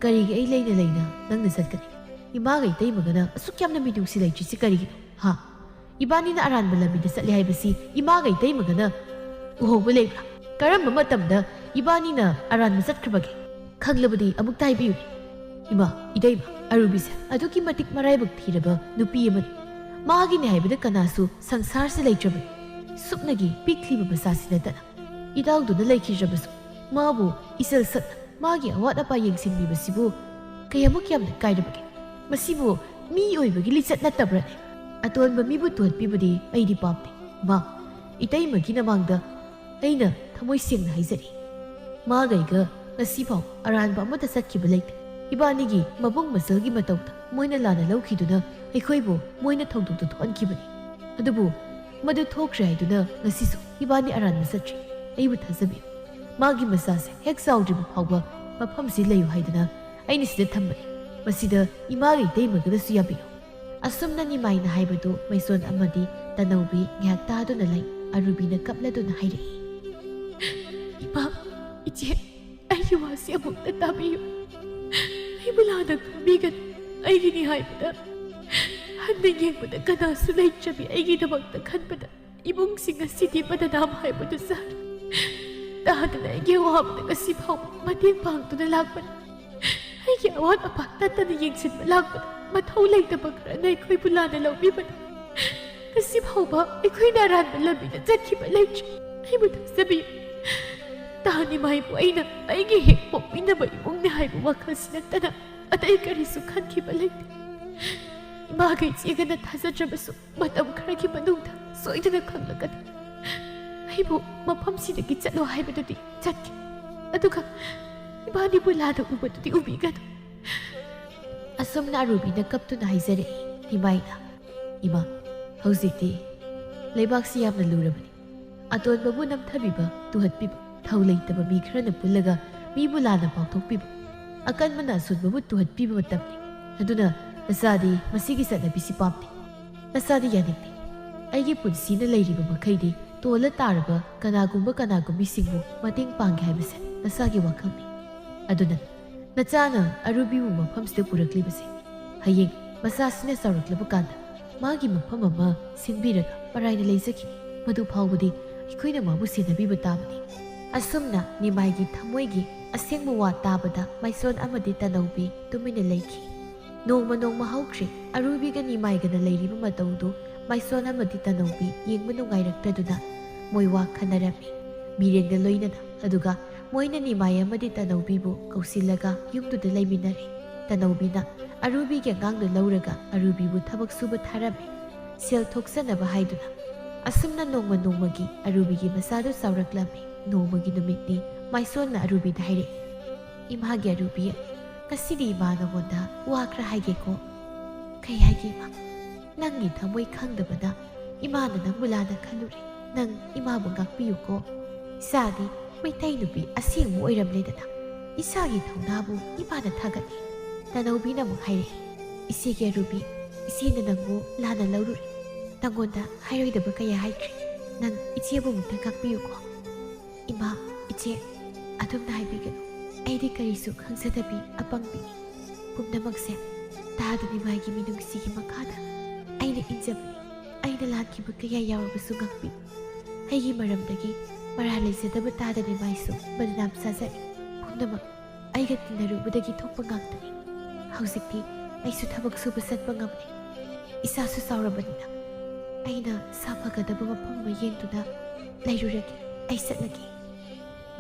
"ꯀꯔꯤꯒꯤ ꯑꯩ ꯂꯩꯅ ꯂꯩꯅ ꯅꯪꯅ ꯆꯠꯀꯅꯤ? ꯏꯃꯥꯒ ꯏꯇꯩꯃꯒꯅ ꯑꯁꯨꯛ ꯌꯥꯝꯅ ꯃꯤꯅꯨꯡꯁꯤ ꯂꯩꯇ꯭ꯔꯤꯁꯤ ꯀꯔꯤꯒꯤꯅꯣ? ꯍꯥ? ꯏꯕꯥꯅꯤꯅ ꯑꯔꯥꯟꯕ ꯂꯝꯕꯤꯗ ꯆꯠꯂꯦ ꯍꯥꯏꯕꯁꯤ ꯏꯃꯥꯒ ꯏꯇꯩꯃꯒꯅ ꯎꯍꯧꯕ ꯂꯩꯕ꯭ꯔꯥ? ꯀꯔꯝꯕ ꯃꯇꯝꯗ ꯏꯕꯥꯅꯤꯅ ꯑꯔꯥꯟꯕ ꯆꯠꯈ꯭ꯔꯕꯒꯦ? ꯈꯪꯂꯕꯗꯤ ꯑꯃꯨꯛꯇ ꯍꯥꯏꯕꯤꯌꯨꯅꯦ꯫" "ꯏꯃꯥ, ꯏꯇꯩꯃ, ꯑꯔꯨꯕꯤꯁꯦ ꯑꯗꯨꯛꯀꯤ ꯃꯇꯤꯛ ꯃꯔꯥꯏꯕꯛ ꯊꯤꯔꯕ ꯅꯨꯄꯤ ꯑꯃꯅꯤ꯫ ꯃꯥꯒꯤꯅꯦ ꯍꯥꯏꯕꯗ ꯀꯅꯥꯁꯨ ꯁꯪꯁꯥꯔꯁꯤ ꯂꯩꯇ꯭ꯔꯕꯅꯤ꯫ ꯁꯨꯞꯅꯒꯤ ꯄꯤꯛꯂꯤꯕ ꯃꯆꯥꯁꯤ ꯅꯠꯇꯅ꯫ ꯏꯇꯥꯎꯗꯨꯅ ꯂꯩꯈꯤꯗ꯭ꯔꯕꯁꯨ ꯃꯥꯕꯨ ꯏꯆꯜ ꯁꯛꯅ ꯃꯥꯒꯤ ꯑꯋꯥꯠ ꯑꯄꯥ ꯌꯦꯡꯁꯤꯟꯕꯤꯕꯁꯤꯕꯨ ꯀꯌꯥꯃꯨꯛ ꯌꯥꯝꯅ ꯀꯥꯏꯔꯕꯒꯦ? ꯃꯁꯤꯕꯨ ꯃꯤ ꯑꯣꯏꯕꯒꯤ ꯂꯤꯆꯠ ꯅꯠꯇꯕ꯭ꯔꯅꯦ?" ꯑꯇꯣꯟꯕ ꯃꯤꯕꯨ ꯇꯨꯍꯠꯄꯤꯕꯗꯤ ꯑꯩꯗꯤ ꯄꯥꯝꯗꯦ꯫ ꯃꯥ, ꯏꯇꯩꯃꯒꯤ ꯅꯃꯥꯡꯗ ꯑꯩꯅ ꯊꯃꯣꯏ ꯁꯦꯡꯅ ꯍꯥꯏꯖꯔꯤ꯫ ꯃꯥꯒ ꯑꯩꯒ ꯉꯁꯤꯐꯥꯎ ꯑꯔꯥꯟꯕ ꯑꯃꯠꯇ ꯆꯠꯈꯤꯕ ꯂꯩꯇꯦ꯫ ꯏꯕꯥꯅꯤꯒꯤ ꯃꯕꯨꯡ ꯃꯆꯜꯒꯤ ꯃꯇꯧꯗ ꯃꯣꯏꯅ ꯂꯥꯟꯅ ꯂꯧꯈꯤꯗꯨꯅ ꯑꯩꯈꯣꯏꯕꯨ ꯃꯣꯏꯅ ꯊꯧꯗꯣꯛꯇ ꯊꯣꯛꯍꯟꯈꯤꯕꯅꯤ꯫ ꯑꯗꯨꯕꯨ ꯃꯗꯨ ꯊꯣꯛꯈ꯭ꯔꯦ ꯍꯥꯏꯗꯨꯅ ꯉꯁꯤꯁꯨ ꯏꯕꯥꯅꯤ ꯑꯔꯥꯟꯕ ꯆꯠꯇ꯭ꯔꯤ꯫ ꯑꯩꯕꯨ ꯊꯥꯖꯕꯤꯌꯨ꯫ ꯃꯥꯒꯤ ꯃꯆꯥꯁꯦ ꯍꯦꯛ ꯆꯥꯎꯗ꯭ꯔꯤꯕ ꯐꯥꯎꯕ ꯃꯐꯝꯁꯤ ꯂꯩꯌꯨ ꯍꯥꯏꯗꯨꯅ ꯑꯩꯅ ꯁꯤꯗ ꯊꯝꯕꯅꯤ꯫ ꯃꯁꯤꯗ ꯏꯃꯥꯒ ꯏꯇꯩꯃꯒꯅꯁꯨ ꯌꯥꯕꯤꯌꯨ꯫ ꯑꯁꯨꯝꯅ ꯅꯤꯃꯥꯏꯅ ꯍꯥꯏꯕꯗꯨ ꯃꯩꯁꯣꯟ ꯑꯃꯗꯤ ꯇꯅꯧꯕꯤ ꯉꯥꯏꯍꯥꯛ ꯇꯥꯗꯨꯅ ꯂꯩ꯫ ꯑꯔꯨꯕꯤꯅ ꯀꯞꯂꯗꯨꯅ ꯍꯥꯏꯔꯛꯏ, "ꯏꯃꯥ, ꯏꯆꯦ, ꯑꯩꯒꯤ ꯋꯥꯁꯤ ꯑꯃꯨꯛꯇ ꯇꯥꯕꯤꯌꯨ꯫ ꯑꯩꯕꯨ ꯂꯥꯟꯅ ꯈꯟꯕꯤꯒꯅꯨ꯫ ꯑꯩꯒꯤꯅꯤ ꯍꯥꯏꯕꯗ ꯍꯟꯅ ꯌꯦꯡꯕꯗ ꯀꯅꯥꯁꯨ ꯂꯩꯇ꯭ꯔꯕꯤ ꯑꯩꯒꯤꯗꯃꯛꯇ ꯈꯟꯕꯗ ꯏꯃꯨꯡꯁꯤꯡ ꯑꯁꯤꯗꯤ ꯕꯗꯅꯥꯝ ꯍꯥꯏꯕꯗꯨ ꯆꯥꯔꯦ꯫ ꯇꯥꯗꯅ ꯑꯩꯒꯤ ꯑꯋꯥꯕꯗ ꯉꯁꯤ ꯐꯥꯎꯕ ꯃꯇꯦꯡ ꯄꯥꯡꯗꯨꯅ ꯂꯥꯛꯄꯅꯤ꯫ ꯑꯩꯒꯤ ꯑꯋꯥꯠ ꯑꯄꯥ ꯇꯠꯇꯅ ꯌꯦꯡꯁꯤꯟꯕ ꯂꯥꯛꯄꯗ ꯃꯊꯧ ꯂꯩꯇꯕ ꯈꯔꯅ ꯑꯩꯈꯣꯏꯕꯨ ꯂꯥꯟꯅ ꯂꯧꯕꯤꯕꯅ ꯉꯁꯤ ꯐꯥꯎꯕ ꯑꯩꯈꯣꯏꯅ ꯑꯔꯥꯟꯕ ꯂꯝꯕꯤꯗ ꯆꯠꯈꯤꯕ ꯂꯩꯇ꯭ꯔꯤ꯫ ꯑꯩꯕꯨ ꯊꯥꯖꯕꯤꯌꯨ꯫ ꯇꯥ ꯅꯤꯃꯥꯏꯕꯨ ꯑꯩꯅ ꯑꯩꯒꯤ ꯍꯦꯛ ꯄꯣꯛꯃꯤꯟꯅꯕ ꯏꯃꯨꯡꯅꯤ ꯍꯥꯏꯕ ꯋꯥꯈꯜꯁꯤ ꯅꯠꯇꯅ ꯑꯇꯩ ꯀꯔꯤꯁꯨ ꯈꯟꯈꯤꯕ ꯂꯩꯇꯦ꯫ ꯏꯃꯥꯒ ꯏꯆꯦꯒꯅ ꯊꯥꯖꯗ꯭ꯔꯕꯁꯨ ꯃꯇꯝ ꯈꯔꯒꯤ ꯃꯅꯨꯡꯗ ꯁꯣꯏꯗꯅ ꯈꯪꯂꯛꯀꯅꯤ꯫ ꯑꯩꯕꯨ ꯃꯐꯝꯁꯤꯗꯒꯤ ꯆꯠꯂꯣ ꯍꯥꯏꯕꯗꯨꯗꯤ ꯆꯠꯀꯦ꯫ ꯑꯗꯨꯒ ꯏꯕꯥꯅꯤꯕꯨ ꯂꯥꯟꯅ ꯎꯕꯗꯨꯗꯤ ꯎꯕꯤꯒꯅꯨ꯫" ꯑꯁꯨꯝꯅ ꯑꯔꯨꯕꯤꯅ ꯀꯞꯇꯨꯅ ꯍꯥꯏꯖꯔꯛꯏ꯫ ꯅꯤꯃꯥꯏꯅ, "ꯏꯃꯥ, ꯍꯧꯖꯤꯛꯇꯤ ꯂꯩꯕꯥꯛꯁꯤ ꯌꯥꯝꯅ ꯂꯨꯔꯕꯅꯤ꯫ ꯑꯇꯣꯟꯕꯕꯨ ꯅꯝꯊꯕꯤꯕ, ꯇꯨꯍꯠꯄꯤꯕ, ꯊꯧ ꯂꯩꯇꯕ ꯃꯤ ꯈꯔꯅ ꯄꯨꯜꯂꯒ ꯃꯤꯕꯨ ꯂꯥꯟꯅ ꯄꯥꯎꯊꯣꯛꯄꯤꯕ, ꯑꯀꯟꯕꯅ ꯑꯁꯣꯟꯕꯕꯨ ꯇꯨꯍꯠꯄꯤꯕ ꯃꯇꯝꯅꯤ꯫ ꯑꯗꯨꯅ ꯅꯆꯥꯗꯤ ꯃꯁꯤꯒꯤ ꯆꯠꯅꯕꯤꯁꯤ ꯄꯥꯝꯗꯦ꯫ ꯅꯆꯥꯗꯤ ꯌꯥꯅꯤꯡꯗꯦ꯫ ꯑꯩꯒꯤ ꯄꯨꯟꯁꯤꯅ ꯂꯩꯔꯤꯕ ꯃꯈꯩꯗꯤ ꯇꯣꯜꯂ ꯇꯥꯔꯕ ꯀꯅꯥꯒꯨꯝꯕ ꯀꯅꯥꯒꯨꯝꯕꯤꯁꯤꯡꯕꯨ ꯃꯇꯦꯡ ꯄꯥꯡꯒꯦ ꯍꯥꯏꯕꯁꯦ ꯅꯆꯥꯒꯤ ꯋꯥꯈꯜꯅꯤ꯫ ꯑꯗꯨꯅ ꯅꯆꯥꯅ ꯑꯔꯨꯕꯤꯕꯨ ꯃꯐꯝꯁꯤꯗ ꯄꯨꯔꯛꯂꯤꯕꯁꯦ ꯍꯌꯦꯡ ꯃꯆꯥꯁꯤꯅ ꯆꯥꯎꯔꯛꯂꯕ ꯀꯥꯟꯗ ꯃꯥꯒꯤ ꯃꯐꯝ ꯑꯃ ꯁꯤꯟꯕꯤꯔꯒ ꯃꯔꯥꯏꯅ ꯂꯩꯖꯈꯤꯅꯤ꯫ ꯃꯗꯨ ꯐꯥꯎꯕꯗꯤ ꯑꯩꯈꯣꯏꯅ ꯃꯥꯕꯨ ꯁꯦꯟꯅꯕꯤꯕ ꯇꯥꯕꯅꯤ꯫" ꯑꯁꯨꯝꯅ ꯅꯤꯃꯥꯏꯒꯤ ꯊꯃꯣꯏꯒꯤ ꯑꯁꯦꯡꯕ ꯋꯥ ꯇꯥꯕꯗ ꯃꯥꯏꯁꯣꯟ ꯑꯃꯗꯤ ꯇꯅꯧꯕꯤ ꯇꯨꯃꯤꯟꯅ ꯂꯩꯈꯤ꯫ ꯅꯣꯡꯃ ꯅꯣꯡꯃ ꯍꯧꯈ꯭ꯔꯦ꯫ ꯑꯔꯨꯕꯤꯒ ꯅꯤꯃꯥꯏꯒꯅ ꯂꯩꯔꯤꯕ ꯃꯇꯧꯗꯨ ꯃꯥꯏꯁꯣꯟ ꯑꯃꯗꯤ ꯇꯅꯧꯕꯤ ꯌꯦꯡꯕ ꯅꯨꯡꯉꯥꯏꯔꯛꯇ꯭ꯔꯗꯨꯅ ꯃꯣꯏ ꯋꯥ ꯈꯟꯅꯔꯝꯃꯤ꯫ ꯃꯤꯔꯦꯟꯒ ꯂꯣꯏꯅꯅ꯫ ꯑꯗꯨꯒ ꯃꯣꯏꯅ ꯅꯤꯃꯥꯏ ꯑꯃꯗꯤ ꯇꯅꯧꯕꯤꯕꯨ ꯀꯧꯁꯤꯜꯂꯒ ꯌꯨꯝꯗꯨꯗ ꯂꯩꯃꯤꯟꯅꯔꯦ꯫ ꯇꯅꯧꯕꯤꯅ ꯑꯔꯨꯕꯤꯒꯤ ꯑꯉꯥꯡꯗꯨ ꯂꯧꯔꯒ ꯑꯔꯨꯕꯤꯕꯨ ꯊꯕꯛ ꯁꯨꯕ ꯊꯥꯔꯝꯃꯤ꯫ ꯁꯦꯜ ꯊꯣꯛꯆꯅꯕ ꯍꯥꯏꯗꯨꯅ꯫ ꯑꯁꯨꯝꯅ ꯅꯣꯡꯃ ꯅꯣꯡꯃꯒꯤ ꯑꯔꯨꯕꯤꯒꯤ ꯃꯆꯥꯗꯨ ꯆꯥꯎꯔꯛꯂꯝꯃꯤ꯫ ꯅꯣꯡꯃꯒꯤ ꯅꯨꯃꯤꯠꯅꯤ꯫ ꯃꯥꯏꯁꯣꯟꯅ ꯑꯔꯨꯕꯤꯗ ꯍꯥꯏꯔꯛꯏ, "ꯏꯃꯥꯒꯤ ꯑꯔꯨꯕꯤ, ꯉꯁꯤꯗꯤ ꯏꯃꯥ ꯅꯉꯣꯟꯗ ꯋꯥ ꯈꯔ ꯍꯥꯏꯒꯦꯀꯣ?" "ꯀꯩ ꯍꯥꯏꯒꯦ ꯏꯃꯥ?" "ꯅꯪꯒꯤ ꯊꯃꯣꯏ ꯈꯪꯗꯕꯅ ꯏꯃꯥꯅ ꯅꯪꯕꯨ ꯂꯥꯟꯅ ꯈꯜꯂꯨꯔꯦ꯫ ꯅꯪ ꯏꯃꯥꯕꯨ ꯉꯥꯛꯄꯤꯌꯨꯀꯣ꯫ ꯏꯆꯥꯗꯤ ꯃꯩꯇꯩ ꯅꯨꯄꯤ ꯑꯁꯦꯡꯕ ꯑꯣꯏꯔꯝꯂꯦꯗꯅ꯫ ꯏꯆꯥꯒꯤ ꯊꯧꯅꯥꯕꯨ ꯏꯃꯥꯅ ꯊꯥꯒꯠꯂꯤ꯫" ꯇꯅꯧꯕꯤꯅ ꯑꯃꯨꯛ ꯍꯥꯏꯔꯛꯏ, "ꯏꯆꯦꯒꯤ ꯑꯔꯨꯕꯤ, ꯏꯆꯦꯅ ꯅꯪꯕꯨ ꯂꯥꯟꯅ ꯂꯧꯔꯨꯔꯦ꯫ ꯅꯪꯉꯣꯟꯗ ꯍꯥꯏꯔꯣꯏꯗꯕ ꯀꯌꯥ ꯍꯥꯏꯈ꯭ꯔꯦ꯫ ꯅꯪ ꯏꯆꯦꯕꯨ ꯑꯃꯨꯛꯇ ꯉꯥꯛꯄꯤꯌꯨꯀꯣ꯫" "ꯏꯃꯥ, ꯏꯆꯦ, ꯑꯗꯨꯝꯅ ꯍꯥꯏꯕꯤꯒꯅꯨ꯫ ꯑꯩꯗꯤ ꯀꯔꯤꯁꯨ ꯈꯪꯖꯗꯕꯤ ꯑꯄꯪꯕꯤꯅꯤ꯫ ꯄꯨꯝꯅꯃꯛꯁꯦ ꯇꯥꯗ ꯅꯤꯃꯥꯏꯒꯤ ꯃꯤꯅꯨꯡꯁꯤꯒꯤ ꯃꯈꯥꯗ ꯑꯩꯅ ꯏꯟꯖꯕꯅꯤ꯫ ꯑꯩꯅ ꯂꯥꯟꯈꯤꯕ ꯀꯌꯥ ꯌꯥꯎꯔꯕꯁꯨ ꯉꯥꯛꯄꯤ꯫ ꯑꯩꯒꯤ ꯃꯔꯝꯗꯒꯤ ꯃꯔꯥꯜ ꯂꯩꯖꯗꯕ ꯇꯥꯗ ꯅꯤꯃꯥꯏꯁꯨ ꯕꯗꯅꯥꯝ ꯆꯥꯖꯔꯦ꯫ ꯄꯨꯝꯅꯃꯛ ꯑꯩꯒ ꯇꯤꯟꯅꯔꯨꯕꯗꯒꯤ ꯊꯣꯛꯄ ꯉꯥꯛꯇꯅꯤ꯫ ꯍꯧꯖꯤꯛꯇꯤ ꯑꯩꯁꯨ ꯊꯕꯛ ꯁꯨꯕ ꯆꯠꯄ ꯉꯝꯂꯦ꯫ ꯏꯆꯥꯁꯨ ꯆꯥꯎꯔꯕꯅꯤꯅ ꯑꯩꯅ ꯁꯥꯐꯒꯗꯕ ꯃꯐꯝ ꯑꯃ ꯌꯦꯡꯗꯨꯅ ꯂꯩꯔꯨꯔꯒꯦ꯫ ꯑꯩ ꯆꯠꯂꯒꯦ꯫"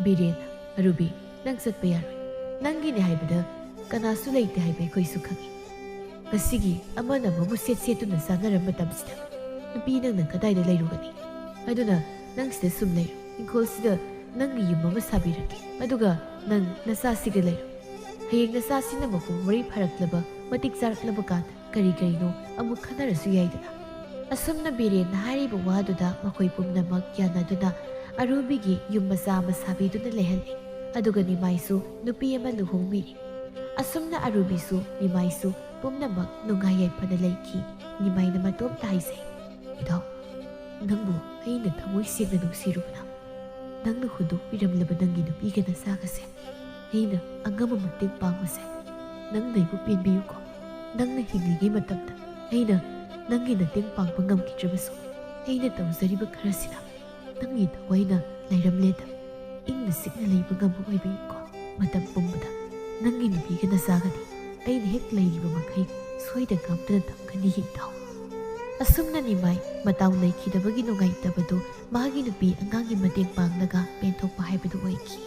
"ꯕꯤꯔꯦꯟ, ꯑꯔꯨꯕꯤ, ꯅꯪ ꯆꯠꯄ ꯌꯥꯔꯣꯏ꯫ ꯅꯪꯒꯤꯅꯦ ꯍꯥꯏꯕꯗ ꯀꯅꯥꯁꯨ ꯂꯩꯇꯦ ꯍꯥꯏꯕ ꯑꯩꯈꯣꯏꯁꯨ ꯈꯪꯏ꯫ ꯉꯁꯤꯒꯤ ꯑꯃꯅ ꯑꯃꯕꯨ ꯁꯦꯠ ꯁꯦꯠꯇꯨꯅ ꯆꯥꯅꯔ ꯃꯇꯝꯁꯤꯗ ꯅꯨꯄꯤ ꯅꯪꯅ ꯀꯗꯥꯏꯗ ꯂꯩꯔꯨꯒꯅꯤ? ꯑꯗꯨꯅ ꯅꯪ ꯁꯤꯗ ꯁꯨꯝ ꯂꯩꯔꯣ꯫ ꯏꯪꯈꯣꯜꯁꯤꯗ ꯅꯪꯒꯤ ꯌꯨꯝ ꯑꯃ ꯁꯥꯕꯤꯔꯒꯦ꯫ ꯑꯗꯨꯒ ꯅꯪ ꯅꯆꯥꯁꯤꯒ ꯂꯩꯔꯣ꯫ ꯍꯌꯦꯡ ꯅꯆꯥꯁꯤꯅ ꯃꯄꯨꯡ ꯃꯔꯩ ꯐꯥꯔꯛꯂꯕ, ꯃꯇꯤꯛ ꯆꯥꯔꯛꯂꯕ ꯀꯥꯟꯗ ꯀꯔꯤ ꯀꯔꯤꯅꯣ ꯑꯃꯨꯛ ꯈꯟꯅꯔꯁꯨ ꯌꯥꯏꯗꯅ꯫" ꯑꯁꯨꯝꯅ ꯕꯤꯔꯦꯟꯅ ꯍꯥꯏꯔꯤꯕ ꯋꯥꯗꯨꯗ ꯃꯈꯣꯏ ꯄꯨꯝꯅꯃꯛ ꯌꯥꯅꯗꯨꯅ ꯑꯔꯨꯕꯤꯒꯤ ꯌꯨꯝ ꯃꯆꯥ ꯑꯃ ꯁꯥꯕꯤꯗꯨꯅ ꯂꯩꯍꯜꯂꯤ꯫ ꯑꯗꯨꯒ ꯅꯤꯃꯥꯏꯁꯨ ꯅꯨꯄꯤ ꯑꯃ ꯂꯨꯍꯣꯡꯕꯤꯔꯤ꯫ ꯑꯁꯨꯝꯅ ꯑꯔꯨꯕꯤꯁꯨ ꯅꯤꯃꯥꯏꯁꯨ ꯄꯨꯝꯅꯃꯛ ꯅꯨꯡꯉꯥꯏ ꯌꯥꯏꯐꯅ ꯂꯩꯈꯤ꯫ ꯅꯤꯃꯥꯏꯅ ꯃꯇꯣꯝꯇ ꯍꯥꯏꯖꯩ, "ꯏꯙꯧ, ꯅꯪꯕꯨ ꯑꯩꯅ ꯊꯃꯣꯏ ꯁꯦꯡꯅ ꯅꯨꯡꯁꯤꯔꯨꯕꯅ ꯅꯪꯅ ꯍꯨꯟꯗꯣꯛꯄꯤꯔꯝꯂꯕ ꯅꯪꯒꯤ ꯅꯨꯄꯤꯒ ꯅꯆꯥꯒꯁꯦ ꯑꯩꯅ ꯑꯉꯝꯕ ꯃꯇꯦꯡ ꯄꯥꯡꯕꯁꯦ ꯅꯪꯅ ꯑꯩꯕꯨ ꯄꯦꯟꯕꯤꯌꯨꯀꯣ꯫ ꯅꯪꯅ ꯍꯤꯡꯂꯤꯉꯩ ꯃꯇꯝꯗ ꯑꯩꯅ ꯅꯪꯒꯤ ꯃꯇꯦꯡ ꯄꯥꯡꯕ ꯉꯝꯈꯤꯗ꯭ꯔꯕꯁꯨ ꯑꯩꯅ ꯇꯧꯖꯔꯤꯕ ꯈꯔꯁꯤꯅ ꯅꯪꯒꯤ ꯊꯋꯥꯏꯅ ꯂꯩꯔꯝꯂꯦꯗ ꯏꯪꯅ ꯆꯤꯛꯅ ꯂꯩꯕ ꯉꯝꯕ ꯑꯣꯏꯕꯤꯌꯨꯀꯣ꯫ ꯃꯇꯝ ꯄꯨꯝꯕꯗ ꯅꯪꯒꯤ ꯅꯨꯄꯤꯒ ꯅꯆꯥꯒꯗꯤ ꯑꯩꯅ ꯍꯦꯛ ꯂꯩꯔꯤꯕ ꯃꯈꯩ ꯁꯣꯏꯗ ꯉꯥꯝꯗꯅ ꯊꯝꯒꯅꯤ ꯏꯙꯧ꯫" ꯑꯁꯨꯝꯅ ꯅꯤꯃꯥꯏ ꯃꯇꯥꯎ ꯂꯩꯈꯤꯗꯕꯒꯤ ꯅꯨꯡꯉꯥꯏꯇꯕꯗꯨ ꯃꯥꯒꯤ ꯅꯨꯄꯤ ꯑꯉꯥꯡꯒꯤ ꯃꯇꯦꯡ ꯄꯥꯡꯂꯒ ꯄꯦꯟꯊꯣꯛꯄ ꯍꯥꯏꯕꯗꯨ ꯑꯣꯏꯈꯤ꯫